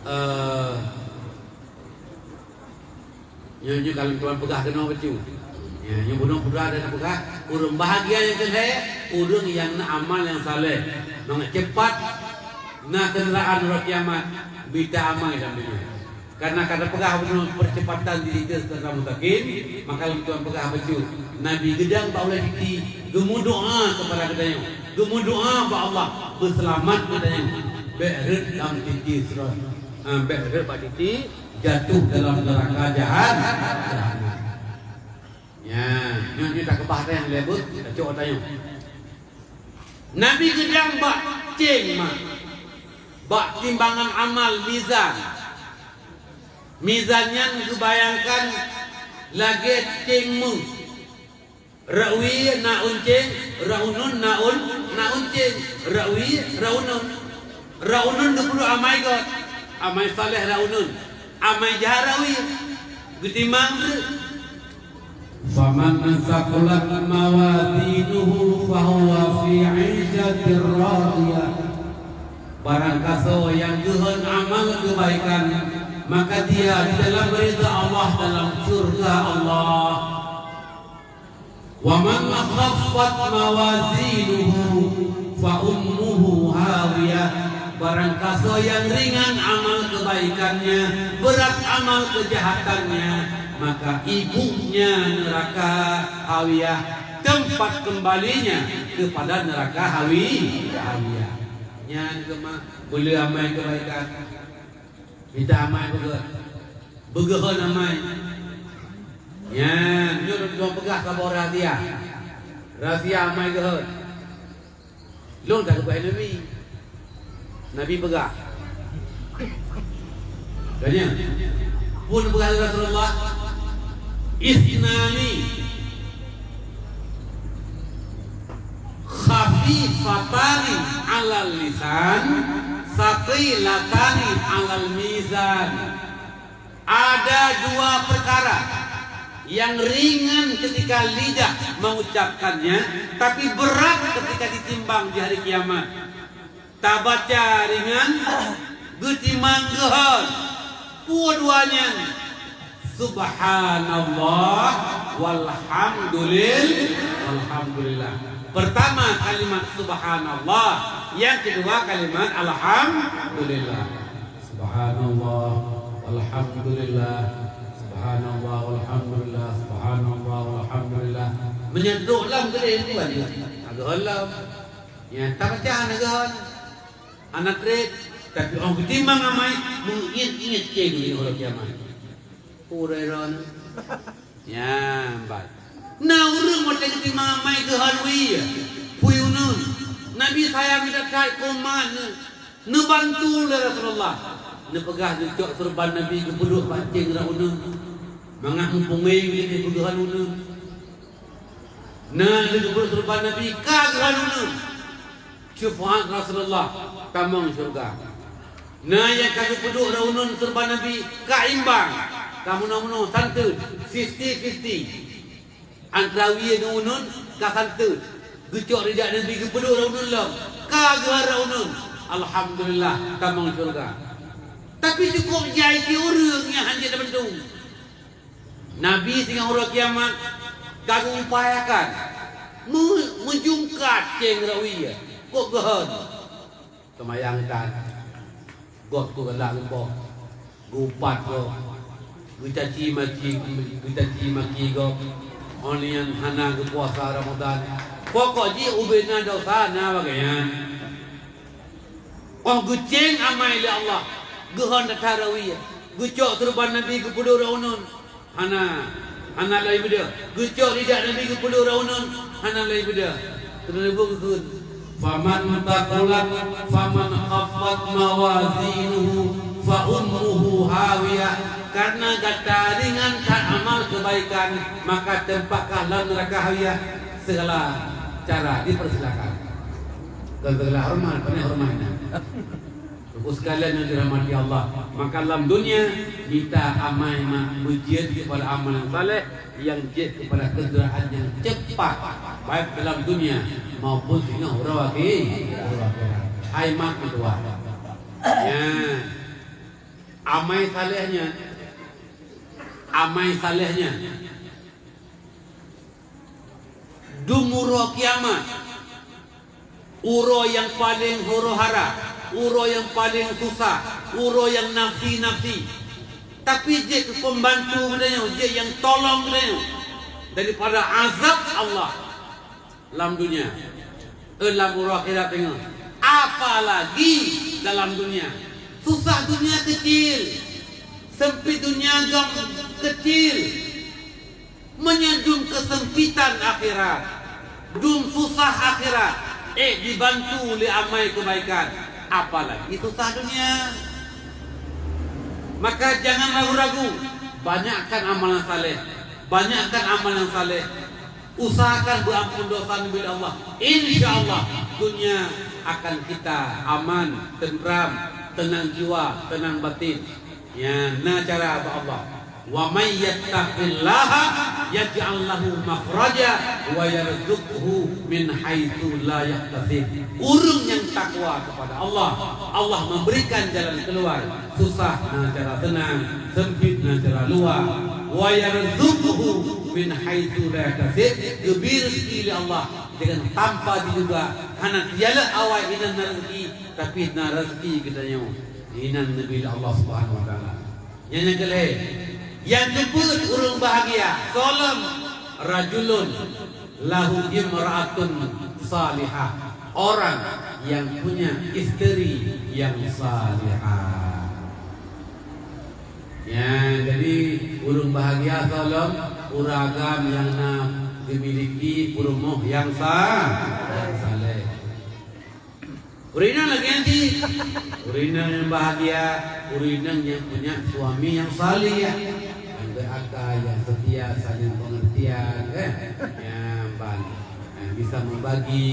eh, nyoe, nyoe ka lôn tuan peugah keunoe bacut. Nyan, nyoe bunoe peugah dan peugah, ureueng bahagia nyang keu lhèe, ureueng nyang na amal nyang saleh. Mangat cepat na keundaraan uroe kiamat, mita amai lam donya. Karena ka tapeugah bunoe percepatan di titi Siratal Mustaqim, maka lôn tuan peugah bacut. Nabi geudong bak ulèe titi, geumeudoa keupada geutanyoe. Geumeudoa bak Allah, beuseulamat geutanyoe. Bèk rhot lam titi Sirat-, ah, bèk rhot bak titi, jatuh dalam neraka jahan-, jahannam. Nyan, nyoe, nyoe takeubah teuh nyang lhèe beuet, tacok tanyoe. Nabi geudong bak céng mak, bak timbangan amal, mizan. Mizan nyan geubayangkan lagèe céng meuh. Rot wie na ôn céng, rot uneun na ôn, na ôn céng, rot wie, rot uneun. Rot uneun geupeuduek amai göt, amai saleh rot uneun, amai jahat rot wie. Geutimang treuk. Faman thaqulat mawazinuhu fahuwa fi 'isyatir radiyah. Barang kasoe nyang geuhon amal keubaikan, maka dia di dalam ridha Allah, dalam syurga Allah. Wa man khaffat mawazinuhu fa ummuhu hawiyah. Barang kasoe nyang ringan amal keubaikannya, beurat amal keujahatannya, maka ibunya neuraka hawiyah, teumpat keumbalinya keupada neuraka hawi-, hawiyah. Nyan keuh mak, beu le amai keubaikan. Mita amai beugöt. Beugöhön amai. Nyan, nyoe lôn tuan peugah saboh rahsia. Rahsia amai geuhön. Lôn takeubah Nabi. Nabi peugah. Tanya. Peue neupeugah lé Rasulullah? Isnani khafifatani 'alal lisan, tsaqilatani 'alal mizan. Ada dua perkara yang ringan ketika lidah mengucapkannya, tapi berat ketika ditimbang di hari kiamat. Tabaca ringan, geutimang geuhon. Peue dua nyan? Subhanallah, walhamdulil-, walhamdulillah. Pertama kalimat subhanallah, yang kedua kalimat alhamdulillah. Subhanallah, walhamdulillah. Subhanallah, walhamdulillah. Subhanallah, walhamdulillah. Meunyoe trok lom keudeh tuan, agak lom. Ya, tabaca hana geuhon. Hana trép, tapi 'oh geutimang amai, meuingat-ingat céng di uroe kiamat. Uroe ron. Ya, bat. Na ureueng watèe geutimang amai geuhon wie, pui uneun. Nabi sayang that-that keu umat neu-, neubantu lé Rasulullah. Neupeugah neucok seureuban Nabi geupeuduek bak céng rot uneun, mangat meupungéng lé peugeuhan uneun. Na lé geupeuduek seureuban Nabi ka geuhan uneun. Syafa'at Rasulullah, tamong syeuruga. Na nyang ka geupeuduek rot uneun seureuban Nabi ka imbang, ka meunoe-meunoe santeut, fifty fifty. Antara wie ngon uneun ka santeut. Geucok rida Nabi geupeuduek rot uneun lom. Ka geuhan rot uneun. Alhamdulillah, tamong syeuruga. Tapi cukôp jai cit ureueng nyang hana jeuet tabantong. Nabi singoh uroe kiamat ka geuupayakan meu-, meujungkat céng rot wie. Kok geuhon? Seumayang that, gob keu galak geuboh, geuupat gob, geucaci maki, geucaci maki gob, oh nyan hana geupuasa Ramadan. Pokok jih ubena dosa na bagaian. Oh geucéng amai lé Allah, geuhon that rot wie, geucok seureuban Nabi geupeuduek rot uneun. Hana, hana lé beudôh. Geucok lidah Nabi geupeuduek rot uneun, hana lé beudôh. Keuneuk buet geukheun, "Faman thaqulat, faman khaffat mawazinuhu, fa ummuhu hawiyah." Karena gata ringan that amal kebaikan, maka tempatkah lam neraka hawiyah. Segala cara dipersilakan. Dan segala hormat, penuh hormat. Teungku sekalian yang dirahmati Allah, maka lam dunia mita amai mak beujeuet keupada amal nyang saleh, nyang jeuet keupada keujeulaan nyang cepat, baik dalam dunia maupun singoh uroe akhi-, uroe akhirat. Hai mak meutuah. Ya. Amai saleh nyan, amai saleh nyan. Dum uroe kiamat, uroe nyang paleng huru-hara, uroe nyang paleng susah, uroe nyang nafsi-nafsi. Tapi jeuet keu pembantu geutanyoe, jeuet nyang tolong geutanyoe daripada azab Allah lam dunia, eh, lam uroe akhirat teungoh. Apalagi dalam dunia. Susah dunia kecil, sempit dunia gam kecil. Meunyoe dum keusempitan akhirat, dum susah akhirat, ék dibantu lé amai keubaikan, apalagi susah dunia. Maka jangan ragu-ragu, banyakkan amalan saleh, banyakkan amalan saleh, usahakan beuampôn dosa neubi lé Allah. Insya Allah, dunia akan kita aman, tentram, tenang jiwa, tenang batin. Nyan na cara bak Allah. "Wa may yattaqillaha yaj'al lahu makhraja wa yarzuqhu min haitsu la yahtasib." Ureuëng nyang takwa kepada Allah, Allah memberikan jalan keluar. Susah na cara seunang, sempit na cara luwa. "Wa yarzuqhu min haitsu la yahtasib." Geubri rezeki lé Allah dengan tanpa diduga. Hana teujalak awai inan na rezeki, tapi na rezeki geutanyoe inan neubi lé Allah Subhanahu wa Taala. Nyang nyang keulhèe, nyang keupeuet ureuëng bahagia, soe lom, rajulun lahu imra'atun salihah, orang yang punya isteri yang salihah. Ya, jadi ureuëng bahagia soe lom, ureuëng agam nyang na geumiliki peurumoh nyang sa-, nyang saleh. Ureuëng inong lagèe nyan cit. Ureuëng inong nyang bahagia, ureuëng inong nyang punya suami nyang saleh, nyang beuakai, nyang setia, saling pengertian, kan? Nyang ban, eh, bisa membagi,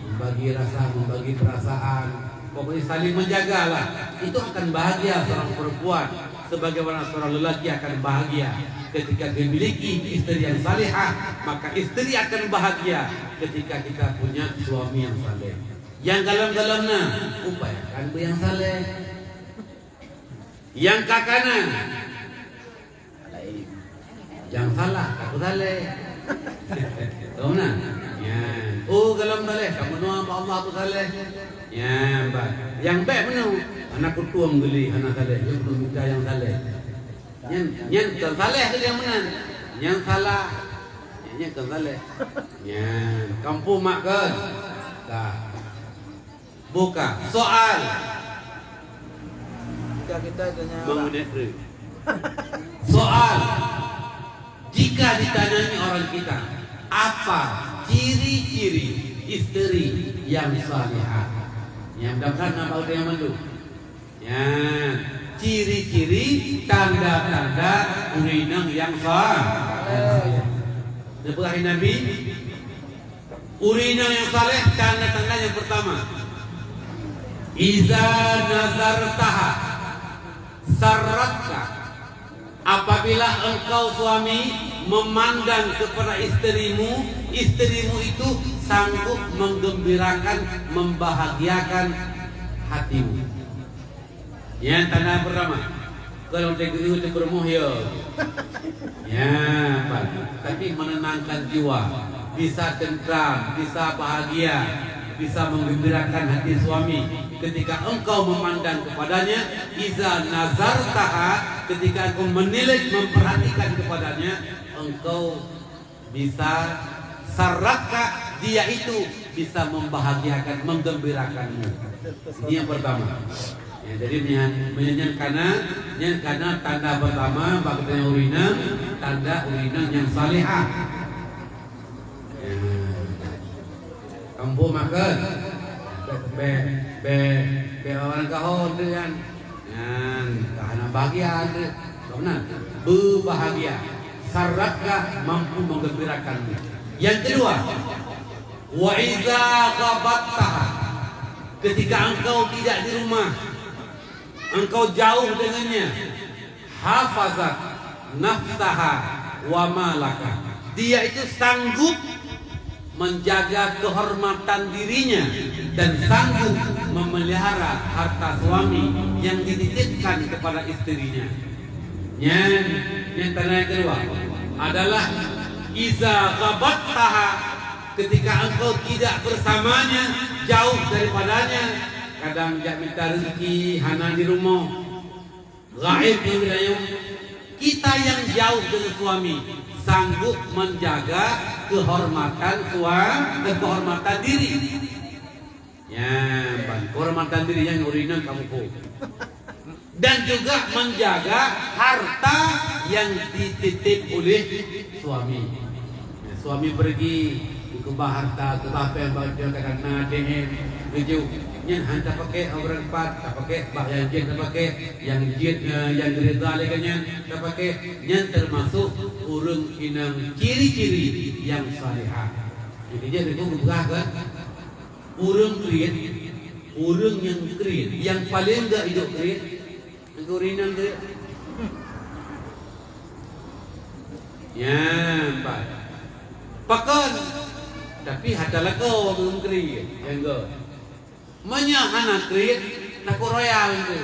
membagi rasa, membagi perasaan. Pokoknya saling menjagalah. Itu akan bahagia seorang perempuan sebagaimana seorang lelaki akan bahagia ketika memiliki isteri yang salihah, maka isteri akan bahagia ketika kita punya suami yang saleh. Nyang galom-galom na, upayakan beu nyang saleh. Nyang ka kana, nyang salah ka peusaleh. Tahu na? Nyan. Oh, galom saleh, ka meunoe bak Allah peusaleh. Nyan, bah. Nyang bèk meunoe, hana kutueng geuli, hana saleh. Nyan kudu mita nyang saleh. Nyan, nyan kon saleh keu nyang meunan. Nyang salah. Nyan, nyan kon saleh. Nyan, kampung mak kon. Ka. Buka. Soal. Jika kita tanya Bang Unet Re. Soal. Jika ditanyai orang kita, apa ciri-ciri isteri yang salihah? Nyang dapet nama udah yang mandum. Nyan ciri-ciri tanda-tanda ureueng inong nyang sa-, nyang saleh. Neupeugah Nabi, ureueng inong nyang saleh tanda-tanda nyang pertama, "Iza nazartaha sarratka." Apabila engkau suami memandang kepada isterimu, isterimu itu sanggup menggembirakan, membahagiakan hatimu. Nyan tanda pertama. Kalau teu-, teupeureumoh, ya. Ya, Pak. Tapi menenangkan jiwa, bisa tentram, bisa bahagia, bisa menggembirakan hati suami. Ketika engkau memandang kepadanya, "Iza nazartaha," ketika engkau menilik, memperhatikan kepadanya, engkau bisa, "Sarratka," dia itu bisa membahagiakan, menggembirakanmu. Ini yang pertama. Ya, jadi nyan, nyan kana, nyan kana tanda pertama bak geutanyoe ureueng inong, tanda ureueng inong nyang salihah. Ya. Kampung makan. Be, be, be, be orang kahon tu kan. Nyan, ka hana bahagia tu. Ka meunan. Berbahagia. Sarratka mampu menggembirakanmu. Yang kedua, "Wa iza ghabattaha." Ketika engkau tidak di rumah, engkau jauh dengannya, "Hafazat nafsaha wa malaka." Dia itu sanggup menjaga kehormatan dirinya dan sanggup memelihara harta suami yang dititipkan kepada istrinya. Nyan, nyan tanda yang kedua adalah, "Iza ghabattaha," ketika engkau tidak bersamanya, jauh daripadanya, kadang jak minta rezeki hana di rumoh, gaib ngon geutanyoe. Kita yang jauh dengan suami sanggup menjaga kehormatan sua-, eh, kehormatan diri. Ya, ban kehormatan diri nyang ureueng inong kamoe. Dan juga menjaga harta yang dititip oleh suami. Suami pergi, geukeubah harta, keubah péng bak nyoe, kadang na A T M, geujok. Nyan han tapakék bak ureueng pat, tapakék bak nyang jeuet, tapakék nyang jeuet, eh, nyang geurida lé geuh nyan tapakék. Nyan teumasok ureueng inong ciri-ciri nyang salihah. Jadi, jeuet geupeugah kan, ureueng kriet, ureueng nyang kriet, nyang paleng geuh idok kriet, Ureueng inong tu. Nyan, pat. Pakon? Tapi hana lakoe ureueng kriet, nyang go. Meunyoe hana kriet, takot royal tu.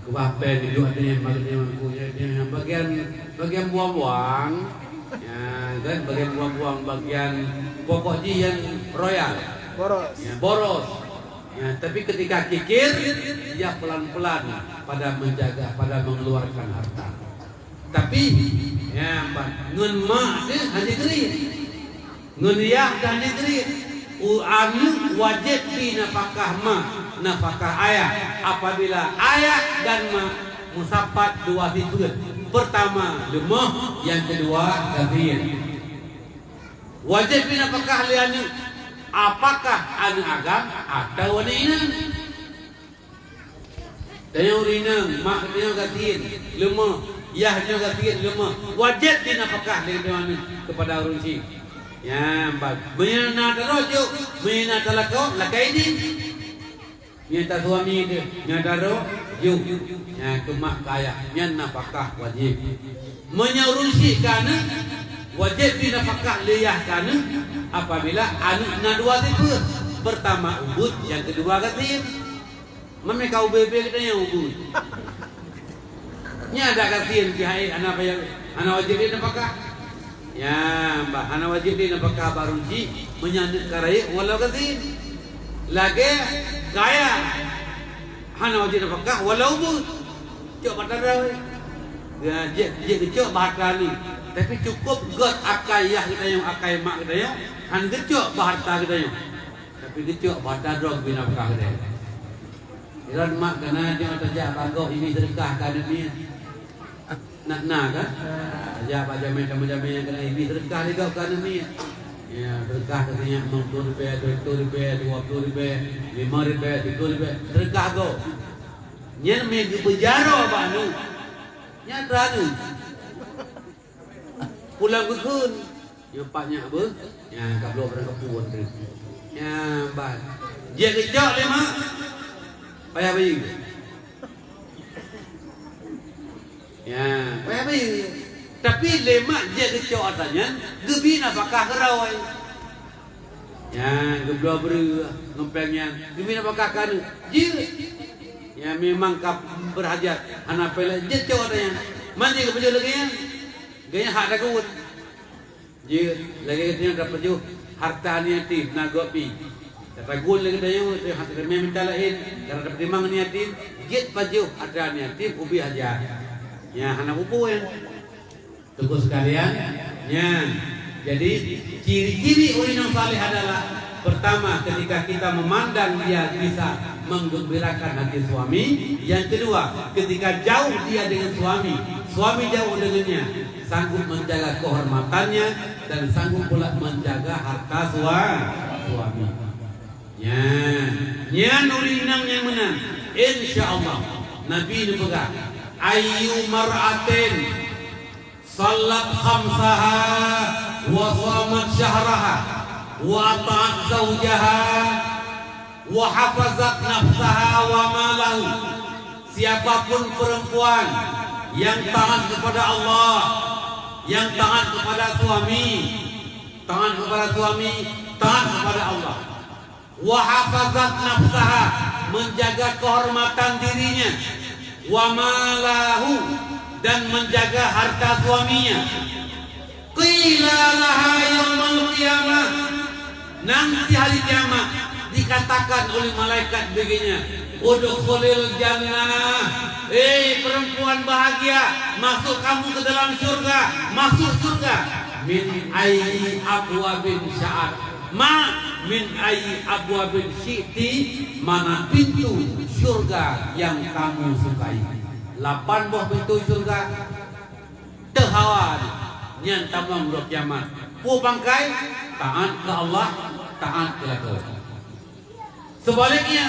Keubah péng, duek nyan, bagi nyan, bagian, bagian buang-buang. Ya, kan, bagian buang-buang, bagian pokok jih nyang royal. Boros. Ya, boros. Ya, tapi ketika kikir, dia pelan-pelan pada menjaga, pada mengeluarkan harta. Tapi, ya, ban, ngon mak dia hana kriet. Ngon yah dan jikrit, u-, aneuk wajéb bi nafakah ma, nafakah ayah. Apabila ayah dan ma meusapat dua sifeuet, peurtama leumoh, nyang keudua gasien. Wajéb bi nafakah lé aneuk, apakah aneuk agam atawa aneuk inong? Tanyoe ureueng inong, mak tanyoe gasien, leumoh, yah nyoe gasien, leumoh. Wajéb di nafakah lé droeneuh keupada ureueng chik. Nyan, ba-, meunyoe na taroh jok, meunyoe na talakoe, lakée idin. Meunyoe tasuami teuh, nyan taroh jok. Nyan keu mak keu ayah, nyan nafakah wajéb. Meunyoe ureueng chik keu aneuk, wajéb di nafakah lé yah keu aneuk, apabila aneuk na dua sifeuet. Peurtama ubeuet, nyang keudua gasien. Mamé ka ubé-bé geutanyoe ubeuet. Nyan adak gasien pih hai hana payah, hana wajéb lé nafakah. Nyan, bah, hana wajéb lé nafakah bak ureueng chik, meunyoe aneuk ka rayeuk walau gasien. Lagée kaya hana wajéb nafakah walau ubeuet. Cok bak dara wéh. Ya, jeuet, jeuet geucok bak hareuta lé. Tapi cukôp gét akai yah geutanyoe, akai mak geutanyoe, han geucok bak hareuta geutanyoe. Tapi geucok bak hareuta droe geubi nafakah geutanyoe. Iran mak kana nyoe tajak bak gob ibi seudeukah keu aneuk miet. Nak na kan? Tajak bak jamé, jamé-jamé nyang kana ibi seudeukah lé gob keu aneuk miet. Ya, seudeukah keu sinyak limong ploh ribée, tujoh ploh ribée, dua ploh ribée, limong ribée, siplôh ribée. Seudeukah gob. Nyan mé geupeujaroe bak aneuk. Nyan atra aneuk. Pulang geukheun. Nyoe pat nyak beuh. Nyan ka bloe barang keupeue tu. Nyan ban. Jeuet geucok lé mak. Payah bayeue. Ya, payah bayeue. Tapi lé mak jeuet geucok atra nyan, geubi nafakah keurôi. Ya, geubloe breueh ngon péng nyan, geubi nafakah keu aneuk. Jeuet. Ya, memang ka beurhajat, hana péng lé, jeuet cok atra nyan. Man jeuet geupajoh lagèe nyan. Geuh nyan hak takheun. Jeuet, lagèe geutanyoe tapajoh hareuta aneuk yatim, na gob pih. Tatagun lé geutanyoe, teuh hana tateumé mita laén, karena tapeutimang aneuk yatim, jeuet pajoh hareuta aneuk yatim ubé hajat. Nyan hana peue-peue nyan. Teungku sekalian, nyan. Jadi, ciri-ciri ureueng nyang saleh adalah, pertama, ketika kita memandang dia bisa menggembirakan hati suami. Yang kedua, ketika jauh dia dengan suami, suami jauh dengannya, sanggup menjaga kehormatannya dan sanggup pula menjaga harta sua-, suami. Nyan, nyan ureueng inong nyang meunan. Insya Allah, Nabi neupeugah, "Ayyu mar'atin shallat khamsaha wa shamat syahraha wa ata'at zaujaha wa hafazat nafsaha wa malahu." Siapapun perempuan yang taat kepada Allah, yang taat kepada suami, taat kepada suami, taat kepada Allah. Wa hafazat nafsaha, menjaga kehormatan dirinya. Wa malahu, dan menjaga harta suaminya. Qila laha yaumal qiyamah. Nanti hari kiamat dikatakan oleh malaikat baginya, "Udkhulil jannah." Hei perempuan bahagia, masuk kamu ke dalam syurga, masuk syurga. Min ayyi abwabin sya'at. Ma min ayyi abwabin syi'ti, mana pintu syurga yang kamu sukai. Lapan boh pintu syurga. Teuh hawa nyan tamong uroe kiamat. Peue pangkai? Taat keu Allah, taat keu lakoe. Seubaliknya,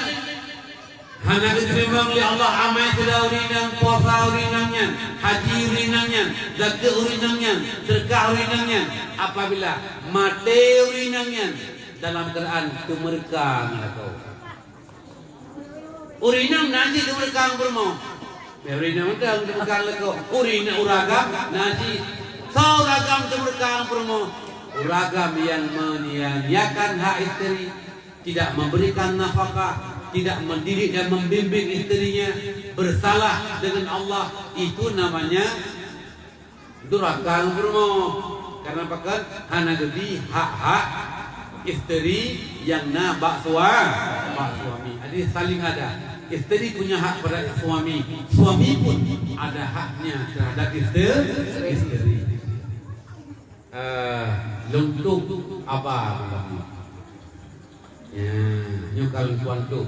hana geuteurimong lé Allah amai syedara ureueng inong, puasa ureueng inong nyan, haji ureueng inong nyan, zakeuet ureueng inong nyan, seudeukah ureueng inong nyan, apabila maté ureueng inong nyan dalam keuadaan teumeureuka ngon lakoe. Ureueng inong na cit teumeureuka ngon peurumoh. Ureueng inong mantong teumeureuka ngon lakoe. Ureueng inong ureueng agam na cit. Soe ureueng agam teumeureuka ngon peurumoh? Ureueng agam yang menyia-nyiakan hak isteri, tidak memberikan nafkah, tidak mendidik dan membimbing istrinya, bersalah dengan Allah, itu namanya durhaka ngon peurumoh. Karena pakon? Hana geubi hak-hak isteri nyang na bak sua-, bak suami. Jadi saling ada. Isteri punya hak pada suami, suami pun ada haknya terhadap ister-, isteri. Eh, lôn tôb haba malam nyoe. Ya, nyoe ka lôn tuan tôb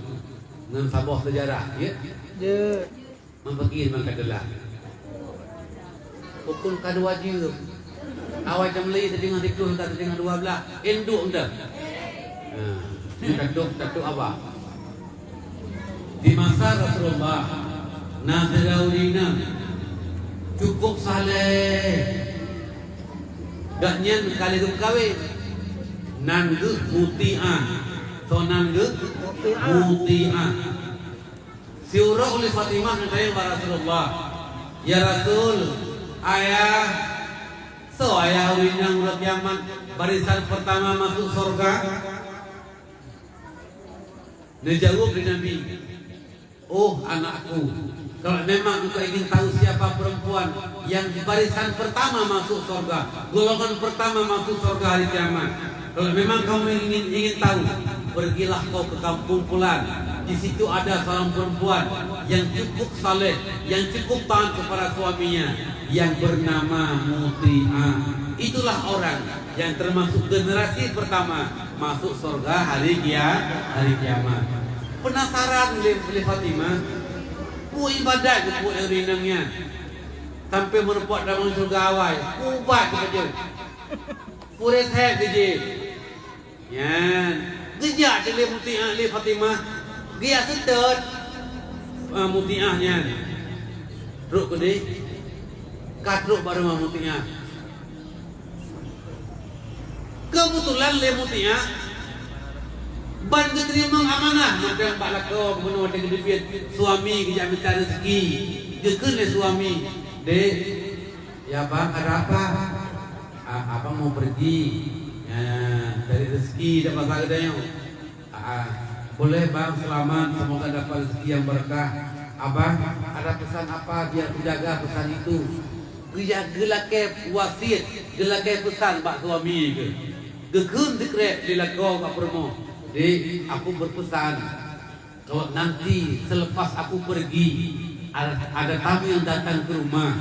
ngon saboh seujarah, ya. Jeuet. Meupakian mangkat deulah. Hukôm ka dua jeuem. Awai tameulai siteungoh siplôh ka siteungoh dua blaih. Induek meudan. Nah, tatuk, tatuk haba. Di masa Rasulullah, na sidroe ureueng inong cukup saleh. Gobnyan ka lheueh geumeukawen. Nan geuh Muti'ah. Soe nan geuh? Muti'ah. Muti'ah. Siuroe lé Fatimah neutanyong bak Rasulullah, "Ya Rasul, ayah, soe ayah ureueng inong uroe kiamat barisan peurtama masôk syeuruga?" Neujaweueb lé Nabi, "Oh anakku, kalau memang engkau ingin tahu siapa perempuan yang barisan pertama masuk surga, golongan pertama masuk surga hari kiamat. Kalau memang kamu ingin, ingin tahu, pergilah kau ke kampung fulan. Di situ ada seorang perempuan yang cukup saleh, yang cukup taat kepada suaminya, yang bernama Muti'ah. Itulah orang yang termasuk generasi pertama masuk surga hari kia-, hari kiamat." Penasaran lé, lé Fatimah, peue ibadat geupeue ureueng inong nyan sampai meurumpok tamong syeuruga awai? Peue ubat geupajoh? Peue resep geujép? Nyan, geujak lé Muti'ah lé Fatimah, geujak seutôt. Ah, Mutiah nyan. Trok keudeh. Ka trok bak rumoh Mutiah. Keubeutulan lé Mutiah ban geuteurimong amanah mantong bak lakoe gubunur watée geuteubiet suami geujak mita reuzeki. Geukheun lé suami, "Dek, ya bang, ada apa?" "Ah, abang mau pergi, ya, cari rezeki dak basa geutanyoe." "Ah, boleh bang, selamat, semoga dapat rezeki yang berkah. Abang, ada pesan apa biar kujaga pesan itu." Geujak geulakée wasiet, geulakée peusan bak suami geuh. Geukheun sikrek lé lakoe bak peurumoh, "Dek, aku berpesan, kalau nanti selepas aku pergi, ada, ada tamu yang datang ke rumah,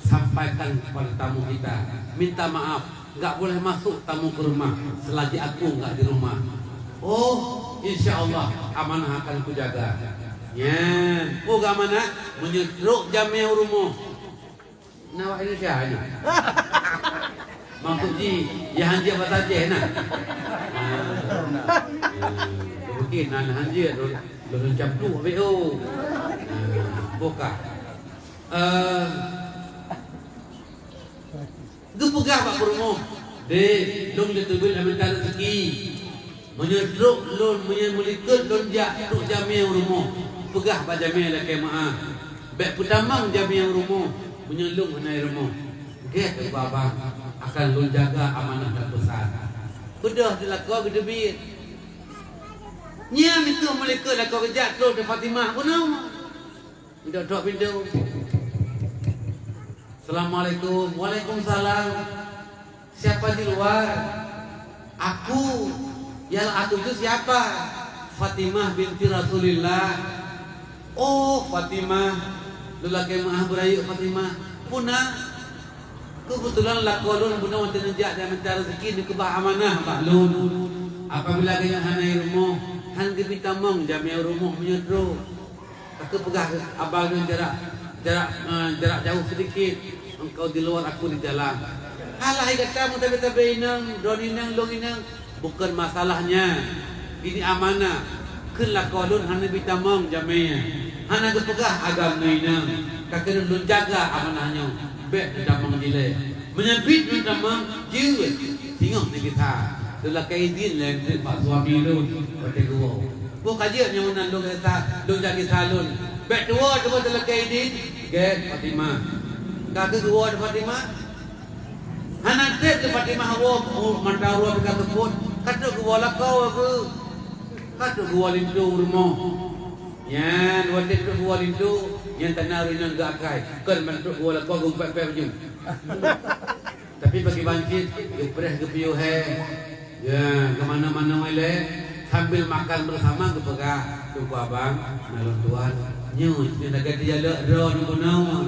sampaikan kepada tamu kita, minta maaf, nggak boleh masuk tamu ke rumah selagi aku nggak di rumah." "Oh, insya Allah amanah akan kujaga." Nyan, peue amanah? Meunyoe trok jamé u rumoh. Na awak Indonesia nyoe. Maksud jih, ya hanjeuet basa Aceh na. Ah. Mungkin na hanjeuet lôn, lôn cap tu habis tu. Ah, buka. Eh, geupeugah bak peurumoh, "Dek, lôn geuteubiet lam mita reuzeki. Meunyoe trok lôn, meunyoe meulikot lôn jak trok jamé u rumoh, peugah bak jamé lakée meu'ah. Bék peutamong jamé u rumoh meunyoe lôn hana i rumoh. Gét ubak abang, akan lôn jaga amanah dan peusan." Peudeuh di lakoe geuteubiet. Nyan keuh meulikot lakoe geujak trok di Fatimah bunoe. Dok-dok pintoe. "Assalamualaikum." "Waalaikumsalam. Siapa di luar?" "Aku." "Yang aku itu siapa?" "Fatimah binti Rasulillah." "Oh, Fatimah. Lôn lakée meu'ah beurayeuk Fatimah. Peue na?" "Keubeutulan lakoe lôn bunoe watée neujak dan mita reuzeki neukeubah amanah bak lôn. Apabila geuhnyan hana i rumoh, han geubi tamong jamé u rumoh meunyoe trok. Ka keupeugah abang lôn jarak, jarak, eh, jarak jauh sedikit, engkau di luar, aku di dalam." "Alah, hai gata meusabe-sabe inong, droeneuh inong, lôn inong." "Bukon masalah nyan. Ini amanah. Kheun lakoe lôn hana bi tamong jamé nyan. Hana geupeugah agam neuinong. Ka keuneuk lôn jaga amanah nyoe. Bék neutamong dilée. Meunyoe bit neutamong, jeuet. Singoh neugisa. Lôn lakée idin lé bak suami lôn watée geuwoe." "Boh ka jeuet nyoe meunan lôn gisa, lôn jak gisa lôn." "Bék tuwoe, tuwoe lôn lakée idin." "Gét, Fatimah." Ka keuh geuwoe Fatimah. Hana treb lé Fatimah woe, oh, mata uroe teuka seupôt, ka trok geuwoe lakoe geuh. Ka trok geuwoe linto u rumoh. Nyan, watée trok geuwoe linto, nyan tanda ureueng inong geuakai. Kon ban trok geuwoe lakoe geuh pép-pép baju. Tapi pakriban cit, geupreh geupiôh hé. Ya, keumanö-manö ilée, sambil makan bersama geupeugah, "Teungku abang, na lôn tuan, nyoe, nyoe lagée teujalok droe nyoe keunoe.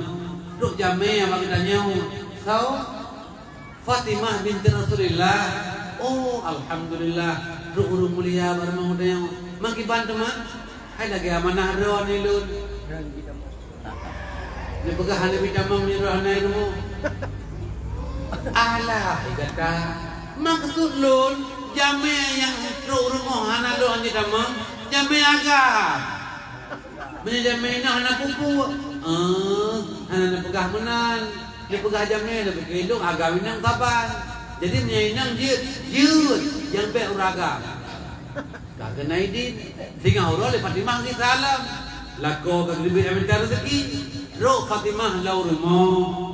Trok jamé abang geutanyoe." "Soe?" "Fatimah binti Rasulillah." "Oh, alhamdulillah, trok ureueng mulia bak rumoh geutanyoe. Meukiban teuma?" "Hai lagée amanah droe nyoe lôn. Neupeugah hana bi tamong nyoe droe hana i rumoh." "Alah, hai gata. Maksud lôn, jamé nyang trok u rumoh hana lôn jeuet tamong, jamé agam. Meunyoe jamé inong hana peue-peue." "Eh, hana neupeugah meunan. Neupeugah jamé, neupeugah inong agam inong saban. Jadi meunyoe inong jeuet, jeuet, nyang bék ureueng agam." Ka keunan idin, singoh uroe lé Fatimah gisa lom. Lakoe ka geuteubiet mita reuzeki, trok Fatimah lam rumoh.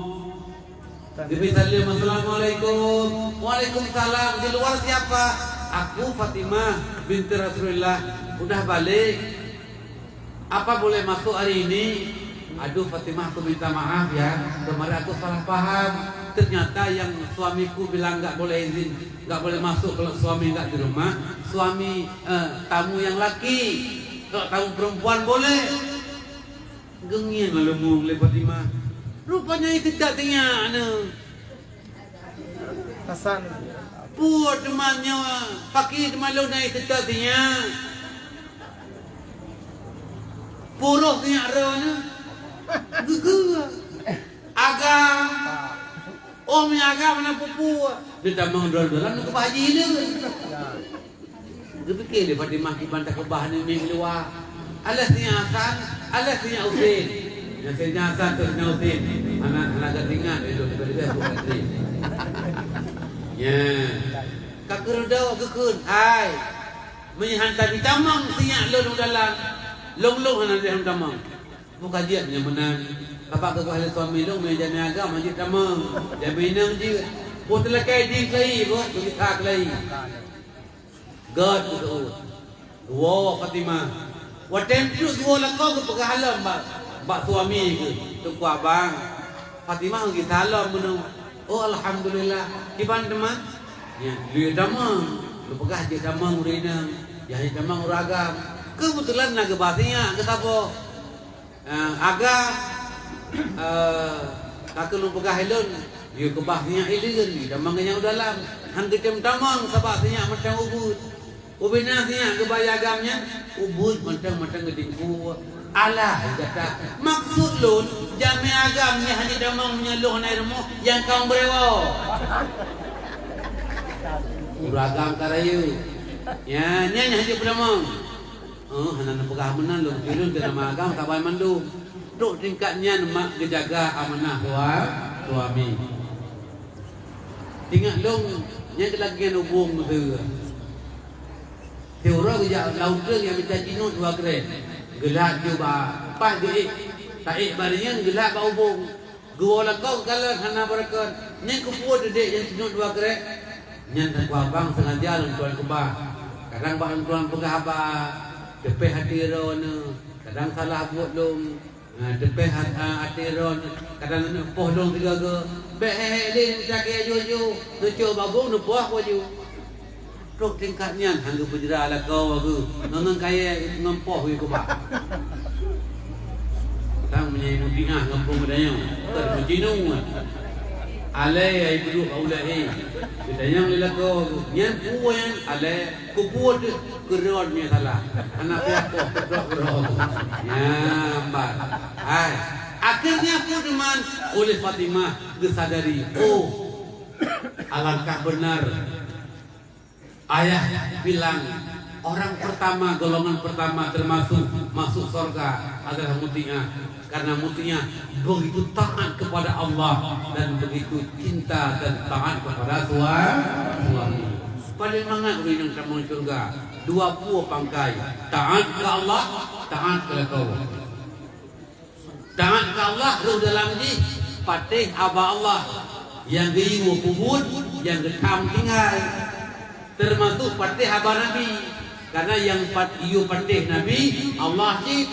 Geubri saleuem, "Assalamualaikum." "Waalaikumsalam. Di luar siapa?" "Aku Fatimah binti Rasulillah. Udah balik. Apa boleh masuk hari ini?" "Aduh Fatimah, aku minta maaf ya, kemarin aku salah paham. Ternyata yang suamiku bilang nggak boleh izin, nggak boleh masuk kalau suami nggak di rumah. Suami, eh, tamu yang laki. Kalau tamu perempuan boleh." Geungieng lom lé Fatimah. Rupanya itu tak teuingat na. Hasan. Peue teuma nyoe, pakri teuma lôn na teuka sinyak. Puroh sinyak droe nyoe. Geugeue. Agam. Oh, meunyo agam na peue-peue. Neutamong droe-droe lam neukeubah jih lé. Geupike lé Fatimah kiban takeubah aneuk miet luwa. Alah sinyak Hasan, alah sinyak Husein. Nyang sinyak Hasan tu sinyak Husein. Hana, hana geuingat itu, tiba-tiba tu katri. Ya. Ka keureudok geukheun, hai. Meunyoe han tabi tamong sinyak lôn u dalam, lôn-lôn hana lôn tamong. Buka jeuet nyang meunan. Bapak geuh ahli suami lôn, meunyoe jamé agam han jeuet tamong. Jamé inong jeuet. Boh teulakée di keulayi, boh, beugisa keulayi. Gét keu teuôt. Geuwoe Fatimah. Watée treuk geuwoe lakoe geupeugah lom bak, bak suami geuh, "Teungku abang, Fatimah geugisa lom bunoe." "Oh, alhamdulillah. Kiban teuma?" "Nyan, lheueh tamong." Geupeugah jeuet tamong ureueng inong, nyang jeuet tamong ureueng agam. Keubeutulan na geuba sinyak geusaboh. Ah, agam, eh, ka keuneuk peugah ilôn, yue keubah sinyak ilôn, yue tamong nyang u dalam. Han geutem tamong sabab sinyak mantong ubit. Ubit na sinyak geuba agam nyan, ubit mantong-mantong geutingkue. Alah, gata. Maksud lôn, jamé agam nyan hana tamong meunyoe lôn hana rumoh nyang ka beureuwoe. Ureueng agam ka rayeuk. Nyan, nyan nyang hana peutamong. Oh, hana neupeugah meunan lôn, ulôn keu nama agam saban mandum. Trok tingkat nyan mak geujaga amanah sua-, suami. Ingat lôn, nyan keuh lagée nyan ubong meuseu. Siuroe geujak lam uteuen nyang mita jinuet dua krek. Geulat ju bak, pas geuék, taék bak rinyeun geulat bak ubong. Geuwoe lakoe geukalon hana beureukat. Nyan keupeue teudek nyang sinuet dua krek? Nyan teungku abang sengaja lôn tuan keubah. Kadang bak lôn tuan peugah haba, teupeh até droeneuh, kadang salah buet lôn. Nah, teupeh at-, a-, até droeneuh, kadang neupoh lôn sigoe-goe. Bék hék-hék lé neucakée aju-aju, neucok babong neupoh baju. Trok tingkat nyan han geupeujra lakoe geuh, ngon, ngon kayée ngon poh geuh keubah. Tang meunyoe mutiah gampông geutanyoe, kon meucinu. Alai ai peuduek bak ulée, eh. Geutanyong lé lakoe geuh, nyan peue nyan? Alai keupeue teuh keudroe nyang salah. Hana payah poh keudroe-keudroe. Nyan ban. Hai. Akhirnya peue teuma oleh Fatimah geusadari, oh, alangkah benar Ayah bilang, orang pertama, golongan pertama termasuk masuk surga adalah mutiah. Karena mutiah begitu taat kepada Allah dan begitu cinta dan taat kepada sua-, suami. Paling mangat ureueng nyang tamong syurga, dua pue pangkai, taat keu Allah, taat keu lakoe. Taat keu Allah, rôh dalam jih patéh haba Allah, nyang geuyue peubuet, nyang geutham tinggai. Teumasuk patéh haba Nabi, karena nyang pat-, yue patéh Nabi, Allah cit.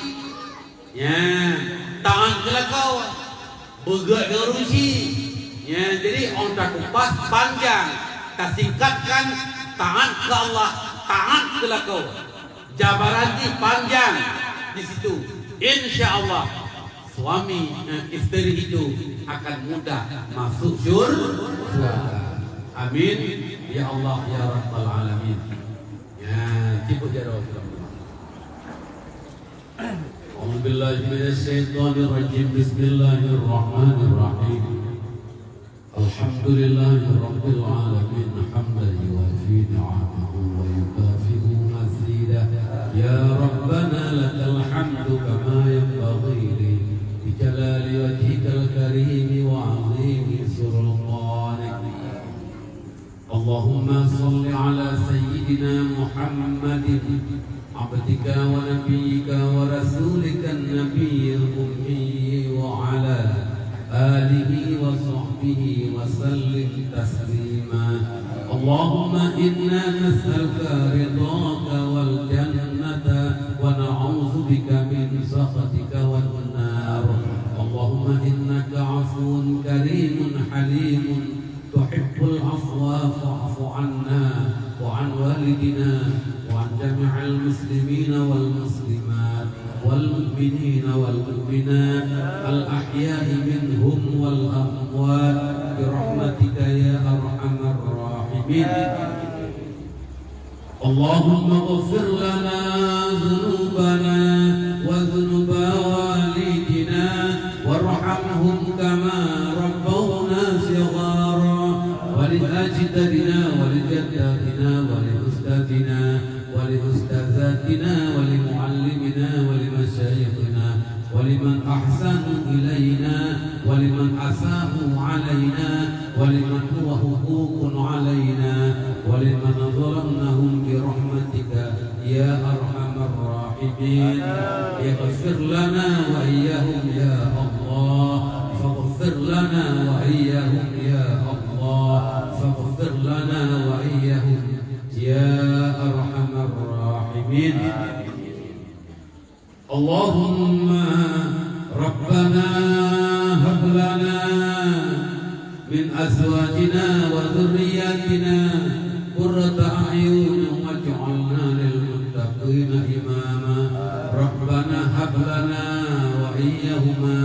Nyan, taat keu lakoe, beugét ngon ureueng chik. Nyan, jadi, ôn takupas panjang, tasingkatkan, taat keu Allah, taat keu lakoe. Jabaran jih panjang di situ. Insya Allah, suami, eh, isteri itu akan mudah masuk syur-, syurga. Amin. Ya Allah, ya Rabbal Alamin. Ya, ciput jaroe. أعوذ بالله من الشيطان الرجيم. بسم الله الرحمن الرحيم. الحمد لله رب العالمين، حمدا يوافي نعمه ويكافئ مزيده. يا ربنا لك الحمد كما ينبغي لجلال وجهك الكريم وعظيم سلطانك. اللهم صل على سيدنا محمد عبدك ونبيك ورسولك النبي الأمي وعلى آله وصحبه وسلم تسليما. اللهم إنا نسألك رضاك والجنة ونعوذ بك من سخطك والنار. اللهم إنك عفو كريم حليم تحب العفو فاعف عنا وعن والدنا وعن جميع المسلمين والمسلمات والمؤمنين والمؤمنات الأحياء منهم والأموات برحمتك يا أرحم الراحمين. اللهم اغفر لنا ذنوبنا وذنوب والدينا وارحمهم كما ربونا صغارا ولأجدادنا ولجداتنا ولأستاذنا ولأستاذاتنا ولمعلمنا ولمشايخنا ولمن أحسنوا إلينا ولمن أساءوا علينا ولمن هو حقوق علينا ولمن ظلمناهم برحمتك يا أرحم الراحمين. اغفر لنا وإياهم يا الله، فاغفر لنا وإياهم يا الله، فاغفر لنا وإياهم يا أرحم الراحمين. اللهم ربنا هب لنا من أزواجنا وذرياتنا قرة أعين واجعلنا للمتقين إماما. ربنا هب لنا وإياهما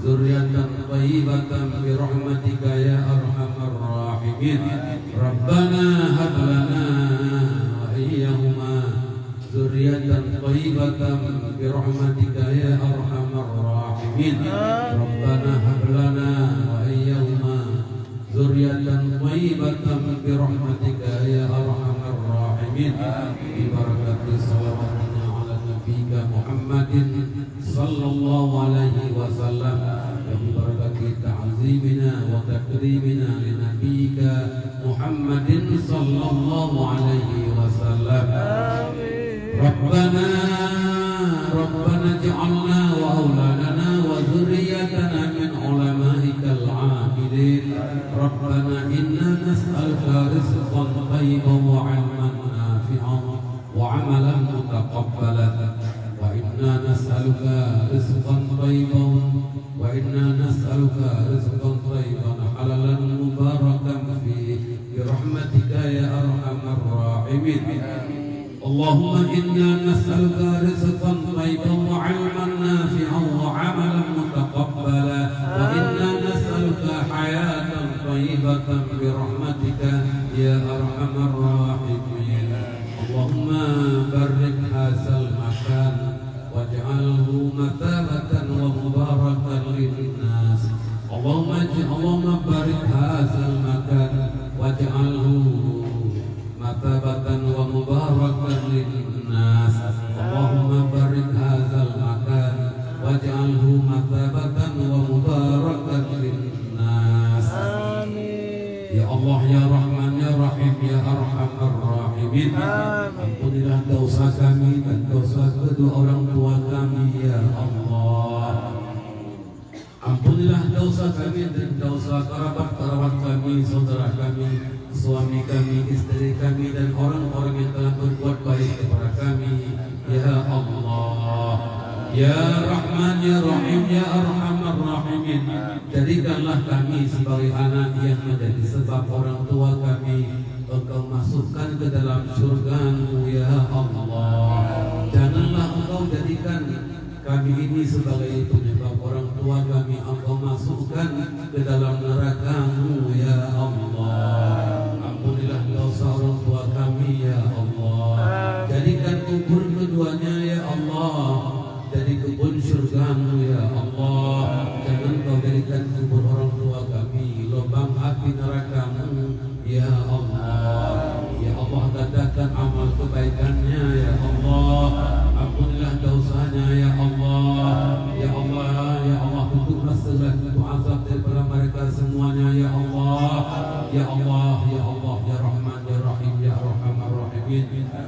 ذرية طيبة برحمتك يا أرحم الراحمين. ربنا هب لنا وإياهما ذرية طيبة برحمتك يا أرحم الراحمين. ربنا هب لنا وإياهما ذرية طيبة برحمتك يا أرحم الراحمين. ببركة صلواتنا على نبيك محمد صلى الله عليه وسلم، وببركة تعظيمنا وتكريمنا لنبيك محمد صلى الله عليه وسلم. ربنا، ربنا اجعلنا وأولادنا وذريتنا من علمائك العاملين. ربنا إنا نسألك رزقا طيبا وعلما نافعا وعملا متقبلا. وإنا نسألك رزقا طيبا، وإنا نسألك رزقا طيبا حلالا مباركا فيه برحمتك يا أرحم الراحمين. اللهم إنا نسألك رزقا طيبا وعلما نافعا وعملا متقبلا، وإنا نسألك حياة طيبة برحمتك يا أرحم الراحمين. اللهم بارك هذا المكان واجعله مثابة ومباركا للناس. اللهم اج-، اللهم بارك هذا المكان واجعله مثابة ومباركا للناس. اللهم بارك هذا المكان واجعله مثابة ومباركا للناس. آمين. Ya Allah, ya Rahman, ya Rahim, ya Arhamar Rahimin. Amin. Ampunilah dosa kami dan dosa kedua orang tua kami, ya Allah. Ampunilah dosa kami dan dosa kerabat-kerabat kami, saudara kami, suami kami, istri kami, dan orang-orang yang telah berbuat baik kepada kami, ya Allah. Ya Rahman, ya Rahim, ya Arhamar Rahimin, jadikanlah kami sebagai anak yang menjadi sebab orang tua kami Engkau masukkan ke dalam syurga-Mu, ya Allah. Janganlah Engkau jadikan kami ini sebagai penyebab orang tua kami Engkau masukkan ke dalam neraka-Mu, ya Allah. Ampunilah dosa orang tua kami, ya Allah. Jadikan kubur keduanya, ya Allah, jadi kebun syurga-Mu, ya Allah. Jangan Kau jadikan kubur orang tua kami lubang api neraka-Mu, ya Allah. Ya Allah, gandakan amal kebaikannya, ya Allah. Ampunilah dosanya, ya Allah. Ya Allah, ya Allah, tutup rasalah pintu azab daripada mereka semuanya, ya Allah. Ya Allah, ya Allah, ya Rahman, ya Rahim, ya Arhamar Rahimin.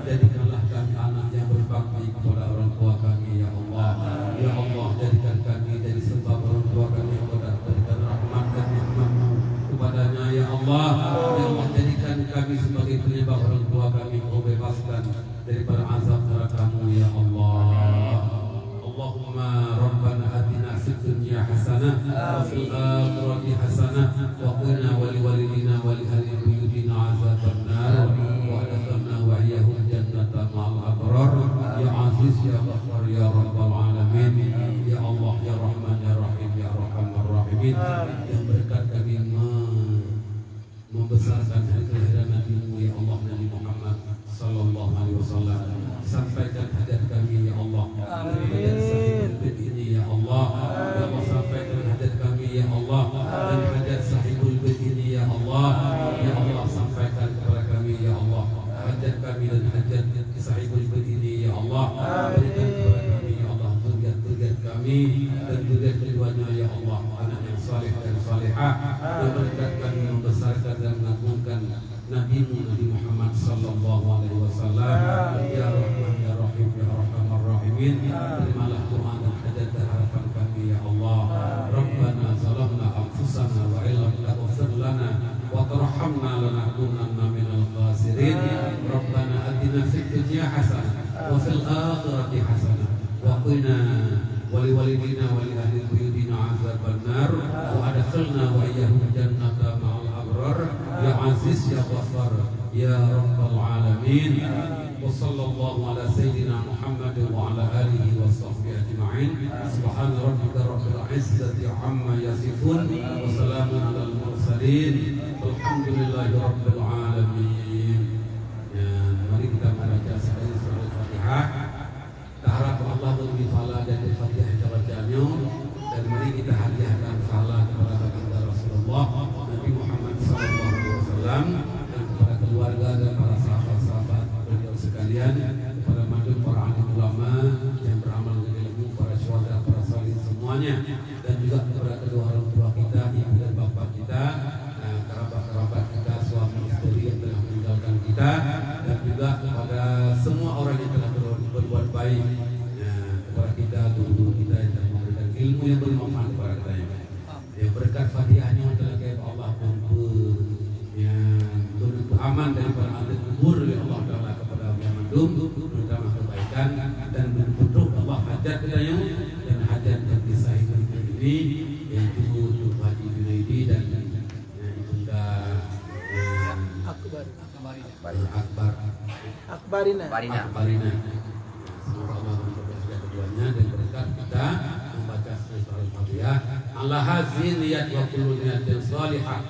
Jadikanlah kami anak yang berbakti kepada orang tua kami, ya Allah. Ya Allah, jadikan kami jadi sebab orang tua kami Engkau berikan rahmat dan nikmat-Mu kepadanya, ya Allah. Ya Allah, jadikan kami sebagai penyebab orang tua kami Engkau bebaskan daripada azab neraka-Mu, ya Allah. Allahumma rabbana atina fid dunya hasanah wa fil akhirati hasanah wa qina wa liwalidina wa li ahli buyutina azabannar. Wa adkhilna wa iyyahum jannata ma'al abrar. Ya Aziz, ya Ghaffar, ya Rabbal Alamin. Ya Allah, ya Rahman, ya Rahim, ya Arhamar Rahimin. Yang berkat kami me-, membesarkan hari kelahiran Nabi-Mu, ya Allah, Nabi Muhammad sallallahu alaihi wasallam. Sampaikan hajat kami, ya Allah. Amin. Hajat sahibul bait ini, ya Allah. Ya Allah, sampaikan hajat kami, ya Allah. Dan hajat sahibul bait ini, ya Allah. Ya Allah, sampaikan kepada kami, ya Allah, hajat kami dan Sahibul bait ini, ya Allah. Berikan kepada kami, ya Allah, zuriat-zuriat kami dan zuriat keduanya, ya Allah, anak yang saleh dan salehah, yang berkat kami membesarkan dan mengagungkan Nabi-Mu, Nabi Muhammad sallallahu alaihi wasallam. Ya Rahman, ya Rahim, ya Arhamar Rahimin, terimalah doa dan hajat dan harapan kami, ya Allah. Rabbana zalamna anfusana wa illam taghfir lana wa tarhamna lanakunanna minal khasirin. Rabbana atina fid dunya hasanah wa fil akhirati hasanah wa qina wa liwalidina wa li ahli buyutina azaban nar wa adkhilna wa iyyahum jannata ma'al abrar, ya Aziz, ya Ghaffar, ya Rabbal Alamin. Wa sallallahu ala sayyidina Muhammad wa ala alihi wa sahbihi ajma'in. Subhana rabbika rabbil izzati amma yasifun. Wa salamun alal mursalin. Walhamdulillahi rabbil alamin. Ya, mari kita membaca sekali surah Al-Fatihah. Kita harap Allah memberi pahala dari Fatihah yang kita baca nyoe, dan mari kita hadiahkan pahala kepada baginda Rasulullah Nabi Muhammad sallallahu alaihi wasallam, dan kepada keluarga dan para sahabat-sahabat beliau sekalian, kepada mandum para alim ulama yang beramal dengan ilmu, para syuhada, para salihin semuanya, dan juga kepada kedua orang tua kita, ibu dan bapak kita, eh, kerabat-kerabat kita, suami isteri yang telah meninggalkan kita, dan juga kepada semua orang yang telah ber-, berbuat baik, eh, kepada kita, guru-guru kita yang telah memberikan ilmu yang bermanfaat kepada kita. Ya, berkat Fatihah nyoe teuka Allah pun pe-, ya, peuaman daripada azab kubur oleh Allah Taala kepada awak mandum, terutama kebaikan, dan peutrok Allah hajat geutanyoe dan hajat bagi sahib ini, yaitu Teungku Haji Junaidi dan, ya, Ibunda, ya, Akbar. Akbarina. Akbar. Akbarina. Akbarina. Semoga Allah mempermudah keduanya dan berkat kita membaca surah Al-Fatihah. Ala hazihi niyat wa kullu niyatin salihah.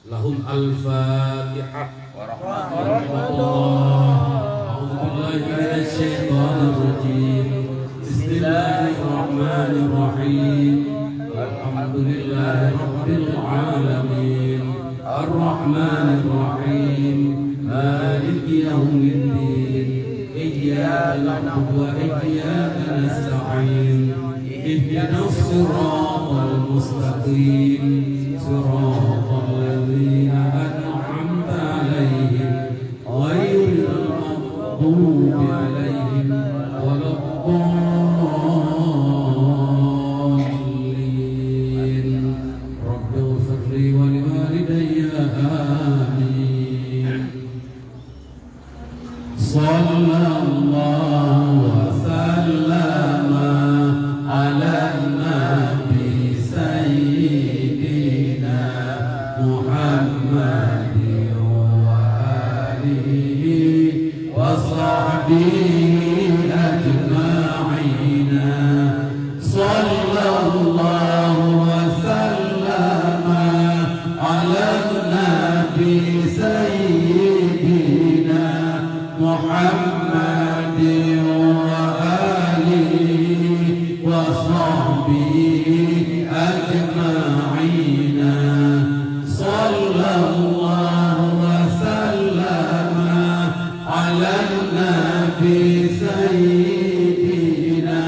Lahum al-Fatihah. Warahmatullah. A'udzu billahi minasy syaithanir rajim. Bismillahirrahmanirrahim. Alhamdulillahi rabbil alamin. Arrahmanirrahim. Maliki yaumiddin. Iyyaka na'budu wa iyyaka nasta'in. Ihdinas siratal mustaqim. Siratal ladzina an'amta 'alaihim ghairil maghdubi 'alaihim waladdallin. Rabbighfirli wa liwalidayya. Amin. Sallallahu wa sallama ala nabi sayyidina Muhammadin wa alihi wa sahbihi ajma'ina. Sallallahu wa sallama ala nabi sayyidina Muhammadin wa alihi wa sahbihi ajma'ina. Sallallahu wa sallama ala nabi sayyidina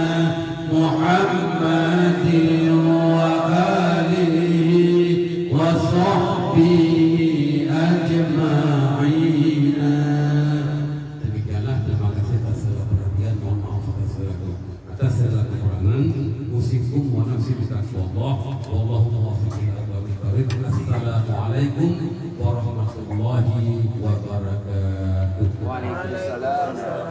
Muhammadin wa alihi wa sahbihi ajma'ina. Demikianlah, terima kasih atas segala perhatian, mohon maaf atas segala, atas segala kekurangan. Usikum wa nafsi bitaqwallah. Wallahu muwaffiq ila aqwamit thariq. Assalamualaikum warahmatullahi wabarakatuh. Waalaikumsalam.